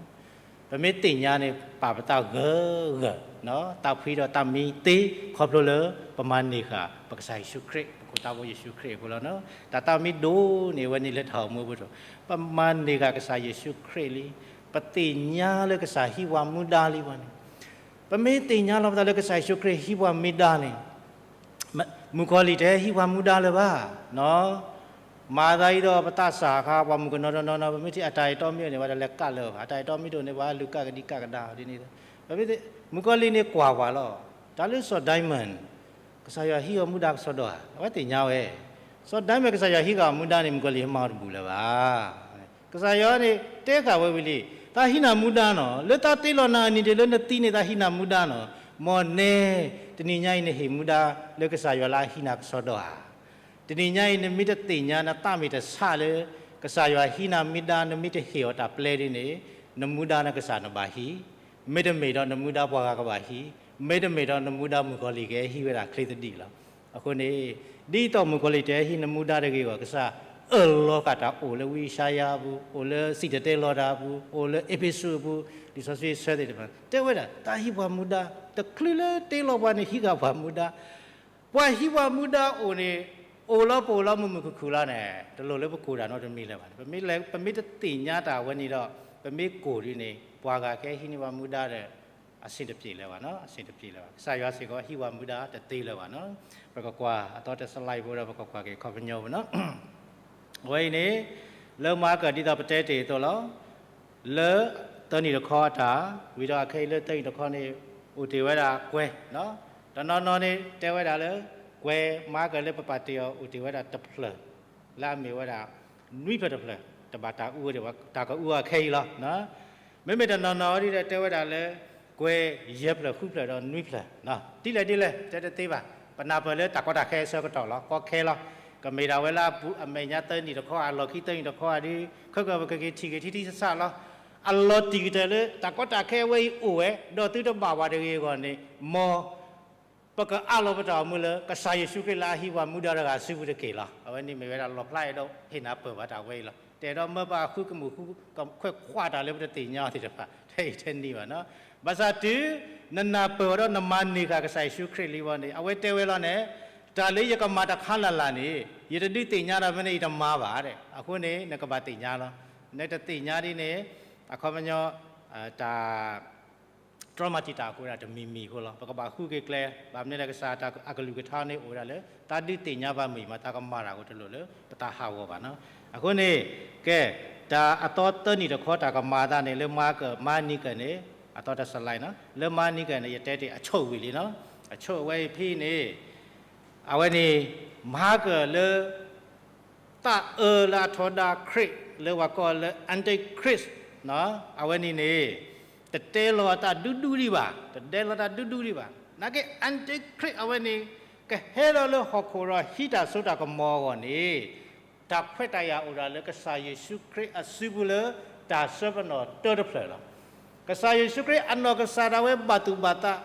ပမ့ၢ်သ့ၣ်ညါန့ၣ် ပာ်ပသးဂၢၢ်ဂၢၢ်, သးဖှံဒီးသးမံသ့ ခီဖျိလၢပမၤန့ၢ်ဃာ် ပကစၢ်ယ့ၣ်ၡူးခရံာ်, ပခိၣ်သးဘိယ့ၣ်ၡူးခရံာ်အဃိလီၤ. တၢ်သးမံဒိၣ်န့ၢ်ဝဲန့ၣ်လၢတၢ်အိၣ်မူအပူၤဒီး ပမၤန့ၢ်ဃာ်ကစၢ်ယ့ၣ်ၡူးခရံာ်လံ. ပသ့ၣ်ညါလၢကစၢ်ဟံးပှၤမူဒါလံဘၣ်န့ၣ်, ပမ့ၢ်သ့ၣ်ညါလီၤပသးလၢကစၢ်ယ့ၣ်ၡူးခရံာ်ဟံးပှၤမူဒါန့ၣ် မုၣ်ကီၤလံၢ်တဟဲဟံးပှၤမူဒါလၢၤဘၣ်. မၤသးအံၤဒီးပသးစၢ်အခါ ပှၤမုၣ်ကနီၤတနီၤနီၤ ပမ့ၢ်ထံၣ်အတၢ်အဲၣ်တီမ့ၢ်အိၣ်န့ၣ် ပှၤတလဲၤကးလၢၤဘၣ်. အတၢ်အဲၣ်တီမ့ၢ်တအိၣ်န့ၣ် ပှၤလူၤကးကဒံကးကဒါဒ်န့ၣ်. မုၣ်ကီၤလံၢ်န့ၣ်ကွၢ်ပှၤလီၤ. တၢ်လၢစီၤ diamond, ကစၢ်ယွၤဟံးအီၤမူဒါကစီဒီဧါ, အဝဲသ့ၣ်ညါဝဲ. စီၤ diamond ကစၢ်ယွၤဟံးဃာ်အီၤမူဒါန့ၣ် မုၣ်ကီၤလံၢ်ဟဲမၤအီၤတဘူၣ်လၢၤဘၣ်. ကစၢ်ယွၤန့ၣ်တဲဃာ်ဝဲဝံၤလံ, တၢ်ဟံးနၤမူဒါနီၤ, လၢတၢ်တ့လီၤနၤအနံၤဒဲးလၢနသံန့ၣ် တၢ်ဟံးနၤမူဒါနီၤ. မ်နဲ တနံၤညါအံၤနဟ့ၣ်မူဒါလၢကစၢ်ယွၤလၢအဟံးနၤကစီဒီဧါ. တနံၤညါအံၤ နမ့ၢ်တသ့ၣ်ညါနသးမ့ၢ်တဆးလၢ ကစၢ်ယွၤဟံးနၤမူဒါ နမ့ၢ်တဟ့ၣ်အီၤတၢ်ပျဲဒ်န့ၣ် နမူဒါနကစၢ်နဘၣ်ဟံး, မ့တမ့ၢ်ဒီးနမူဒါပှၤဂၤကဘၣ်ဟံး, မ့တမ့ၢ်ဒီးနမူဒါမုၣ်ကီၤလံၢ်ကဟဲဟံးဝဲဒၣ်ချ့သဒံးလီၤ. အဃိန့ၣ် ဒ်သိးမုၣ်ကီၤလံၢ်တဟဲဟံးနမူဒါတဂ့ၤအဂီၢ် ကစၢ်အၢၣ်လီၤဃာ်တၢ်အိၣ်လၢဝံယၡါယၤအပူၤ, အိၣ်လၢစံၣ်တဲၤတဲလီၤတၢ်အပူၤ, အိၣ်လၢအ့းဖ့းစူးအပူၤ, လံာ်စီဆှံဆၢသ့ၣ်တဖၣ် တဲဝဲဒၣ် တၢ်ဟံးပှၤမူဒါ တချုးလၢတ့လီၤပှၤန့ၣ် ဟံးဃာ်ပှၤမူဒါ ပှၤဟံးပှၤမူဒါအိၣ်န့ၣ် အိၣ်လီၤပအိၣ်လီၤမုာ်မုာ်ခုၣ်ခုၣ်လီၤန့ၣ် တလိၣ်လၢပကိၢ်တၢ်နီတမံၤလၢၤဘၣ်. ပမ့ၢ်တသ့ၣ်ညါတၢ်ဝဲန့ၣ်ဒီး ပမ့ၢ်ကိၢ်ဒ်န့ၣ် ပှၤဂၤကဟဲဟံးန့ၢ်ပှၤမူဒါဒီး အဆင်တပြေလၢၤဘၣ်နီၤ, အဆင်တပြေလၢၤဘၣ်. ကစၢ်ယွၤစ့ၢ်ကီးဟံးပှၤမူဒါတသ့လၢၤဘၣ်နီၤ. ပကကွၢ်အသီတစလၢ်ဖိဒီး ပကကွၢ်က့ၤခီပညီပူၤနီၤ. အဝဲအံၤန့ၣ် လၢမၤကၢၣ်ဒ်သိးပတဲတ့ၢ်အသိးလီၤ. လၢ သၢနံၣ်တခီအတၢ်, ဝံၤဒီးအခဲအံၤလၢသၢနံၣ်တခီန့ၣ် အိၣ်တ့ၢ်ဝဲဒၣ်ကွဲၤ, တနီၤနီၤန့ၣ်တဲဝဲဒၣ်လၢ ကွဲၤမၤကၢၢ်လၢပပာ်တ့ၢ်အီၤအိၣ်တ့ၢ်ဝဲဒၣ်တဖျၢၣ်, လၢအမ့ၢ်ဝဲဒၣ် နွံဖျၢၣ်တဖျၢၣ်, တဘၣ်တၢ်အူဝဲဒၣ် တၢ်ကအူအီၤခဲအံၤလီၤ. မ့မ့ၢ်တနီၤနီၤဒ်ဒီးတဲဝဲဒၣ်လၢ ကွဲၤယဲၢ်ဖျၢၣ်ဃုဖျၢၣ်ဒီးနွံဖျၢၣ်, ဒ်လဲၣ်ဒ်လဲၣ် တဲတသ့ဘၣ်, ပနၢ်ပၢၢ်လၢတၢ်ကီတၢ်ခဲအဆၢကတီၢ်လီၤ, ကီခဲလီၤ, ကမ့ၢ်ဒၣ်ဝဲလၢအပူၤအမဲာ်ညါသၢနံၣ်တခီ အလီၢ်ခံသၢနံၣ်တခီအဒုး ခဲကၢပကက့ၤထံၣ်က့ၤထံထံဆးဆးလီၤ. အလီၤတံၢ်ကတၢၢ်လၢတၢ်ကီတၢ်ခဲအဝဲအံၤအိၣ်ဝဲ ဒီးသုတဘၣ်ပှၤတဂ့ၤအဂီၢ်န့ၣ် မ် ပကအးလီၤပတၢ်အိၣ်မူလၢ ကစၢ်ယ့ၣ်ၡူးခရံာ်လၢအဟံးပှၤမူဒါတဂၤစုပူၤတက့ၢ်လီၤ. အဝဲန့ၣ်မ့ၢ်ဝဲဒၣ်လီၣ်ဖျါအဲၣ်ဒိးဟ့ၣ်နၤပၢၢ်ဘၣ်တၢ်ဝဲအံၤလီၤ. တအဲၣ်ဒိးမၢပှၤဃုကမူၣ်ဃုခွဲးခွးတၢ်လၢပတသ့ၣ်ညါအီၤသ့ၣ်တဖၣ် ထဲအံၤထဲနံၤဘၣ်နီၤ. ဘၣ်ဆၣ်တုၤ နနၢ်ပၢၢ်ဒီးနမၤန့ၢ်ဃာ်ကစၢ်ယ့ၣ်ၡူးခရံာ်လံဝဲန့ၣ် အဝဲတဲဝဲလီၤန့ၣ် တၢ်လၢယကမၤတခါလၢ်လၢ်န့ၣ် ယတဒုးသ့ၣ်ညါဒီးဖဲန့ၣ် ယတမၤဘၣ်. အဃိန့ၣ် နကဘၣ်သ့ၣ်ညါလီၤ. နတသ့ၣ်ညါဒ်န့ၣ် အခီပညီ တၢ် တြီမၤတံာ်တာ်အဃိဒၣ်တမံၤမံၤအဃိလီၤ. ပကဘၣ်ဃုက့ၤကျဲ ဘၣ်မနုၤလဲၣ် ကစၢ်အကလုၢ်ကထါန့ၣ်အိၣ်ဝဲဒၣ်လၢ တၢ်ဒုးသ့ၣ်ညါဘၣ်မုာ်မး တၢ်ကမၤတၢ်အဃိတလိၣ်လၢပတၢ်ဟးဂီၤဘၣ်နီၤ. အဃိန့ၣ် ကဲ တၢ်အသီသၢနံၣ်တခီတၢ်ကမၤအသးန့ၣ် လၢမၤကၢၢ်မၤနံၤကၢၢ်န့ၣ် အသီတစလါနီၤ လၢမၤနံၤကၢၢ်န့ၣ် ယတဲတ့ၢ်အဆိၣ်ဝံၤလံနီၤ. အဆိၣ်ဝဲအံၤဖဲန့ၣ် အဝဲန့ၣ် မၤကၢၢ်လၢ သးအၢလၢအထီဒါခရံာ် လၢပှၤကိးလၢ Antichrist အဝဲန့ၣ်န့ၣ် တတဲလီၤတၢ်ဒူဒူဒံးဘၣ်, တတဲလီၤတၢ်ဒူဒူဒံးဘၣ်. နာ်က့ Antichrist အဝဲန့ၣ် ကဟဲလီၤလၢဟီၣ်ခိၣ်ဒီးဟံးတၢ်စိတၢ်ကမီၤအဂီၢ်န့ၣ် တၢ်ခွဲးတၢ်ယာ်အိၣ်ဒၣ်လၢကစၢ်ယ့ၣ်ၡူးခရံာ်အစုပူၤလၢတၢ်ဆှၢပနီၣ်တၢတဖျၢၣ်လီၤ. ကစၢ်ယ့ၣ်ၡူးခရံာ်အနီၢ်ကစၢ်ဒၣ်ဝဲဘၣ်သူၣ်ဘၣ်သး,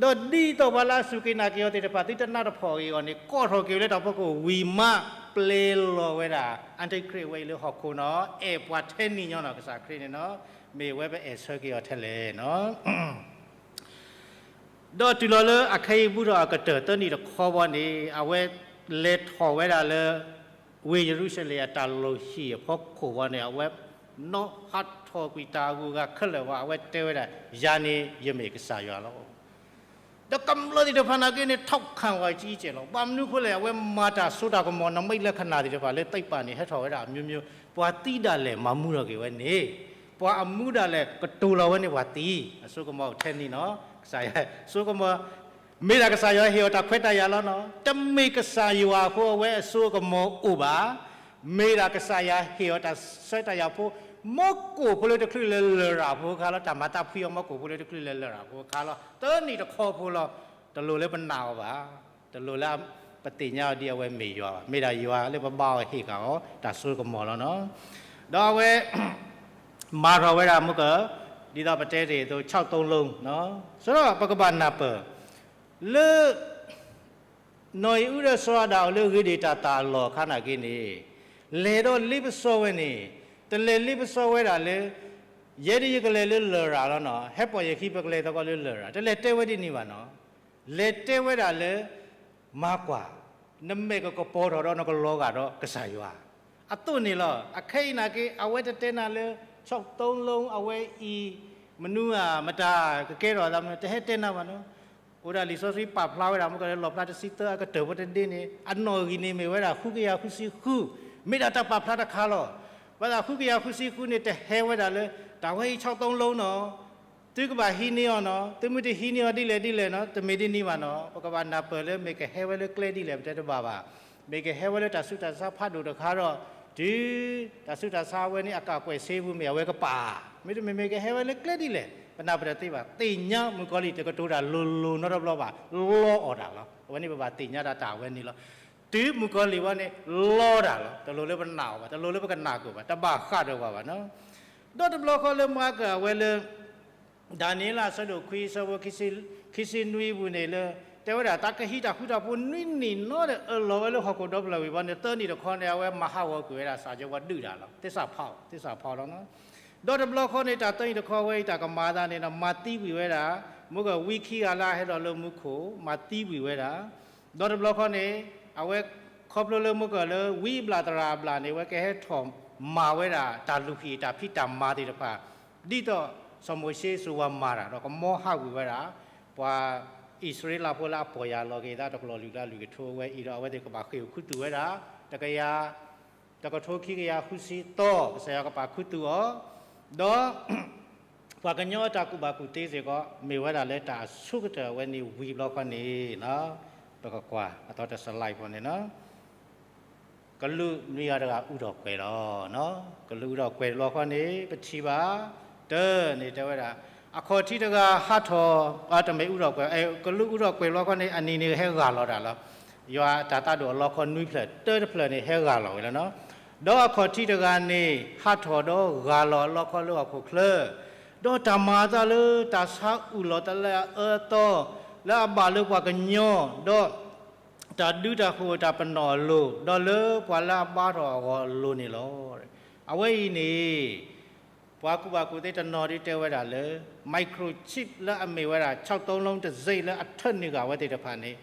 ဒီးဒ်သိးပှၤလၢအစူၢ်က့ၤနာ်က့ၤအီၤသ့ၣ်တဖၣ် သုတနးတဖှီၣ်ဂ့ၤအဂီၢ်န့ၣ် ကိးထီၣ်က့ၤဝဲလၢတၢ်ဖီခိၣ်ဝံၤမး ပျဲလီၤဝဲဒၣ် Antichrist ဝဲအံၤလၢဟီၣ်ခိၣ်နီၤ အဲၣ်ပှၤထဲနံၤညီနီၤ ကစၢ်ခရံာ်န့ၣ်နီၤ မ့ၢ်ဝဲပအဲၣ်ဆၢက့ၤအီၤထဲလဲၣ်နီၤ. ဒီးတုၤလီၤလၢအခဲအံၤဘူးထီၣ်အကတၢၢ်သၢနံၣ်တခီဘီန့ၣ် အဝဲလဲၤထီၣ်ဝဲဒၣ်လၢ ဝ့ၢ်ယရူၤၡလ့ၣ်အတၢ်လိၣ်ဟံၣ်အဖီခိၣ်ဘီန့ၣ် အဝဲနီၤဟးထီၣ်ကွံာ်တၢ်အဂုၤအဂၤခဲလၢာ်ဘီ အဝဲတဲဝဲဒၣ် ယၤန့ၣ်ယမ့ၢ်ကစၢ်ယွၤလီၤ. ဒီးကမျၢၢ်သ့ၣ်တဖၣ်နာ်က့န့ၣ် ထောက်ခံဝဲအကြီးအကျယ်လီၤ. ဘၣ်မနုၤအဃိလဲၣ် အဝဲမၤတၢ်စိတၢ်ကမီၤ နမိတ်လက္ခဏာသ့ၣ်တဖၣ်လၢသ့ၣ်ပာ်န့ၣ် ဟဲထီၣ်ဝဲဒၣ်အမျိုးမျိုး ပှၤသံဒၣ်လဲာ်မၤမူထီၣ်က့ၤဝဲန့ၣ် ပှၤအမူဒၣ်လဲာ်ကတိၤလီၤဝဲန့ၣ်ပှၤသံ အစိကမီၤအိၣ်ထဲနံၤနီၤ ကစၢ်ယွၤ စိကမီၤ မ့ၢ်ဒၣ်ကစၢ်ယွၤဟ့ၣ်အီၤတၢ်ခွဲးတၢ်ယာ်လီၤနီၤ. တမ့ၢ်ကစၢ်ယွၤအဃိအဝဲအစိကမီၤအိၣ်ဘၣ်. မ့ၢ်ဒၣ်ကစၢ်ယွၤဟ့ၣ်အီၤတၢ်ဆၢတၢ်ယာ်ဖိ မီၢ်ကိၣ်ဖိလၢတချုးလၢလရာ်ဖိအခါလီၤ. တၢ်မၤသးဖှံအီၤမီၢ်ကိၣ်ဖိလၢတချုးလၢလရာ်ဖိအခါလီၤ. သၢနံၣ်တခီဖိလီၤ. တလိၣ်လၢပနာ်အီၤဘၣ်. တလိၣ်လၢပသ့ၣ်ညါအီၤဒ်အဝဲမ့ၢ်ယွၤဘၣ်. မ့ၢ်ဒၣ်ယွၤလၢပဘါအီၤဟ့ၣ်က့ၤအီၤ တၢ်စိကမီၤလီၤနီၤ. ဒီးအဝဲ မၤထီၣ်ဝဲဒၣ်မုၢ်က ဒ်သိးပတဲတ့ၢ်အသိး ခြောက်သုံးလုံး နီၤ. ဆိုတော့ ပကဘၣ်နၢ်ပၢၢ် လၢ နီၢ်အံၤအုဒီးစီၤအၤဒၣ်အိၣ်လၢဂ့ၤဒ့ၣ်တၢ်သၣ်အလီၢ်အခါနာ်က့န့ၣ် လဲၤဒီးလ့ပစီဝဲန့ၣ် တလဲၤလ့ပစီဝဲဒၣ်လၢ ယဲဒၣ်ယကလဲၤလၢလရာ်လီၤနီၤ. ဟဲပိာ်ယခံပကလဲၤသကိးလၢလရာ် တလဲၤတဲဝဲဒ်န့ၣ်ဘၣ်နီၤ. လဲၤတဲဝဲဒၣ်လၢ မၤကွၢ်, နမဲာ်ကကပီၤထီၣ်ဒီးနကလီၤဂာ်ဒီးကစၢ်ယွၤ အသိးန့ၣ်လီၤ. အခဲအံၤနာ်က့ အဝဲတတဲနၤလၢ ခြောက်သုံးလုံး အဝဲအံၤ မနုၤဧါ မတၤကကဲထီၣ်အသးမနုၤ တဟဲတဲနၤဘၣ်နီၤ. အိၣ်ဒၣ်လံာ်စီဆှံပာ်ဖျါဝဲဒၣ် မုၢ်ကလၢလီၣ်ဖျါတဆံသၢအကတၢၢ်ဖိတဒ့န့ၣ် အနီၣ်ဂံၢ်န့ၣ်မ့ၢ်ဝဲဒၣ်ဃုကယၤဃုဆံဃု, မ့ၢ်ဒၣ်တၢ်ပာ်ဖျါတခါလီၤ. ဘၣ်ဆၣ်ဃုကယၤဃုဆံဃုန့ၣ် တဟဲဝဲဒၣ်လၢ တၢ်ဝဲအံၤ ခြောက်သုံးလုံး နီၤ သုကဘၣ်ဟံးန့ၢ်အီၤနီၤ, သုမ့ၢ်တဟံးန့ၢ်အီၤဒ်လဲၣ်ဒ်လဲၣ်နီၤ, တမ့ၢ်ဒ်န့ၣ်ဘၣ်နီၤ. ပကဘၣ်နၢ်ပၢၢ်လၢမ့ၢ်ကဟဲဝဲလၢကျဲဒ်လဲၣ် ပတဲတဘၣ်ဘၣ်. မ့ၢ်ကဟဲဝဲလၢတၢ်ဆူးတၢ်ဆါဖးဒိၣ်တခါဒီး တုၤတၢ်ဆူးတၢ်ဆါဝဲန့ၣ် အကၢ်ကွဲးစ့ပူၤမ့ၢ်အဝဲကပာ်, မ့တမ့ၢ်မ့ၢ်ကဟဲဝဲလၢကျဲဒ်လဲၣ် ပနၢ်ပၢၢ်တသ့ဘၣ်. သ့ၣ်ညါမုၣ်ကီၤလံၢ်တကတိၤတၢ်လိၤလိၤနီတဘျီဘၣ်, လီအီၣ်တၢ်လီၤ. အဝဲန့ၣ်ပဘၣ်သ့ၣ်ညါဒၣ်တၢ်အဝဲန့ၣ်လီၤ. တုၤမုၣ်ကီၤလံၢ်ဝဲန့ၣ် လီတၢ်လီၤ. တလိၣ်လၢပနာ်အီၤဘၣ်, တလိၣ်လၢပကနၣ်ကွၢ်ဘၣ်, တဘၣ်ဃးဒီးပှၤဘၣ်နီၤ. ဒီးတဘျီဃီလၢမၤကၢၢ်အဝဲလၢ ဒၤနံးယ့လးအဆၢဒိၣ်ခွံအဆၢဖိ ခံဆံနွံပူၤန့ၣ်လၢ တဲဝဲဒၣ် တၢ်ကဟံးတၢ်ဃူတၢ်ဖိးနွံနံၣ်နီၢ်ဒီး အၢၣ်လီၤဝဲလၢဟီၣ်ခိၣ်ဒီဖျၢၣ်ဝံၤဘီန့ၣ် သၢနံၣ်တခီန့ၣ် အဝဲမၤဟးဂီၤကွံာ်ဝဲဒၣ် စၢ်ကၠီပှၤဒုၣ်တၢ်လီၤ. သစ္စာဖောက်, သစ္စာဖောက်လီၤနီၤ. ဒီးတဘျီဃီန့ၣ် တၢ်သၢနံၣ်တခီဝဲအံၤ တၢ်ကမၤအသးန့ၣ်ဒီး မၤသံကွံာ်ဝဲဒၣ် မ့ၢ်ကဝံခံဂၤလၢအဟဲဒီးလၢမူခိၣ် မၤသံကွံာ်ဝဲဒၣ် ဒီးတဘျီဃီန့ၣ် အဝဲခီဖျိလၢမ့ၢ်ကလၢဝံအဘျၣ်သရၣ်အဘျၣ်န့ၣ် အဝဲကဟဲထီၣ်မၤဝဲဒၣ်တၢ်လုၢ်ဟံၣ်တၢ်ဖံးတၢ်မၤသ့ၣ်တဖၣ် ဒ်သိးစီၤမိၤၡ့စိၤဝဲမၤတၢ်ဒီးကမီဟးဂီၤဝဲဒၣ် ပှၤအံၣ်စရ့လးဖိလၢအပီၢ်ယၢ်လီၤက့ၤသးတကလီၢ်လွံၢ်ကလးလွံၢ်ကထိဝဲအံၤဒီး အဝဲသ့ၣ်ကဘၣ်ဃ့ၢ်အိၣ်ခူသူၣ်ဝဲဒၣ် တကယၤ တကထိခံကယၤဃုဆံသီ ကစၢ်ယွၤကပာ်ခူသူၣ်အီၤ ဒီး ပှၤကညီအတၢ်ကူၣ်ဘၣ်ကူၣ်သ့စ့ၢ်ကီး မ့ၢ်ဝဲဒၣ်လၢတၢ်အဆိကတၢၢ်အဝဲန့ၣ်ဝံၤဘျီဃီန့ၣ်, ပကကွၢ်အသီတစလၢ်ဖိန့ၣ်, ကလူးနွံဂၤတဂၤအူထီၣ်ကွဲၤလီၤ. ကလူးအူထီၣ်ကွဲၤတဘျီဃီန့ၣ် ပထံၣ်ဘၣ်, တၢ်န့ၣ်တဲဝဲဒၣ်, အခီၣ်ထံးတဂၤဟးထီၣ်, တမ့ၢ်အူထီၣ်ကွဲၤ, ကလူးအူထီၣ်ကွဲၤတဘျီဃီန့ၣ် အနံၤန့ၣ်ဟဲဂၢ်လီၤတၢ်လီၤ. ယွၤအတၢ်သးဒိၣ်အလီခီနွံဖျၢၣ် တၢတဖျၢၣ်န့ၣ်ဟဲဂၢ်လီၤဝဲလီၤ. ဒီးအခီၣ်ထံးတဂၤန့ၣ် ဟးထီၣ်ဒီးဂၢ်လီၤအလီခီလၢဟီၣ်ခိၣ်ချၢ, ဒီးတၢ်မၤအသးလၢတၢ်ဆါအုၣ်လီၤတၢ်လၢအအၢအသီ, လၢအဘၣ်လၢပှၤကညီ, ဒီး တၢ်ဒုးတၢ်ဃိၤတၢ်ပနီၣ်အလိၤ, ဒီးလၢပှၤလၢအဘါထီၣ်အဂီၢ်အလိၤန့ၣ်လီၤ. အဝဲအံၤန့ၣ် ပှၤကူၣ်ဘၣ်ကူၣ်သ့တနီၤဒ်တဲဝဲဒၣ်လၢ microchip လၢအမ့ၢ်ဝဲဒၣ် ခြောက်သုံးလုံးတံဆိပ် လၢအထၢနုာ်ဂၤဝဲသ့ၣ်တဖၣ်န့ၣ်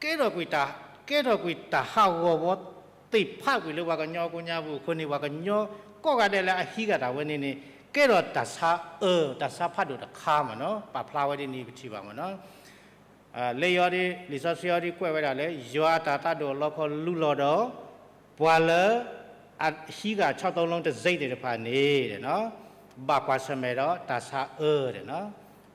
ကဲထီၣ်ကွံာ်တၢ်, ကဲထီၣ်ကွံာ်တၢ်ဟးဂီၤဝီသ့ၣ်ဖးကွံာ်လၢပှၤကညီကိးညါပူၤအဃိန့ၣ် ပှၤကညီကိးဂၤဒဲးလၢအဟံးဃာ်တၢ်ဝဲန့ၣ်န့ၣ် ကဲထီၣ်တၢ်ဆါအၢ တၢ်ဆါဖးဒိၣ်တခါမ့ၢ်နီၤ, ပာ်ဖျါဝဲဒ်န့ၣ်ပထံၣ်ဘၣ်မ့ၢ်နီၤ. လံာ်ယိၤ, လံာ်စီဆှံအံၤဒ်ကွဲးဝဲဒၣ်လၢ ယွၤအတၢ်သးဒိၣ်အလီခီလူလီၤဒီး ပှၤလၢ အဟံးဃာ် ခြောက်သုံးလုံးတံဆိပ် သ့ၣ်တဖၣ်န့ၣ် ဘၣ်ကွၢ်ဆၢၣ်မဲာ်ဒီးတၢ်ဆါအၢန့ၣ်,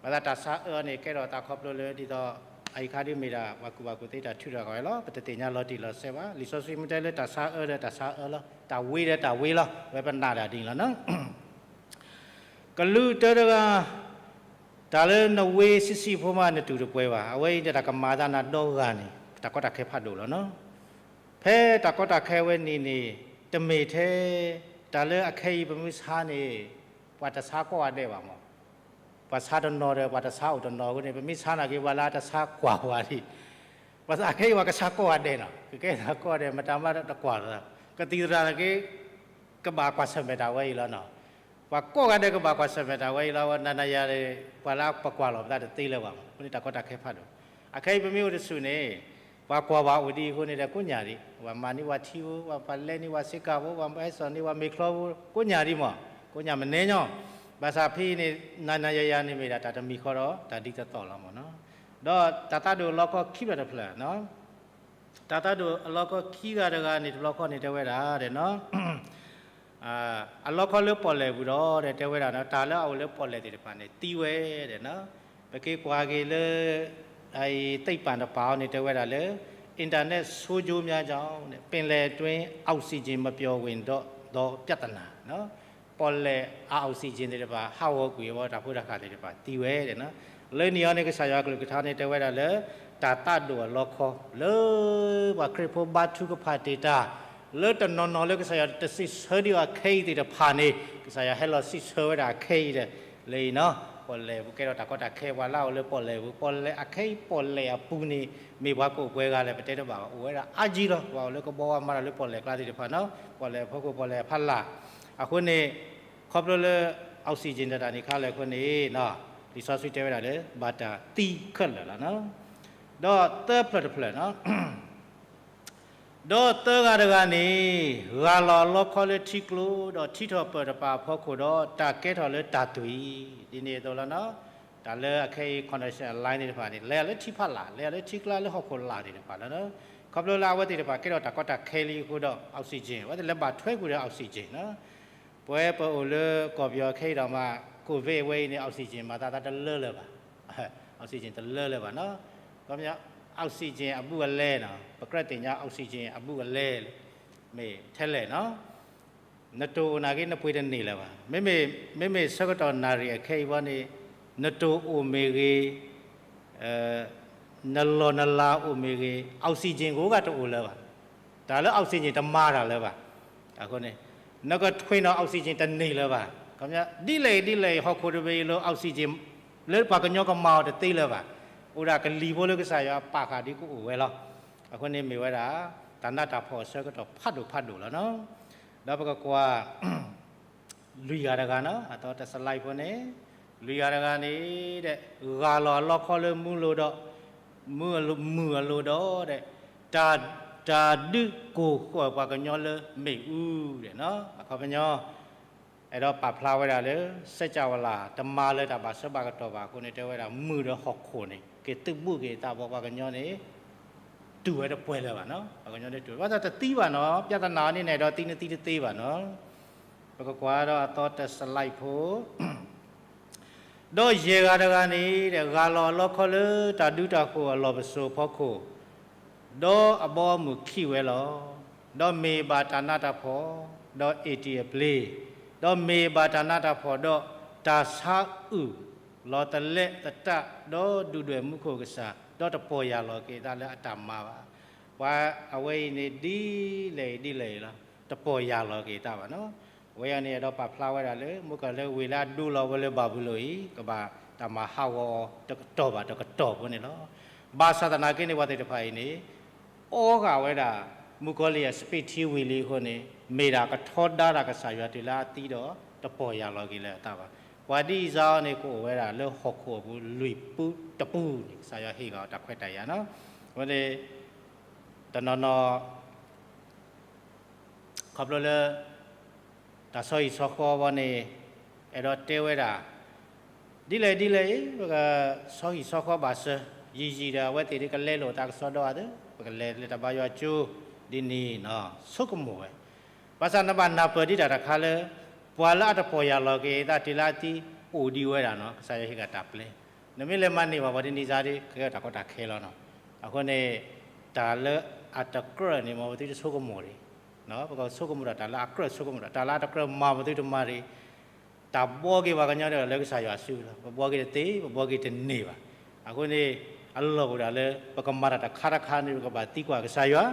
ဘၣ်ဆၣ်တၢ်ဆါအၢန့ၣ် ကဲထီၣ်တၢ်ခီဖျိလၢဒ်သိး အအံၤအခါဒ်မ့ၢ်ဒၣ် ပှၤကူၣ်ဘၣ်ကူၣ်သ့တၢ်ထုးထီၣ်အဂီၢ်လီၤ, ပတသ့ၣ်ညါလီၤတံၢ်လီၤဆဲးဘၣ်. လံာ်စီဆှံမ့ၢ်တဲလၢတၢ်ဆါအၢဒီးတၢ်ဆါအၢလီၤ, တၢ်ဝ့ဒီးတၢ်ဝ့လီၤ, ဝဲပနာ်ဒၣ်ဒ်န့ၣ်လီၤ. ကလူးတၢတဂၤ, တၢ်လၢနဝ့ဆံးဆံးဖိမး နတူၢ်တပှဲၤဘၣ်. အဝဲအံၤန့ၣ် တၢ်ကမၤသးနၤဒီဂၤန့ၣ် တၢ်ကီတၢ်ခဲဖးဒိၣ်လီၤနီၤ. ဖဲတၢ်ကီတၢ်ခဲဝဲန့ၣ်န့ၣ် တမ့ၢ်ထဲ တၢ်လၢအခဲအံၤပမ့ၢ်ဆါန့ၣ် ပှၤတဆါကိးဂၤဒဲးဘၣ်မး. ပှၤဆါတနီၤဒီး ပှၤတဆါအိၣ်တနီၤအဃိန့ၣ် ပမ့ၢ်ဆါနာ်က့ၤ ပှၤလၢအတဆါကွၢ်ပှၤဒံး, ပှၤသးခဲအံၤပှၤကဆါကိးဂၤဒဲးနီၤ, ကကဲသးကိးဂၤဒဲး မတၤမးတကွၢ်လီၤ, ကသံၣ်သရၣ်နာ်က့ၤ ကဘၣ်ကွၢ်ဆၢၣ်မဲာ်တၢ်ဝဲအံၤလီၤနီၤ. ပှၤကိးဂၤဒဲးကဘၣ်ကွၢ်ဆၢၣ်မဲာ်တၢ်ဝဲအံၤလီၤ, နၤနၤယၤယၤ ပှၤလၢပကွၢ်လီၤပသးတသ့လၢၤဘၣ်မး, အဃိန့ၣ်တၢ်ကီတၢ်ခဲဖးဒိၣ်. အခဲအံၤပမ့ၢ်အိၣ်တဆူၣ်န့ၣ် ပှၤကွၢ်ပှၤအိၣ်ဒံးအဃိန့ၣ်ဒီး ကိးညၣ်ဒံး, ပှၤမၤန့ၢ်ပှၤထံဖိ, ပှၤလဲန့ၢ် ပှၤစ့ကၤဖိ, ပှၤဟဲစိာ်န့ၢ် ပှၤမဲာ်ချီဖိ, ကိးညၣ်ဒံးမး, ကိးညၣ်မနုၤညီ, ဘၣ်ဆၣ်ဖဲအံၤန့ၣ် နၤနၤယၤယၤန့ၣ်မ့ၢ်ဒၣ်တၢ်တမံၤဃီဒီး တၢ်ဒ်သိးသိးလီၤမးနီၤ. ဒီးတၢ်သးဒိၣ်အလီခီခံဖျၢၣ်တဖျၢၣ်, တၢ်သးဒိၣ်အလီခီခံဂၤတဂၤန့ၣ် တဘျီဃီန့ၣ်တဲဝဲဒၣ်ဒီး အလီခီလၢပီၣ်လဲၣ်ပူၤဒီး တဲဝဲဒၣ် တၢ်လၢအအိၣ်လၢပီၣ်လဲၣ်သ့ၣ်တဖၣ်န့ၣ် သံဝဲဒၣ်နီၤ. ပက့ၤကွၢ်က့ၤလၢ သိပ္ပံတပၤအံၤန့ၣ် တဲဝဲဒၣ်လၢ အင်တာနက်ဆိုးကျိုးများကြောင့် ပင်လယ်တွင်း အောက်ဆီဂျင်မပျော်ဝင်တော့သော ပြဿနာ ပီၣ်လဲၣ်အ oxygen သ့ၣ်တဖၣ် ဟးဂီၤကွံာ်အဝဲတၢ်ဖိတၢ်ဃၢ်သ့ၣ်တဖၣ်သံဝဲဒၣ်နီၤ. လၢနံၤအံၤန့ၣ် ကစၢ်ယွၤကလုၢ်ကထါန့ၣ် တဲဝဲဒၣ်လၢ တၢ်သးဒိၣ်အလီခီ လၢပှၤခရံာ်ဖိဘါထုကဖၣ်တ့ၢ်တၢ် လၢတနီၤနီၤလၢကစၢ်ယွၤတစံးဆၢဒံးအီၤအခဲအံၤသ့ၣ်တဖၣ်န့ၣ် ကစၢ်ယွၤဟဲလီၤစံးဆၢဝဲဒၣ်အခဲအံၤဒီး လၢအံၤနီၤ ပီၣ်လဲၣ်ပူၤကဲထီၣ်တၢ်ကီတၢ်ခဲ ပှၤလၢအအိၣ်လၢပီၣ်လဲၣ်ပူၤ ပီၣ်လဲၣ်အခဲအံၤ ပီၣ်လဲၣ်အပူၤန့ၣ် မ့ၢ်ပှၤကအိၣ်ပှဲၤဂၤလဲၣ် ပတဲတဘၣ်ဘၣ် အိၣ်ဝဲဒၣ်အါကံလီၤ ပှၤအိၣ်လၢကဘီဝါမၤတၢ်လၢပီၣ်လဲၣ်ကျါသ့ၣ်တဖၣ်နီၤ ပီၣ်လဲၣ်အဖီခိၣ် ပီၣ်လဲၣ်အဖီလာ် အဃိန့ၣ် ခီဖျိလၢ oxygen တၢ်န့ၣ်ခါလၢာ်အဃိန့ၣ် လံာ်စီဆှံတဲဝဲဒၣ်လၢ ဘၣ်တၢ်သံခဲလၢာ်လီၤနီၤ ဒီးသၢဖျၢၣ်တဖျၢၣ်နီၤ ဒီးသၢဂၤတဂၤန့ၣ် ဂၢ်လီၤအလီခီလၢထံကျိ ဒီးထံထီၣ်ပၢၢ်တပၤအဖီခိၣ်ဒီး တၢ်ကဲထီၣ်လၢတၢ်သွံၣ် ဒ်န့ၣ်အသိးလီၤနီၤ တၢ်လၢအခဲအံၤ condition အ line သ့ၣ်တဖၣ်န့ၣ် လဲၤလၢထံဖးလာ် လဲၤလၢထံကျါလၢဟီၣ်ခိၣ်လာ်သ့ၣ်တဖၣ်လီၤနီၤ ခီဖျိလၢအဝဲသ့ၣ်တဖၣ်ကဲထီၣ်တၢ်ကီတၢ်ခဲလံအဃိဒီး oxygen အဝဲသ့ၣ်လဲၤဘၣ်ထွဲကွံာ်ဒီး oxygen နီၤ ပဝဲပအိၣ်လၢကီၢ်ပယီၤခဲအံၤဒီးမး COVID ဝဲအံၤန့ၣ် oxygen မၤသးသးတလၢလၢၤဘၣ် oxygen တလၢလၢၤဘၣ်နီၤ ခီပညီ oxygen အဘူးအလဲနီၤ ပကြၢးသ့ၣ်ညါ oxygen အဘူးအလဲ မ့ၢ်ထဲလဲၣ်နီၤ နတိၢ်အိၣ်နာ်က့ နပှ့ၤတန့ၢ်လၢၤဘၣ် မ့မ့ၢ် မ့မ့ၢ်ဆၢကတီၢ်နၣ်ရံၣ်အခဲအံၤဘီန့ၣ် နတိၢ်အိၣ်မ့ၢ်ဂ့ၤ နလီၢ်နလၤအိၣ်မ့ၢ်ဂ့ၤ oxygen ကအိၣ်ဂၤတအိၣ်လၢၤဘၣ် တၢ်လၢ oxygen တမၤတၢ်လၢၤဘၣ် အဃိန့ၣ် နကထွံၣ်နီၣ် oxygen တန့ၢ်လၢၤဘၣ် ခီပညီ ဒ်လဲၣ်ဒ်လဲၣ် ဟီၣ်ခိၣ်တဘ့ၣ်အံၤလၢ oxygen လၢပှၤကညီကမၤအီၤတသ့လၢၤဘၣ် အိၣ်ဒၣ်ကလံၤဖိလၢကစၢ်ယွၤပာ်ဃာ်ဒ်ကအိၣ်ဝဲလီၤ အဃိန့ၣ်မ့ၢ်ဝဲဒၣ် တၢ်နးတၢ်ဖှီၣ်အဆၢကတီၢ်ဖးဒိၣ်ဖးဒိၣ်လီၤနီၤ ဒီးပကကွၢ် လွံၢ်ဂၤတဂၤနီၤ အသီတစလါဖိန့ၣ် လွံၢ်ဂၤတဂၤန့ၣ်ဒီး ဂၢ်လီၤအလီခီလၢမူလိၤဒီး မုၢ်အလိၤဒီး တၢ် တၢ်ဒုးကိၢ်ဃီၣ်ပှၤကညီလၢမ့ၣ်အူဒီးနီၤ အခီပညီ အဲၣ်ဒိးပာ်ဖျါဝဲဒၣ်လၢ စၢကဝလၤ တမၤလၢၤတၢ်ဘၣ်ဆၢဘၣ်ကတီၢ်ဘၣ်အဃိန့ၣ် တဲဝဲဒၣ်မုၢ်ဒီးဟီၣ်ခိၣ်န့ၣ် က့ၤသုးဘူးက့ၤသးဘီပှၤကညီန့ၣ် တူၢ်ဝဲတပှဲၤလၢၤဘၣ်နီၤ ပှၤကညီန့ၣ်တူၢ် ဘၣ်ဆၣ်တသံဘၣ်နီၤ ပြဿနာန့ၣ်န့ၣ်ဒီးသံန့ၣ်သံတသ့ဘၣ်နီၤ ပကကွၢ်ဒီးအသီတစလါဖိ ဒီးယဲၢ်ဂၤတဂၤန့ၣ် ဂၢ်လီၤအလီခီလၢတၢ်ဒူတၢ်ဃိၤအလီၢ်ပစိာ်အဖီခိၣ်, ဒီးအဘီအမုၢ်ခံးဝဲလီၤ. ဒီးမ့ၢ်ဘၣ်တၢ်နးတၢ်ဖှီၣ်, ဒီးအ့ၣ်တံၢ်အပျ့ၤ, ဒီးမ့ၢ်ဘၣ်တၢ်နးတၢ်ဖှီၣ်, ဒီးတၢ်ဆါအုၣ်လီၤသလဲးသတး, ဒီးဒုၣ်ဒွဲၣ်မူခိၣ်ကစၢ်, ဒီးတပီၢ်ယၢ်လီၤက့ၤသးလၢအတၢ်မၤဘၣ်. ပှၤအဝဲအံၤန့ၣ် ဒ်လဲၣ်အံၤဒ်လဲၣ်အံၤလီၤ, တပီၢ်ယၢ်လီၤက့ၤသးဘၣ်နီၤ. အဝဲအံၤန့ၣ် အဲၣ်ဒိးပာ်ဖျါဝဲဒၣ်လၢ မုၣ်ကီၢ်လၢဝ့ၢ်လၢအဒိလီၤဝဲလၢဘၤဘူလိၣ်အံၤ ကဘၣ်တၢ်မၤဟးဂီၤအီၤတကတီၢ်ဘၣ်တကတီၢ်အဃိန့ၣ်လီၤ. ဘၣ်ဆၣ်သနာ်က့န့ၣ် ပှၤသ့ၣ်တဖၣ်အံၤန့ၣ် အီဂာ်ဝဲဒၣ် မုၣ်ကီၢ်လံၢ်အစပံးထံဝံၤလံအဃိန့ၣ် မ့ၢ်ဒၣ်ကထီဒါတၢ်ကစၢ်ယွၤတုၤလၢအသံဒီး တပီၢ်ယၢ်လီၤက့ၤလၢအသးဘၣ်. ပှၤဒ်အံၤစ့ၢ်န့ၣ် ကအိၣ်ဝဲဒၣ်လၢဟီၣ်ခိၣ်အပူၤ လွံၢ်ပူတပူန့ၣ် ကစၢ်ယွၤဟ့ၣ်ဂ့ၤအီၤတၢ်ခွဲးတၢ်ယာ်နီၤ. အဝဲန့ၣ် တနီၤနီၤ ခီဖျိလၢ တၢ်ဆီဟံၣ်ဆီဃီဝဲန့ၣ် အဲၣ်ဒိးတဲဝဲဒၣ် ဒ်လဲၣ်ဒ်လဲၣ်အံၤ ပကဆီဟံၣ်ဆီဃီဘၣ်စၢၤ ယံာ်ယံာ်ဒီး အဝဲသ့ၣ်ဒ်ကလဲလိာ်သးကစီဒီအသိး ပကလဲၤလၢတၢ်ဘါယွၤကၠိ ဒ်န့ၣ်နီၤ ဆိကမိၣ်ဝဲ. ဘၣ်ဆၣ်နဘၣ်နၢ်ပၢၢ်ဒံးတၢ်တခါလၢ ပှၤလၢအတပီၢ်ယၢ်လီၤက့ၤသးတုၤလၢအသံအိၣ်ဒံးဝဲဒၣ်နီၤ ကစၢ်ယွၤဟ့ၣ်က့ၤတၢ်ပျဲ နမ့ၢ်လဲၤမၤန့ၢ်ဘၣ်ပှၤဒ်န့ၣ်စ့ၢ်ဒီး ကဲထီၣ်တၢ်ကီတၢ်ခဲလီၤနီၤ. အဃိန့ၣ် တၢ်လၢအတကြၢးန့ၣ် မ်ပသုတဆိကမိၣ်တဂ့ၤ. ပကဆိကမိၣ်ဒီးတၢ်လၢအကြၢးဆိကမိၣ်ဒီး တၢ်လၢအတကြၢးမၤပသုတမၤတဂ့ၤ. တၢ်ဘှီက့ၤပှၤကညီဒီးလၢကစၢ်ယွၤအစုလီၤ. ပဘှီက့ၤတသ့ ပဘှီက့ၤတန့ၢ်ဘၣ်. အဃိန့ၣ် အလီၢ်အိၣ်ဒၣ်လၢ ပကမၤတၢ်တခါတခါန့ၣ် ပကဘၣ်သံကွၢ်ကစၢ်ယွၤ,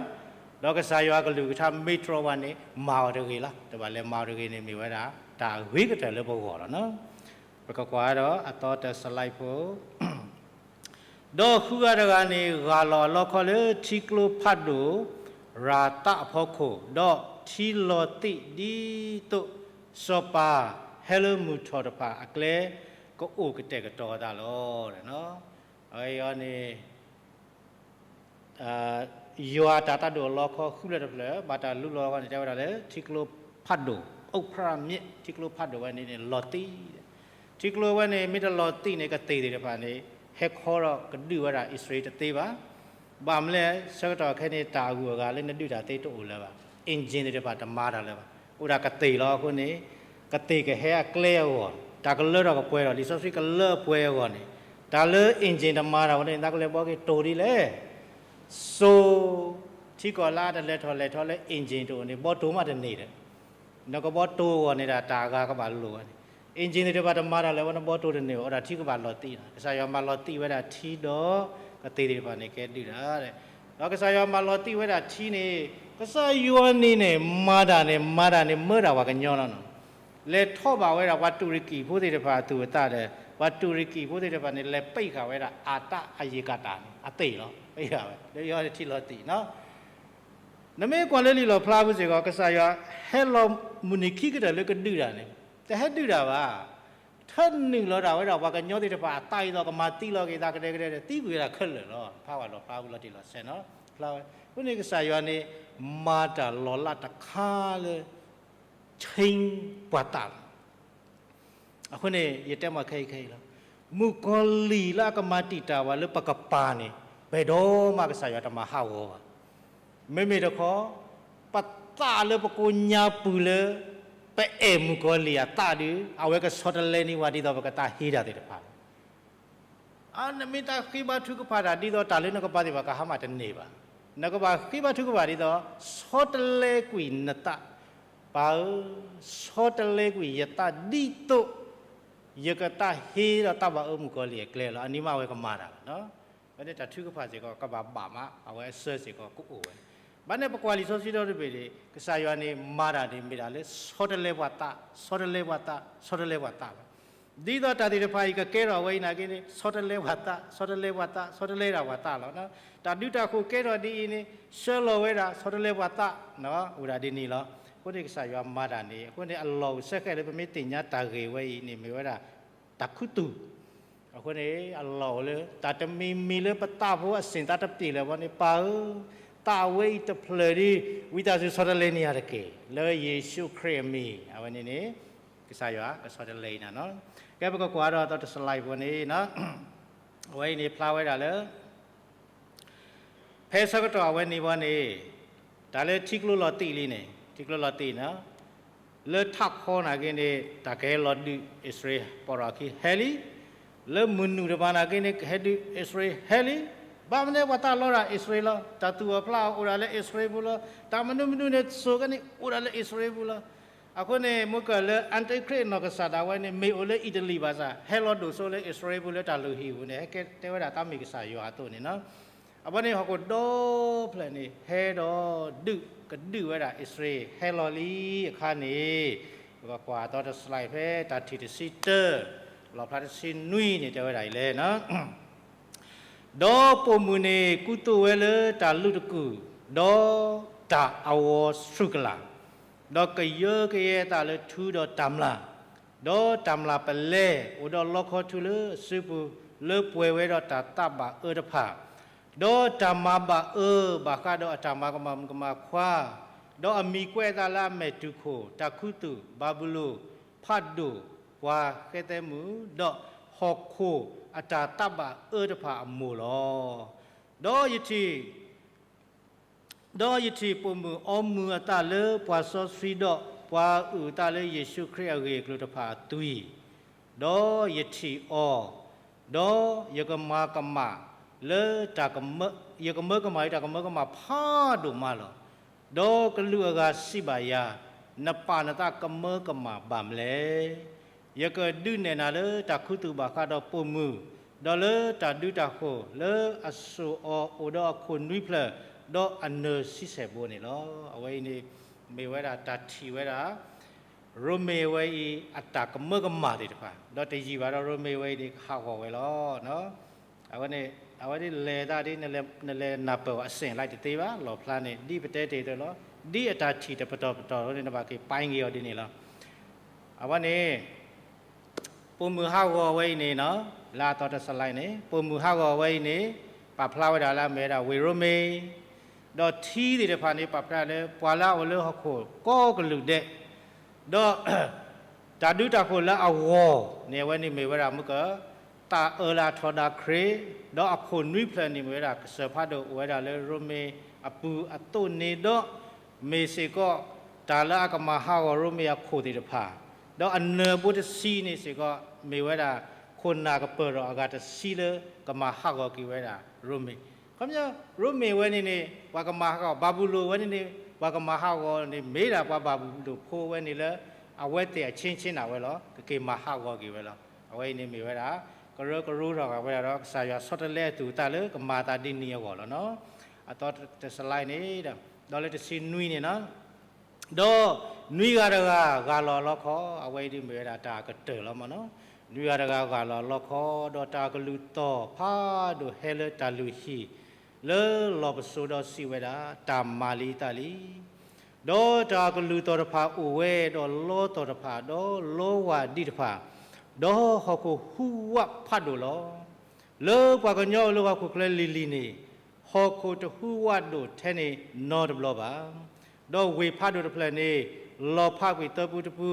ဒီးကစၢ်ယွၤအကလုၢ်ကထါမ့ၢ်တြီဘၣ်န့ၣ် မၤအီၤတဂ့ၤလီၤ. တဘၣ်လဲၤမၤအီၤတဂ့ၤန့ၣ် မ့ၢ်ဝဲဒၣ် တၢ်အဂ့ၤကတၢၢ်လၢပဂီၢ်လီၤနီၤ. ပကကွၢ်ဒီးအသီတစလၢဖိ ဒီးဃုဂၤတဂၤန့ၣ် ဂၢ်လီၤအလီခီလၢထံကျိဖးဒိၣ် ရၤသးအဖီခိၣ်, ဒီးထံလီၤသံးဒ်သိးစီၤပၤဟဲလၢမုၢ်ထီၣ်တဖၣ်အကျဲ ကအိၣ်ကတဲာ်ကတီၤအသးလီၤ. အဝဲအံၤန့ၣ် ယွၤတၢ်တၢ်ဒိၣ်အလီခီဃုလၢတဖျၢၣ် ဘၣ်တၢ်လူလီၤအဂီၢ်န့ၣ် တဲဝဲဒၣ်လၢ ထံကျိဖးဒိၣ် အိၣ်ဖရၣ်မျဲၣ် ထံကျိဖးဒိၣ်ဝဲန့ၣ်န့ၣ် လီၤသံး, ထံကျိဝဲန့ၣ် မ့ၢ်တလီၤသံးန့ၣ် ကသ့ၣ်သ့ၣ်တဖၣ်န့ၣ် ဟဲခီဒီးကဒုးဝဲဒၣ်အံၣ်စရ့လးတသ့ဘၣ်. ဘၣ်မနုၤလဲၣ် ဆၢကတီၢ်ခဲအံၤန့ၣ် တၢ်အဂုၤအဂၤလၢနဒုးတၢ်သ့တအိၣ်လၢၤဘၣ်, engine သ့ၣ်တဖၣ်တမၤတၢ်လၢၤဘၣ်, အိၣ်ဒၣ်ကသ့ၣ်လီၤ. အဃိန့ၣ် ကသ့ၣ်ကဟဲအကျဲအဂီၢ်, တၢ်ကလၢထီၣ်ကပှဲၤထီၣ်, လံာ်စီဆှံကလၢအပှဲၤအဂီၢ်န့ၣ် တၢ်လၢ engine တမၤတၢ်ဝဲန့ၣ် နကလဲၤဘှီက့ၤတိၤဒ်လဲၣ်. စိ ထံကီၢ်လၢအတလဲၤထီၣ်လဲၤထီလၢ engine တအိၣ်န့ၣ် ဘှီတိၤမးတန့ၢ်ဒီး နကဘှီတိၤအဂီၢ်န့ၣ်ဒၣ် တၢ်အဂၤကဘၣ်လိာ်ဝဲန့ၣ်, engine သ့ၣ်တဖၣ်တမၤတၢ်လၢၤဝဲ နဘှီတိၤတန့ၢ်ဘၣ်, အိၣ်ဒၣ်ထံကဘၣ်လီၤသံးနီၤ. ကစၢ်ယွၤမၤလီၤသံးဝဲဒၣ်ထံဒီး ကသ့ၣ်သ့ၣ်တဖၣ်န့ၣ် ကဲဒုးတၢ်, ဒီးကစၢ်ယွၤမၤလီၤသံးဝဲဒၣ်ထံန့ၣ် ကစၢ်ယွၤန့ၣ်န့ၣ် မၤတၢ်န့ၣ် မၤတၢ်န့ၣ် မၢဒၣ်ပှၤကညီလီၤနီၤ. လဲၤထီၣ်ဘၣ်ဝဲဒၣ် ပှၤတူၣ်ရကံၢ်ဖိသ့ၣ်တဖၣ်အသူၣ်အသးဒီး ပှၤတူၣ်ရကံၢ်ဖိသ့ၣ်တဖၣ်န့ၣ် လဲၤပံးဃာ်ဝဲဒၣ်အတၢ်အယံၤကတၢ်န့ၣ် အသ့ၣ်လီၤ. ပံးဃာ်ဝဲ လၢယွၤထံလီၤသံးနီၤ. နမ့ၢ်ကွၢ်လၢလံာ်လီၣ်ဖျါပူၤစ့ၢ်ကီး ကစၢ်ယွၤဟဲလီၤမုၢ်နံၤခံကတၢၢ်လၢကဒုးတၢ်န့ၣ် တဟဲဒုးတၢ်ဘၣ်. ထၢနုာ်လီၤဒၣ်ဝဲဒၣ်ပှၤကညီသ့ၣ်တဖၣ်အသးအသိး ကမၤသံလီၤက့ၤသးကဒဲကဒဲဒီး သံကွံာ်ဝဲဒၣ်ခဲလၢာ်လီၤ. ဖျါဝဲလီၤဖျါဝဲလီၤတံၢ်လီၤဆဲးနီၤ. ဖျါဝဲ အဃိန့ၣ်ကစၢ်ယွၤန့ၣ် မၤတၢ်လီၤလးတခါလၢ change ပှၤသးလီၤ. အဃိန့ၣ် ယတဲမ့ၢ်ခဲအံၤခဲအံၤလီၤ. မုၣ်ကီၤလံၢ်လၢအကမၤတံာ်တာ်ပှၤလၢပကပၤန့ၣ် ပှဲၤဒီးမးကစၢ်ယွၤတမၤဟးဂီၤဘၣ်. မ့မ့ၢ်တခီ ပသးလၢပကိးညါပူၤလၢ ပအဲၣ်မုၣ်ကီၤလံၢ်အသးဒီး အဝဲကဆီတလဲန့ၢ်ဝဲဒ်သိးပကသးဟ့တၢ်သ့ၣ်တဖၣ်လီၤ. အါ နမ့ၢ်တၢ်ဃ့ဘါထုကဖၣ်တၢ် ဒ်သိးတၢ်လၢနကပၤသ့ၣ်တဖၣ် ကဟါမၢ်တန့ၢ်ဘၣ်. နကဘၣ်ဃ့ဘါထုကဖၣ်ဒ်သိး ဆီတလဲကွံာ်နသး, ပၢ်ဧၢ, ဆီတလဲကွံာ်ယသးဒ်သိး ယကသးဟ့ဒီးသးဘၣ်အၢမုၣ်ကီၤလံၢ်အကျဲလီၤ. အန့ၣ်မးအဝဲကမၤတၢ်လီၤ. အဝဲန့ၣ်တၢ်ထုကဖၣ်စ့ၢ်ကီး ကဘၣ်ဘၣ်မး အဝဲအစၢစ့ၢ်ကီးကအိၣ်ဝဲ. ဘၣ်န့ၣ်ပကွၢ်လံာ်စီဆှံဒီတဘ့ၣ်န့ၣ် ကစၢ်ယွၤန့ၣ် မၤတၢ်န့ၣ် မ့ၢ်ဒၣ်လၢဆီတလဲပှၤသး, ဆီတလဲပှၤသး, ဆီတလဲပှၤသးလီၤ. ဒ်သိးတၢ်သ့ၣ်တဖၣ်အံၤကကဲထီၣ်ဝဲအံၤနာ်က့န့ၣ် ဆီတလဲပှၤသး, ဆီတလဲပှၤသး, ဆီတလဲဒၣ်ပှၤသးလီၤ. တၢ်ဒုးတၢ်ဃိၤကဲထီၣ်ဒ်အံၤန့ၣ် ဆှၢလီၤဝဲဒၣ် ဆီတလဲပှၤသး, အိၣ်ဒၣ်ဒ်န့ၣ်လီၤ. အဃိန့ၣ်ကစၢ်ယွၤမၤတၢ်န့ၣ် အဃိန့ၣ်အလီၢ်အိၣ်ဆၢဃဲးလၢပမ့ၢ်သ့ၣ်ညါတၢ်ဂ့ၢ်ဝဲအံၤန့ၣ် မ့ၢ်ဝဲဒၣ် တၢ်ခူသူၣ်, အဃိန့ၣ် အလီၢ်အိၣ်လၢ တၢ်တမံၤမံၤလၢပသးဖိအဆ့ၣ်သးတပျ့ၤလၢၤဘၣ်န့ၣ် ပၢ်ဧၢ, သးဝဲအံၤတဖျၢၣ်ဒီး ဝံသးစူၤဆီတလဲန့ၢ်ယၤတက့ၢ် လၢယ့ၣ်ၡူးခရံာ်အမံၤ, အဝဲန့ၣ်န့ၣ် ကစၢ်ယွၤကဆီတလဲအံၤနၤနီၤ. ကဲပကကွၢ်ဒီးအသီတစလါအံၤဖိန့ၣ် အဝဲအံၤန့ၣ်ဖျါဝဲဒၣ်လၢ ဖဲဆၢကတီၢ်အဝဲန့ၣ်ဘၣ်န့ၣ် တၢ်လၢထံကျိလီၤတံၢ်လံန့ၣ် ထံကျိလီၤတံၢ်နီၤ, လၢထးခီနာ်က့န့ၣ် တၢ်ကဟဲလီၤဒုးအံၣ်စရ့လး ပိာ်ထီၣ်အခံဟဲလံ, လၢမုၢ်နုာ်တပၤနာ်က့န့ၣ် ကဟဲဒုးအံၣ်စရ့လးဟဲလံ, ဘၣ်မနုၤပှၤတၢ်လီတၢ်အံၣ်စရ့လးလီၤ, တၢ်သူၣ်အီၣ်ဖျးအီၣ်အိၣ်ဒၣ်လၢအံၣ်စရ့လးပူၤလီၤ, တၢ်မနုၤမနုၤန့ၣ် စိၤကဲန့ၣ် အိၣ်ဒၣ်လၢအံၣ်စရ့လးပူၤလီၤ. အဃိန့ၣ် မ့ၢ်ကၢၢ်လၢ Antichrist နီၢ်ကစၢ်ဒၣ်ဝဲန့ၣ် မ့ၢ်အိၣ်လၢအံၣ်တလံၣ်ဘၣ်ဆၣ် ဟဲလီၤဒိၣ်စိလၢအံၣ်စရ့လးပူၤလၢတၢ်လုၢ်ဟံၣ်ပူၤန့ၣ် ဟဲကဲတဲဝဲဒၣ်တၢ်မ့ၢ်ကစၢ်ယွၤအသိးန့ၣ်လီၤ. အဝဲန့ၣ်ဟီၣ်ခိၣ်ဒီဖျၢၣ်န့ၣ် ဟဲဒီးဒုးကဒုးဝဲဒၣ်အံၣ်စရ့လး ဟဲလီၤလံအခါန့ၣ်, ပကကွၢ်အသီတစလၢၣ်ဖဲတၢ်ထံၣ်တဆံတၢ, လီၣ်ဖျါတဆံနွံန့ၣ် တဲဝဲဒၣ်အံၤလဲၣ် ဒီးပိာ်မုၣ်န့ၣ်ကူသိးဝဲလၢတၢ်လုးတကူၣ်, ဒီးတၢ်အဝီဆူၣ်ကလာ်, ဒီးကယၢကယဲအသးလၢထူဒီးတၢ်မျၢ်, ဒီးတၢ်မျၢ်ပလဲအိၣ်ဒီးလီခီထူလၢအစုပူၤ လၢပှဲၤဝဲဒီးတၢ်သးဘၣ်အၢတဖၣ်, ဒီးတၢ်မၤဘၣ်အၢဘၣ်ဃးဒီးအတၢ်မၤကမၣ်မုၣ်ကမၣ်ခွါ, ဒီးအမံၤကွဲးအသးလၢအမဲာ်တူၢ်ခိၣ်, တၢ်ခူသူၣ်, ဘၤဘူလိၣ်, ဖးဒိၣ်, ပှၤဃဲသဲမုၣ်, ဒီးဟီၣ်ခိၣ်အတၢ်သးဘၣ်အၢတဖၣ်အမိၢ်လီၤ. ဒီးယထံၣ် ဒီးယထံၣ်ပိာ်မုၣ်အီမုၢ်အသးလၢပှၤစီဆှံဒီး ပှၤအုၣ်အသးလၢယ့ၣ်ၡူးခရံာ်အဂ့ၢ်အကျိၤတဖၣ်အသွံၣ်, ဒီးယထံၣ်အီၤ, ဒီးယကမၤကမၣ်လၢတၢ်ကမၢ, ယကမၢကမၣ်လၢတၢ်ကမၢကမၣ်ဖးဒိၣ်မးလီၤ. ဒီးကလူးအဂၤစံးဘၣ်ယၤ, နပာ်နသးကမၢကမၣ်ဘၣ်မလဲၣ်. ယကဒုးနဲၣ်နၤလၢတၢ်ခူသူၣ်ဘၣ်ဃးဒီးပိာ်မုၣ်, ဒီးလၢတၢ်ဒုးတၢ်ဃိၤလၢအစိာ်အီၤအိၣ်ဒီးအခိၣ်နွံဖျၢၣ်, ဒီးအနၢၤဆံဆဲၣ်ဘိန့ၣ်လီၤ. အဝဲအံၤန့ၣ် မ့ၢ်ဝဲဒၣ်တၢ်ထံၣ်ဝဲဒၣ် ရိမ့ၤဝဲအံၤ အတၢ်ကမၢကမၣ်သ့ၣ်တဖၣ်, ဒီးတယံာ်ဘၣ်ဒီးရိမ့ၤဝဲအံၤန့ၣ် ကဟးဂီၤဝဲလီၤ. အဝဲန့ၣ် အဝဲဒ်လဲၤသးဒ် နလဲၤနၢ်ပၢၢ်အီၤအစ့ၣ်လၢတသ့ဘၣ်, လီၣ်ဖျါန့ၣ် ဒ်ပတဲတ့ၢ်အသိးလီၤ. ဒ်အတၢ်ထံၣ်တပတီၢ်ပတီၢ်န့ၣ် နဘၣ်က့ၤပာ်က့ၤအီၤဒ်န့ၣ်လီၤ. အဝဲန့ၣ် ပိာ်မုၣ်ဟးဂီၤဝဲအံၤန့ၣ်နီၤ, လၢအသီတစလၢ်န့ၣ် ပိာ်မုၣ်ဟးဂီၤဝဲအံၤန့ၣ် ပာ်ဖျါဝဲဒၣ်လၢအမ့ၢ်ဝဲဒၣ်ဝ့ၢ်ရိမ့ၤ, ဒီးထံသ့ၣ်တဖၣ်န့ၣ် ပာ်ဖျါလၢပှၤလၢအအိၣ်လၢဟီၣ်ခိၣ်ကိးကလုာ်ဒဲး, ဒီး တၢ်ဒုးတၢ်ဃိၤလၢအဂီၢ်န့ၣ် အဝဲန့ၣ်မ့ၢ်ဝဲဒၣ်မ့ၢ်က တၢ်အၢၣ်လီၤအထီဒါခရံာ်, ဒီးအခိၣ်နွံဖျၢၣ်န့ၣ်မ့ၢ်ဝဲဒၣ် ကစၢၢ်ဖးဒိၣ်အိၣ်ဝဲဒၣ်လၢရိမ့ၤအပူၤအသိးန့ၣ်ဒီး မ့ၢ်စ့ၢ်ကီး တၢ်လၢအကမၤဟးဂီၤရိမ့ၤအခိၣ်သ့ၣ်တဖၣ်, ဒီးအနၢၤဘိတဆံန့ၣ်စ့ၢ်ကီး မ့ၢ်ဝဲဒၣ် ခိၣ်နၢ်ကပၢၢ်ထီၣ်အဂၤတဆံလၢ ကမၤဟးဂီၤက့ၤဝဲဒၣ်ရိမ့ၤ, ခီပညီ ရိမ့ၤဝဲန့ၣ်န့ၣ် ပှၤကမၤဟးဂီၤ, ဘၤဘူလိၣ်ဝဲန့ၣ်န့ၣ် ပှၤကမၤဟးဂီၤန့ၣ် မ့ၢ်ဒၣ်ပှၤဘၤဘူလိၣ်ဖိဝဲန့ၣ်လၢ အဝဲသ့ၣ်အဆ့ဆ့နၤဝဲလီၤ, ကက့ၤမၤဟးဂီၤက့ၤဝဲလီၤ. အဝဲအံၤန့ၣ်မ့ၢ်ဝဲဒၣ် ကရၢကရိထီၣ်ဝဲဒၣ်ဒီး ကစၢ်ယွၤဆီတလဲအသူၣ်အသးလၢကမၤအသးဒ်န့ၣ်အဂီၢ်လီၤနီၤ. အသီတစလၢ်န့ၣ် ဒီးလၢတဆံနွံန့ၣ်နီၤ, ဒီးနွံဂၤတဂၤဂၢ်လီၤအလီခီ, အဝဲအံၤဒ်မ့ၢ်ဝဲဒၣ်တၢ်ကတၢၢ်လီၤမ့ၢ်နီၤ, နွံဂၤတဂၤဂၢ်လီၤအလီခီ, ဒီးတၢ်ကလုၢ်သီၣ်ဖးဒိၣ်ဟဲလၢတၢ်လုၢ်ဟံၣ် လၢလီၢ်ပစိာ်ဒီးစံးဝဲဒၣ်, တၢ်မၤလံအသးလံ. ဒီးတၢ်ကလုၢ်သီၣ်တဖၣ်အိၣ်ဝဲဒီးလီသီၣ်တဖၣ်, ဒီးလီဝၢ်ဒံးတဖၣ်, ဒီးဟီၣ်ခိၣ်ဟူးဝးဖးဒိၣ်လီၤ. လၢပှၤကညီအိၣ်လၢဟီၣ်ခိၣ်ချၢလံၤလံၤန့ၣ်, ဟီၣ်ခိၣ်တဟူးဝးဒိၣ်ထဲန့ၣ်နီတဘျီဘၣ်. ဒီးဝ့ၢ်ဖးဒိၣ်တဖျၢၣ်န့ၣ် လီၤဖးကွံာ်သၢပူတပူ,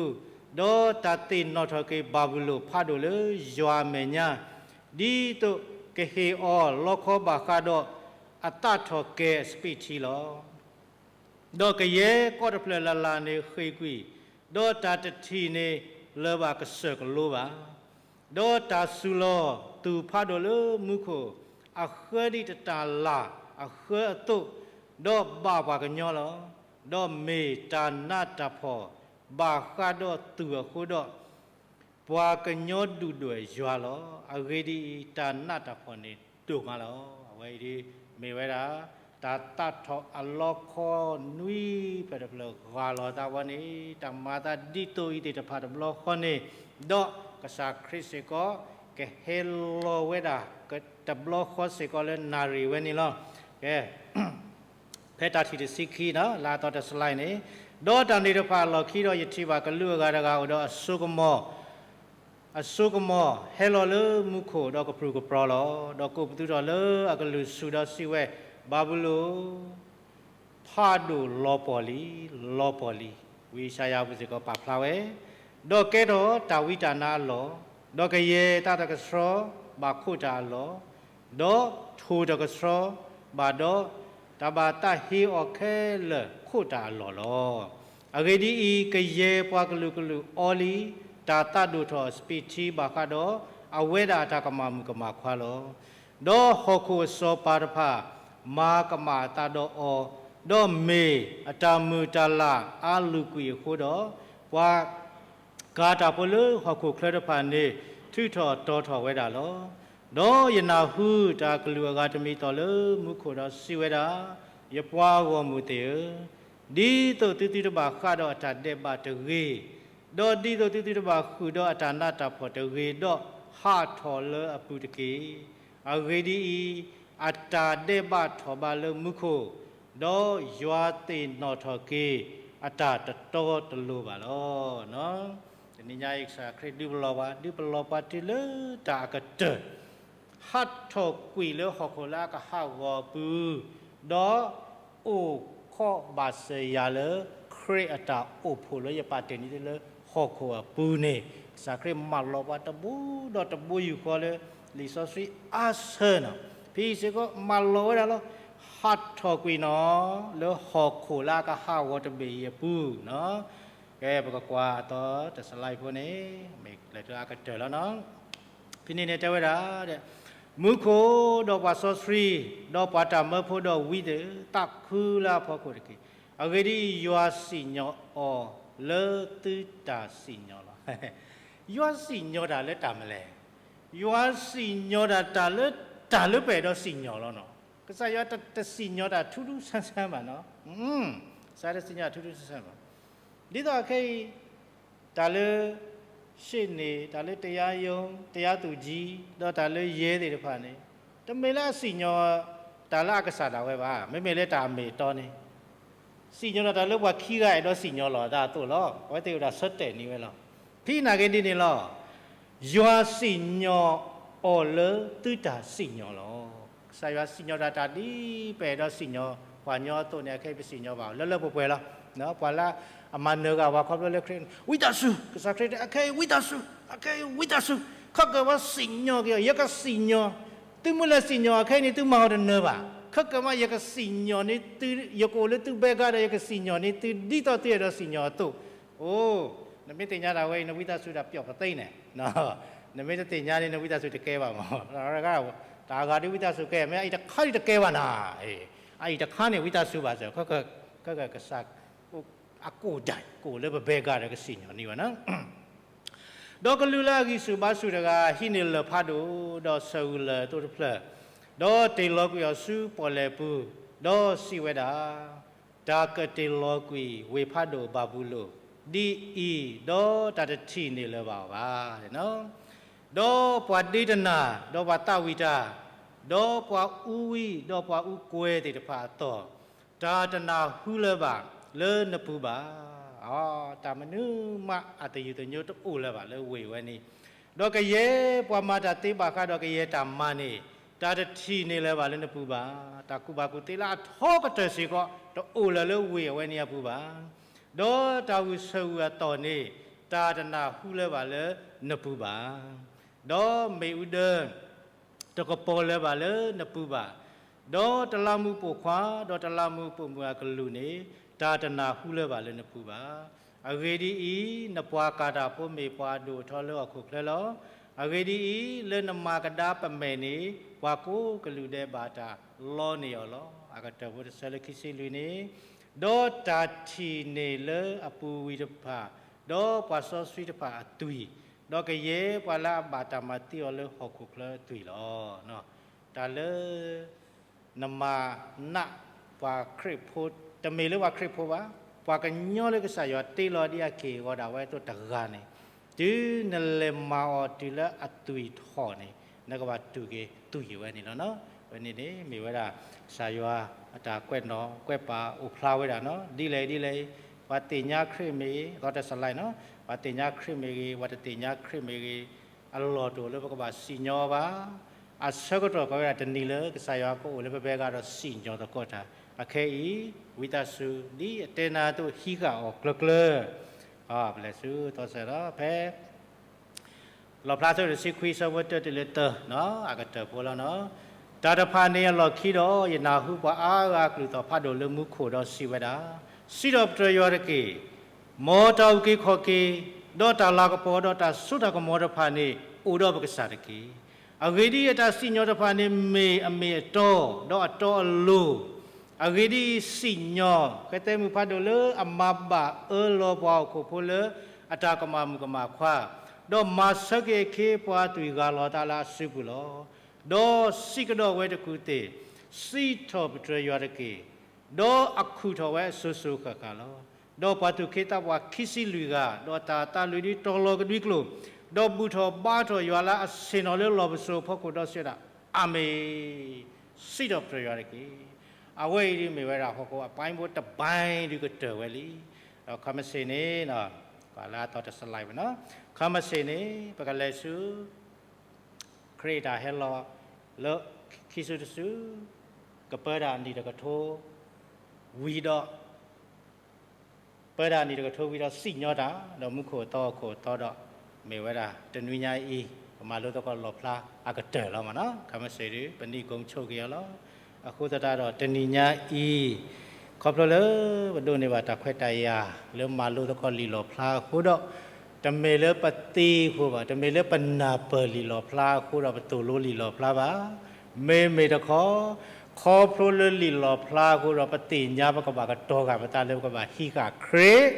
ဒီးတၢ်သ့ၣ်နီၣ်ထီၣ်က့ၤဘၤဘူလိၣ်ဖးဒိၣ်လၢယွၤအမဲာ်ညါ, ဒ်သိးကဟ့ၣ်အီၤလီခီဘၣ်ဃးဒီးအသးထီၣ်ကဲၤအစပံးထံလီၤ. ဒီးကယဲၢ်ကီၢ်တဖျၢၣ်လၢ်လၢ်န့ၣ် ဃ့ၢ်ကွံာ်, ဒီးတၢ်တထံၣ်န့ၣ်လၢၤဘၣ်ကစၢၢ်ကလိဘၣ်. ဒီးတၢ်စူၤလီၤသူၣ်ဖးဒိၣ်လၢမူခိၣ်, အဃၢဒ်တၢ်လၢ်အဃၢအသိး, ဒီးဘၣ်ပှၤကညီလီၤ. ဒီးမ့ၢ်တၢ်နးတၢ်ဖှီၣ်ဘၣ်ဃးဒီးသူၣ်အဃိဒီး, ပှၤကညီဒုၣ်ဒွဲၣ်ယွၤလီၤ. အဂ့ၢ်ဒ်အံၤ, တၢ်နးတၢ်ဖှီၣ်န့ၣ်ဒိၣ်မးလီၤ. အဝဲအံၤဒ်မ့ၢ်ဝဲဒၣ် တၢ်သးထီၣ်အလီခီနွံဖျၢၣ်တဖျၢၣ်ဂၢ်လီၤသးဝဲန့ၣ်, တၢ်မၤသးဒ်သိးအံၤသ့ၣ်တဖၣ်တဘျီဃီန့ၣ်, ဒီးကစၢ်ခရံာ်စ့ၢ်ကီး ကဟဲလီၤဝဲဒၣ်တဘျီဃီစ့ၢ်ကီးလၢနၣ်ရံၣ်ဝဲန့ၣ်လီၤ. ကဲ ဖဲတၢ်ထံၣ်တဆံခံနီၤ လၢအသီတစလၢ်န့ၣ်, ဒီးတၢ်န့ၣ်တဖၣ်အလီၢ်ခံဒီး ယထံၣ်ဘၣ်ကလူးအဂၤတဂၤအိၣ်ဒီးအစိကမီၤ, အစိကမီၤဟဲလီၤလၢမူခိၣ်ဒီးကပြုၢ်ကပြီၤလီၤ. ဒီးကိးပသူထီၣ်လၢအကလုၢ်ဆူၣ်ဒီးစံးဝဲ, ဘၤဘူလိၣ် ဖးဒိၣ်လီၤပှီၢ်လံ, လီၤပှီၢ်လံ. ဝံယၡါယၤအပူၤစ့ၢ်ကီးပာ်ဖျါဝဲ, ဒီးကဲထီၣ်တၢ်ဝံတၢ်နါအလီၢ်, ဒီးကယဲၢ်တၢ်တကဆှီဘၣ်ခိးတၢ်အလီၢ်, ဒီးထိၣ်တကဆှီဘၣ်ဒီး တၢ်ဘၣ်သးဟ့အီၤခဲလၢာ်ခိးတၢ်အလီၢ်လီၤ. အဂ့ၢ်ဒ်အံၤ, ကယဲၢ်ပှၤကလုာ်ကလုာ်အီလံတၢ်သးဒိၣ်ထီၣ်အစပံးထံဘၣ်ဃးဒီး အဝဲဒၣ်အတၢ်ကမၣ်မုၣ်ကမၣ်ခွါလီၤ. ဒီးဟီၣ်ခိၣ်အစီၤပၤတဖၣ် မၤကမၣ်အသးဒီးအီၤ, ဒီးမ့ၢ်အတၢ်မုာ်တၢ်လၤအါလုာ်ကွံာ်အဃိဒီး, ပှၤကၤတၢ်ဖိလၢဟီၣ်ခိၣ်ချၢတဖၣ်န့ၣ် ထုးထီၣ်တီၤထီၣ်ဝဲဒၣ်လီၤ. ဒီးယနၢ်ဟူတၢ်ကလုၢ်အဂၤတမံၤသီၣ်လၢမူခိၣ်ဒီးစံးဝဲဒၣ်, ယပှၤဂီၢ်မုၢ်သ့ၣ်ဧၢ, ဒ်သိးသုသုတဘၣ်ဃးဒီးအတၢ်ဒဲးဘးတဂ့ၤ, ဒီးဒ်သိးသုသုတဘၣ်ဃုာ်ဒီးအတၢ်နးတၢ်ဖှီၣ်တဂ့ၤဒီး ဟးထီၣ်လၢအပူၤတက့ၢ်. အဂ့ၢ်ဒ်အံၤ, အတၢ်ဒဲးဘးထီၣ်ဘးလၢမူခိၣ်, ဒီးယွၤသ့ၣ်နီၣ်ထီၣ်က့ၤ အတၢ်တတီတလိၤဘၣ်လီၤ. တနံၤညါအံၤ ကစၢ်ခရံာ်ဒုးပလီၢ်ပှၤ, ဒုးပလီၢ်ပှၤတုၤလၢတၢ်အကတၢၢ် ဟးထီၣ်ကွံာ်လၢဟီၣ်ခိၣ်လၢအကဟးဂီၤအပူၤ, ဒီးအိၣ်ခိးဘၣ်စၢၤယၤလၢ ခရံာ်အတၢ်အိၣ်ဖှိၣ်လၢယပာ်တ့ၢ်န့ၢ်သုလၢဟီၣ်ခိၣ်အပူၤန့ၣ်, ကစၢ်ခရံာ်မၢလီၤပှၤတဘိဒီးတဘိယူၢ်ဃီလၢ လံာ်စီဆှံအါဆၢနီၤ, ဖဲအံၤစ့ၢ်ကီးမၢလီၤဝဲဒၣ်လီၤ. ဟးထီၣ်ကွံာ်နီၤ လၢဟီၣ်ခိၣ်လၢအကဟးဂီၤတဘ့ၣ်အံၤအပူၤနီၤ. ကဲ ပကကွၢ်အသီတစလါဖိန့ၣ်, မ့ၢ်လဲၤတုၤအကတၢၢ်လီၤနီၤ. ဖဲန့ၣ်န့ၣ်တဲဝဲဒၣ်, မူခိၣ်ဒီးပှၤစီဆှံ, ဒီးပှၤတၢ်မၢဖိဒီးဝံသ့ၣ်ဧၢ, သးခုလၢအဖီခိၣ်တက့ၢ်. အဂ့ၢ်ဒ်အံၤ, ယွၤစံၣ်ညီၣ်အီၤလၢသုတၢ်စံၣ်ညီၣ်လီၤ. ယွၤစံၣ်ညီၣ်တၢ်လၢတၢ်မနုၤလဲၣ်. ယွၤစံၣ်ညီၣ်တၢ် တၢ်လၢ တၢ်လၢပအဲၣ်ဒိးစံၣ်ညီၣ်လီၤနီၤ. ကစၢ်ယွၤတစံၣ်ညီၣ်တၢ်ထူထူဆန်းဆန်းဘၣ်နီၤ. ကစၢ်တစံၣ်ညီၣ်တၢ်ထူထူဆန်းဆန်းဘၣ်. ဒ်သိးအခဲအံၤ တၢ်လၢ ရှေ့နေ, တၢ်လၢ တရားရုံး, တရားသူကြီး, ဒီးတၢ်လၢ ရဲ သ့ၣ်တဖၣ်န့ၣ်, တမ့ၢ်လၢအစံၣ်ညီၣ် တၢ်လၢအကစၢ်ဒၣ်ဝဲဘၣ်. မ့မ့ၢ်လၢတၢ်အမ့ၢ်အတီန့ၣ် စံၣ်ညီၣ်ဒီးတၢ်လၢပှၤခံဂၤအဲၣ်ဒိးစံၣ်ညီၣ်လီၤအသးအသိးလီၤ. အဝဲသ့ၣ်အိၣ်ဒၣ်ဆၢတဲာ်န့ၢ်ဝဲလီၤ. ဖဲနာ်က့ဒ်န့ၣ်လီၤ. ယွၤစံၣ်ညီၣ်အီၤလၢသုတၢ်စံၣ်ညီၣ်လီၤ. ကစၢ်ယွၤစံၣ်ညီၣ်တၢ် တၢ်ဒ်ပအဲၣ်ဒိးစံၣ်ညီၣ်ပှၤညီအသိးန့ၣ် အခဲအံၤပစံၣ်ညီၣ်ဘၣ်အီၤ လၢလၢပှဲၤပှဲၤလီၤ. ပှၤလၢအမၤနၢၤဂၤပှၤခီဖျိလၢခရံာ် ဝံသးစူၤ, ကစၢ်ခရံာ်တဲ အခဲအံၤဝံသးစူၤ, အခဲအံၤဝံသးစူၤ, ခဲကၢၣ်ဝဲစံၣ်ညီၣ်က့ၤအီၤ, ယကစံၣ်ညီၣ်, သုမ့ၢ်လဲၤစံၣ်ညီၣ်အခဲအံၤန့ၣ် သုမၤအီၤတနၢၤဘၣ်. ခဲကၢၣ်မး ယကစံၣ်ညီၣ်န့ၢ်သု, ယကအိၣ်လၢသုဘဲကါဒီး ယကစံၣ်ညီၣ်န့ၢ်သု ဒ်သိးသုအဲၣ်ဒိးစံၣ်ညီၣ်အသိး. အိ, နမ့ၢ်သ့ၣ်ညါတၢ်ဝဲအံၤ နဝံသးစူၤတၢ်ပျီၣ်ပသ့န့ၣ်, နမ့ၢ်တသ့ၣ်ညါန့ၣ် နဝံသးစူၤတကဲဘၣ်မး. တၢ်ဂၤဒ်ဝံသးစူၤကဲ မ့ၢ်အအံၤတခါဒ်တကဲဘၣ်နၤ, အအံၤတခါန့ၣ် ဝံသးစူၤဘၣ်စၢၤ, ခဲကစၢ် အကိၣ်ဒၣ် ကအိၣ်လၢပဘဲကါဒီးကစံၣ်ညီၣ်န့ၢ်ဝဲနီၤ. ဒီးကလူးလၢအဂံၢ်ဆူၣ်ဘါဆူၣ်တဂၤ ဟံးန့ၢ်လၢၢ်ဖးဒိၣ် ဒီးဆၢၣ်အူလၢၢ်အသိးတဖျၢၣ်, ဒီးတ့ၢ်လီၤကွံာ်အီၤဆူပီၣ်လဲၣ်ပူၤ, ဒီးစံးဝဲဒၣ်, တၢ်ကတ့ၢ်လီၤကွံာ်ဝ့ၢ်ဖးဒိၣ်ဘၤဘူလိၣ်ဒ်အံၤ, ဒီးတၢ်တထံၣ်န့ၢ်လၢၤဘၣ်အီၤဘၣ်. ဒီးပှၤဒ့တနၤ, ဒီးပှၤသးဝံၣ်တၢ်, ဒီးပှၤအူဝံၣ်, ဒီးပှၤအူကွဲၤသ့ၣ်တဖၣ်အသီၣ်, တၢ်တနၢ်ဟူလၢၤဘၣ်လၢနပူၤဘၣ်. အ, တၢ်မနုၤမးအသယုၢ်သညိတအိၣ်လၢၤဘၣ်လၢဝ့ၢ်ဝဲန့ၣ်, ဒီးကယဲၢ်ပှၤမၤတၢ်သ့ဘၣ်ဃးဒီးကယဲၢ်တၢ်မၤန့ၣ်, တၢ်တထံၣ်န့ၢ်လၢၤဘၣ်လၢနပူၤဘၣ်. တၢ်ကူၣ်ဘၣ်ကူၣ်သ့လၢအထီကတၢၢ်စ့ၢ်ကီး တအိၣ်လၢၤလၢဝ့ၢ်အဝဲန့ၣ်အပူၤဘၣ်. ဒီးတၢ်ဂုာ်ဆၢၣ်ဂုာ်အသီၣ်န့ၣ်, တၢ်တနၢ်ဟူလၢၤဘၣ်လၢနပူၤဘၣ်. ဒီးမ့ၣ်အူဒၢ တကပီၤလၢၤဘၣ်လၢနပူၤဘၣ်. ဒီးတလးမူးပိာ်ခွါ, ဒီးတလးမူးပိာ်မုၣ်အကလုာ်န့ၣ်, တၢ်တနၢ်ဟူလၢၤဘၣ်လၢနပူၤဘၣ်. အဂ့ၢ်ဒ်အံၤ, နပှၤကၤတၢ်ဖိမ့ၢ်ပှၤအဒိၣ်အထီလၢဟီၣ်ခိၣ်ချၢလီၤ. အဂ့ၢ်ဒ်အံၤ, လၢနမၤကဒါပမဲာ်န့ၣ်, ပှၤကိးကလုာ်ဒဲးဘၣ်တၢ်လီန့ၢ်အီၤလီၤ. အကတၢၢ်ဖိတဆၢလၢခံဆံလွံၢ်န့ၣ်, ဒီးတၢ်ထံၣ်န့ၢ်လၢအပူၤဝံၤတဖၣ်, ဒီးပှၤစီဆှံတဖၣ်အသွံၣ်, ဒီးကယဲၢ်ပှၤလၢအဘၣ်တၢ်မၤသံအီၤလၢဟီၣ်ခိၣ်ချၢအသွံၣ်လီၤ. တၢ်လၢ နမၤနးပှၤခရံာ်ဖိ, တမ့ၢ်လၢပှၤခရံာ်ဖိဘၣ်, ပှၤကညီလၢကစၢ်ယွၤတ့လီၤဒ်အက့ၢ်အဂီၤဒၣ်ဝဲအသိးတဂၤန့ၣ်, တုၤနလဲၤမၤအီၤတုၤလၢအသွံၣ်ထီၣ်န့ၣ်, နကဘၣ်တူၢ်က့ၤသွံၣ်ဝဲန့ၣ်လီၤ. ဝဲန့ၣ်န့ၣ် မ့ၢ်ဝဲဒၣ် ကစၢ်ယွၤအတၢ်ကွဲးနီၣ်ကွဲးပာ်အိၣ်ဖျါဝဲဒၣ်နီၤ, ဒ်လဲၣ်ဒ်လဲၣ်, ပှၤသ့ၣ်ညါခရံာ်မ့ၢ်ဂ့ၤ, အသီတစလါနီၤ, ပှၤသ့ၣ်ညါခရံာ်မ့ၢ်ဂ့ၤ, ပှၤတသ့ၣ်ညါခရံာ်မ့ၢ်ဂ့ၤ, အလီၢ်တအိၣ်လၢပကဘၣ်စံၣ်ညီၣ်အီၤဘၣ်. အဆၢကတီၢ်ကီးဝဲဒၣ်တနံၤလၢကစၢ်ယွၤကအိၣ်လၢပဘဲဂၤဒီးစံၣ်ညီၣ်သကိးတၢ်, အခဲအံၤ, ဝံသးစူၤ ဒ်အတဲနၤအသိးဟံးဃာ်အီၤကျၢၤကျၢၤ. ပလဲၤဆူသီစၢ်ဒီးဖဲ လီၣ်ဖျါအဆၢဒိၣ်တဆံခွံ အဆၢဖိတၢတုၤလၢသၢ, အကတၢၢ်ဖိလီၤနီၤ. တၢ်တဖၣ်န့ၣ်အလီၢ်ခံဒီး ယနၢ်ဟူပှၤအါဂၤအကလုၢ်သီၣ်ဖးဒိၣ်လၢမူခိၣ်ဒီးစံးဝဲဒၣ်, စံးထီၣ်ပတြၢၤယွၤတက့ၢ်. မ်တၢ်အုၣ်က့ၤခီၣ်က့ၤ, ဒီးတၢ်လၤကပီၤ, ဒီးတၢ်စိတၢ်ကမီၤတဖၣ်န့ၣ် အိၣ်ဒီးပကစၢ်တက့ၢ်. အဂ့ၢ်ဒ်အံၤ, အတၢ်စံၣ်ညီၣ်တဖၣ်န့ၣ် မ့ၢ်အမ့ၢ်အတီ, ဒီးအတီအလိၤ. အဂ့ၢ်ဒ်အံၤ, စံၣ်ညီၣ်, ဃဲသဲမုၣ်ဖးဒိၣ်လၢအမၤဘၣ်အၢလီၤပှၤဟီၣ်ခိၣ်ဖိလၢအတၢ်ကမၣ်မုၣ်ကမၣ်ခွါ, ဒီးမၤဆၢက့ၤအခ့အပှၤအသွံၣ်ဂၢ်လီၤအသးလၢအစုပူၤလီၤ. ဒီးစံးကဒီးဝဲတကူးသ့ၣ်, စံးထီၣ်ပတြၢၤယွၤတက့ၢ်. ဒီးအခုၣ်ထီၣ်ဝဲအစိၤစိၤဃၣ်ဃၣ်လီၤ. ဒီးပှၤသူၣ်က့သးပှၢ်ခံဆံလွံၢ်ဂၤ, ဒီးတၢ်သးလွံၢ်ဒုတီၤလီၤကဒွံကျိာ်, ဒီးဘူၣ်ထီၣ်ဘါထီၣ်ယွၤလၢအဆ့ၣ်နီၤလၢလီၢ်ပစိာ်အဖီခိၣ်ဒီးစံးဝဲဒၣ်, အၤမ့ၣ်, စံးထီၣ်ပတြၢၤယွၤတက့ၢ်. အဝဲအံၤဒ်မ့ၢ်ဝဲဒၣ်ဟီၣ်ခိၣ်အပူၤတဘိဒုကတၢၢ်ဝဲလံ. ဒီးခီမ့ၢ်စ့ၢ်န့ၣ်, ပှၤလၢအသီတစလၢ်ဝဲနီၤ, ခီမ့ၢ်စ့ၢ်န့ၣ် ပကလဲၤဆူ ခရံာ်တၢ်ဟဲလီၤလၢခံစုတစု, ကပၢတၢ်အနံၣ်တကထိဝံၤဒီး, ပၢတၢ်အနံၣ်တကထိဝံၤဒီးစံၣ်ညီၣ်တၢ်, ဒီးမူခိၣ်အသီဟီၣ်ခိၣ်အသီဒီး, မ့ၢ်ဝဲဒၣ်တနွံညါအံၤ, ပမၤလိသကိးလီၣ်ဖျါအကတၢၢ်လီၤမးနီၤ. ခီမ့ၢ်စ့ၢ်ဒီး ပနံၣ်ကိဆူၣ်က့ၤအီၤလီၤ. အဃိသတးဒီးတနံၤညါအံၤ, ခီဖျိလၢ ပဒိးန့ၢ်ဘၣ်တၢ်ခွဲးတၢ်ယာ်လၢမၤလိသကိးလံာ်လီၣ်ဖျါအဃိဒီး, တမ့ၢ်လၢပသ့အဃိဘၣ်, တမ့ၢ်လၢပနၢ်ပၢၢ်လံာ်လီၣ်ဖျါအဃိဒီးပသိၣ်လိလံာ်လီၣ်ဖျါဘၣ်. မ့မ့ၢ်တခီ, ခီဖျိလၢလံာ်လီၣ်ဖျါအဃိဒီးပသ့ၣ်ညါပကဘၣ်ကတီၤဃာ်ပသးလၢပကဘၣ်ဟံးဃာ်ခရံာ်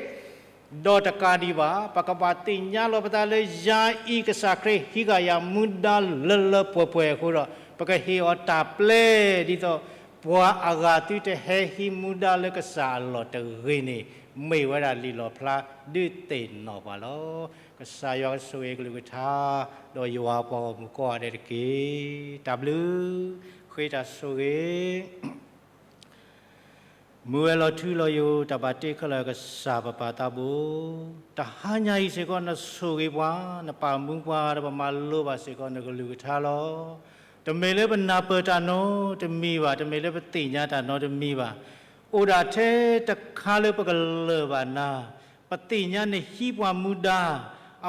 ဒီးတကးဒံးဘၣ်, ပကဘၣ်သ့ၣ်ညါလီၤပသးလၢယၤအံၤကစၢ်ခရံာ်ဟံးဃာ်ယၤမူဒါလၢလၢပှဲၤပှဲၤအဃိဒီး, ပကဟ့ၣ်အီၤတၢ်ပျဲဒ်သိး ပှၤအဂၤသုတဟဲဟံးမူဒါလၢကစၢ်အလီၢ်တဂ့ၤန့ၣ်, မ့ၢ်ဝဲဒၣ်လံာ်လီၣ်ဖျါဒုးသ့ၣ်နီၣ်ပှၤလီၤ. ကစၢ်ယွၤကဆိၣ်ဂ့ၤကလုၢ်ကထါ, ဒီးယွၤပှၤဂီၢ်မုၢ်ကိးဂၤဒဲးတက့ၢ်. တၢ်ဘျုး, ဃ့တၢ်ဆိၣ်ဂ့ၤ မုၢ်ဝဲၤလီၤထူလီၤယိာ် တၢ်ဘၣ်တ့ခဲလၢာ်ကစၢ်ပပၢ်သးဘိ, တဟါညါအံၤစ့ၢ်ကီး နဆိၣ်ဂ့ၤပှၤ, နပာ်မူပှၤဒီးပမၤလိဘၣ်စ့ၢ်ကီးနကလုၢ်ကထါလီၤ. တမ့ၢ်လၢပနၢ်ပၢၢ်တၢ်နီတမံၤဘၣ်, တမ့ၢ်လၢပသ့ၣ်ညါတၢ်နီတမံၤဘၣ်, အိၣ်ဒၣ်ထဲတခါလၢပကလၢၢ်ဘၣ်နၤ, ပသ့ၣ်ညါနဟံးပှၤမူဒါ,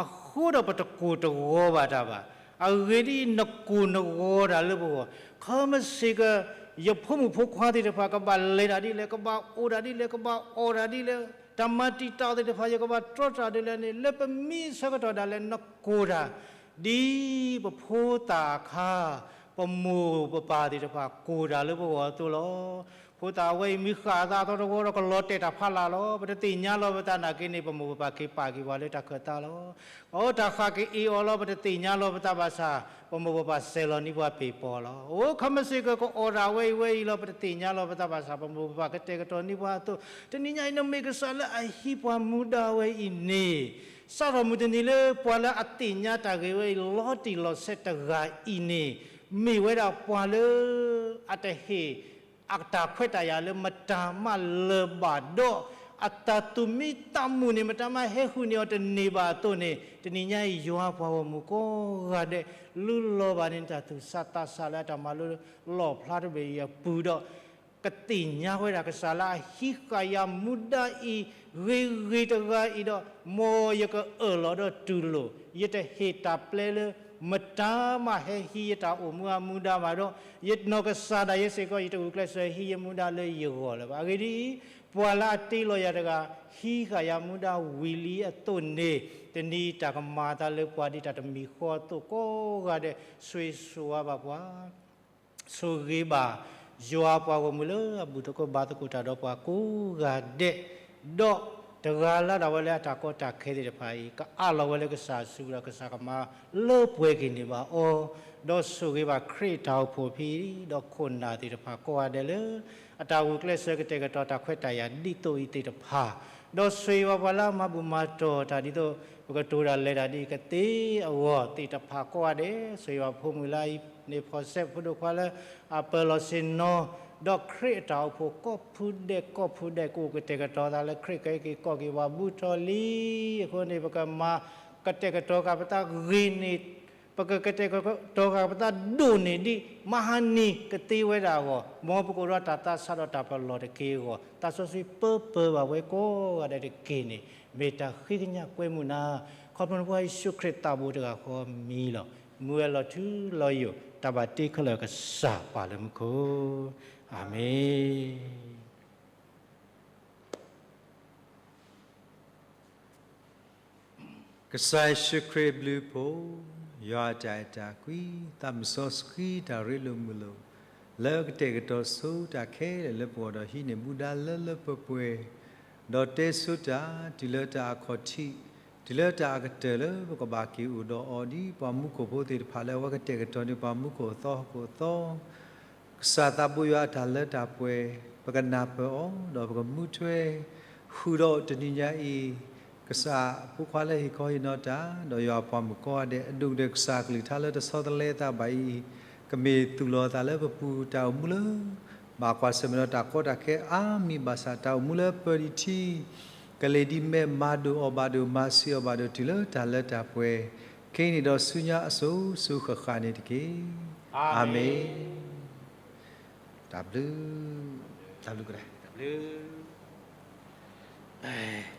အဃိဒီးပတကိၢ်တဂီၤဘၣ်တၢ်ဘၣ်. အဂ့ၢ်ဒ်အံၤ, နကိၢ်နဂီၤတၢ်လၢပဂီၢ်, ခီမ့ၢ်စ့ၢ်ကီး ယဖိမုၣ်ဖိခွါသ့ၣ်တဖၣ် ကဘၣ်လဲၤတၢ်ဒ်လဲၣ်, ကဘၣ်အိၣ်တၢ်ဒ်လဲၣ်, ကဘၣ်အီၣ်တၢ်ဒ်လဲၣ်, တၢ်မၤတံာ်တာ်သ့ၣ်တဖၣ် ယကဘၣ်တြီတၢ်ဒ်လဲၣ်န့ၣ်, လၢပမံအဆၢကတီၢ်ဒၣ်လဲာ် နကိၢ်တၢ်, ဒ်ပဖိသၣ်အခါ, ပမိၢ်ပပၢ်သ့ၣ်တဖၣ် ကိၢ်တၢ်လၢပဂီၢ်အသိးလီၤ. ဖိသၣ်ဝဲအံၤ မ့ၢ်ဃၣ်အသးအသီတဝီဒီး ကလီၤတဲာ်တၢ်ဖးလာ်လီၤ. ပတသ့ၣ်ညါလီၤပသးနာ်က့န့ၣ် ပမိၢ်ပပၢ်က့ၤပာ်က့ၤပှၤလၢတၢ်ခၢၣ်သးလီၤ. အိၣ်တၢ်ဃၣ်ကအ့ၣ်အီၤလီၤ, ပတသ့ၣ်ညါလီၤပသးဘၣ်ဆၣ်, ပမိၢ်ပပၢ်စဲၤလီၤန့ၢ်ပှၤပ့ၤပီၤလီၤ. အိၣ်ခီမ့ၢ်စ့ၢ်ကီး ကအီၣ်တၢ်ဝဲအံၤဝဲအံၤလီၤ, ပတသ့ၣ်ညါလီၤပသးဘၣ်ဆၣ်, ပမိၢ်ပပၢ်ကတဲာ်ကတီၤန့ၢ်ပှၤအသိး, တနံၤညါအံၤ နမ့ၢ်ကစၢ်လၢအဟံးပှၤမူဒါဝဲအံၤန့ၣ်, စးထီၣ်မုၢ်တနံၤလၢပှၤလၢအသ့ၣ်ညါတၢ်ဂ့ၢ်ဝဲအံၤ လီၤတံၢ်လီၤဆဲးတဂၤအံၤန့ၣ်, မ့ၢ်ဝဲဒၣ်ပှၤလၢ အတဟ့ၣ် အတၢ်ခွဲးတၢ်ယာ်လၢမတၤမးလၢၤဘၣ်ဒီး, အတၢ်သူၣ်မံသးမုာ်န့ၣ် မတၤမးဟဲဟုၣ်န့ၢ်အီၤတန့ၢ်ဘၣ်အသိးန့ၣ်, တနံၤညါအံၤ ယွၤပှၤဂီၢ်မုၢ်ကိးဂၤဒဲး လူလီၤဘၣ်န့ၢ်တၢ်သူၣ်စၢ်သးစၢ်လၢအတၢ်မၤလိလီၣ်ဖျါတဘ့ၣ်အံၤအပူၤဒီး, ကသ့ၣ်ညါဝဲဒၣ်ကစၢ်လၢအဟံးဃာ်ယၤမူဒါအံၤ ဂ့ၤဂ့ၤတဂၤအံၤဒီး, မ်ယကအၢၣ်လီၤဒီးတူၢ်လိာ်, ယတဟ့ၣ်တၢ်ပျဲလၢ မတၤမးဟဲဟံးယတၢ်အိၣ်မူအမူဒါဘၣ်ဒီး, ယနီၢ်ကစၢ်ဒၣ်ယဲစ့ၢ်ကီး ယတဂုာ်ကျဲးစၢးဟံးယမူဒါလၢယဂီၢ်လၢၤဘၣ်. အဂ့ၢ်ဒ်အံၤ, ပှၤလၢအတ့လီၤယၤတဂၤ ဟံးဃာ်ယၤမူဒါဝံၤလံအသိးန့ၣ်, တနံၤအံၤတၢ်ကမၤအသးလၢပှၤဒ်တၢ်တမံၤဃီအသိးကိးဂၤဒဲး ဆိၣ်ဂ့ၤဆိၣ်ဝါဘၣ်ပှၤ ဆိၣ်ဂ့ၤဘၣ် ယွၤပှၤဂီၢ်မုၢ်လၢအဘူၣ်သကိးဘါသကိးတၢ်ဒီးပှၤကိးဂၤဒဲး, ဒီးတဂၤလၢ်ဒၣ်ဝဲလၢအတၢ်ကီတၢ်ခဲသ့ၣ်တဖၣ်အံၤ ကအးလီၤဝဲလၢကစၢ်အစုပူၤဒီး ကစၢ်ကမၤလၢပှဲၤက့ၤန့ၢ်ဘၣ်အီၤ, ဒီးဆိၣ်ဂ့ၤဘၣ်ခရံာ်အတၢ်အိၣ်ဖှိၣ်ဖဲအံၤ ဒီးခိၣ်နၢ်သ့ၣ်တဖၣ်ကိးဂၤဒဲးလၢ အတၢ်ဂုာ်ကျဲးစၢးကတဲာ်ကတီၤတၢ်ခွဲးတၢ်ယာ်ဒ်သိးအံၤသ့ၣ်တဖၣ်, ဒီးဆိၣ်ဂ့ၤဘၣ်ပှၤလၢအမၤဘူၣ်မၤတီၢ်တၢ်ဒ်သိး ပကတိၤတၢ်လဲၤတၢ်ဒ်အံၤကသ့အဂီၢ်သ့ၣ်တဖၣ်ကိးဂၤဒဲး, ဆိၣ်ဂ့ၤဘၣ်ဖိမုၣ်လၢအံၤန့ၣ် ဖီစဲးဖိဒိၣ်ခွါလၢ အပၢၤလီၢ်ဆ့ၣ်နီၤ, ဒီးခရံာ်အတၢ်အိၣ်ဖှိၣ်ကိးဖုဒဲးကိးဖုဒဲး ကအိၣ်ကတဲာ်ကတီၤသးလၢခရံာ်ကဟဲက့ၤကိးက့ၤပှၤဘူးထီၣ်လံအဃိန့ၣ် ပကမၤကတဲာ်ကတီၤဃာ်ပသးဂ့ၤန့ၣ် ပကကတဲာ်ကတီၤဃာ်ပသးဒိၣ်န့ၢ်ဒံး မဟါနံၤကသ့ဝဲဒၣ်အဂီၢ်, မ်ပကအိၣ်ဒီးတၢ်သးဆးဒီးတၢ်ပလီၢ်တက့ၢ်အဂီၢ်, သးစီဆှံပၢပၢဘၣ်ဝဲကိးဂၤဒဲးတက့ၢ်န့ၣ် မ့ၢ်တၢ်ဃ့ကညးကွဲမုာ်နၤ, ခီဖျိနဖိခွါယ့ၣ်ၡူးခရံာ်သးဘိတဂၤဃီမံၤလီၤ. မူဝဲလီၤထူလီၤယိာ် တၢ်ဘၣ်တ့ခဲလၢာ်ကစၢ်ပၢ်လၢမူခိၣ်, အၤမ့ၣ်. ကစၢ်ယ့ၣ်ၡူးခရံာ်အဘျုးအဖှိၣ်, ယွၤအတၢ်အဲၣ်တၢ်ကွံ, သးမုၢ်စီဆှံတၢ်ရ့လိာ်မုာ်လိာ်, လၢကတဲာ်ကတီၤဆိတၢ်ခဲလၢာ်လၢပဂီၢ်ဒီးဟံးန့ၢ်မူဒါလၢလၢပှဲၤပှဲၤ, ဒီးတဲဆိတၢ် တုၤလၢတၢ်အခီၣ်ထံး, တုၤလၢတၢ်အကတၢၢ်လၢပကဘၣ်က့ၤအိၣ်ဒီးအီၤဒ်ပှၤမူခိၣ်ဖိသ့ၣ်တဖၣ်လၢအဝဲကတဲာ်ကတီၤန့ၢ်ပှၤမူခိၣ်အသီဟီၣ်ခိၣ်အသီ ကစၢ်သးဘိယွၤအတၢ်လၢတၢ်ပှဲၤ, ပကနၢ်ပၢၢ်အီၤ ဒီးပကမူထွဲ ဃုာ်ဒီးတနံၤညါအံၤ, ကစၢ်အဖိခွါလၢဟ့ၣ်ခီဟ့ၣ်နီၤတၢ် ဒီးယွၤအပှၤမုၣ်ကိးဂၤဒဲး အဒိၣ်ကတၢၢ်ကစၢ်အကလုၢ်ကထါလၢတဆီတလဲသးဘၣ်အံၤ, ကမ့ၢ်သူၣ်လီၤအသးလၢပပူၤတၢ်အိၣ်မူလၢ ဘၣ်ကွၢ်ဆၢၣ်မဲာ်ဒီးတၢ်ကီတၢ်ခဲအါမံၤဘၣ်ဆၣ် တၢ်အိၣ်မူလၢပၢၤဒံးထံ ကလ့ၤဒ်မဲး မၤဒိၣ်အီၣ်ဘၣ်ဒိၣ် မၤဆံးအီၣ်ဘၣ်ဒိၣ် တုၤလၢတၢ်လၢတၢ်ပှဲၤ, ခဲအံၤန့ၣ်ဒီးဆူညါအစိၤစိၤဃၣ်ဃၣ်န့ၣ်တက့ၢ်. အၤမ့ၣ်. တၢ်ဘျုး, တၢ်ဘျုးက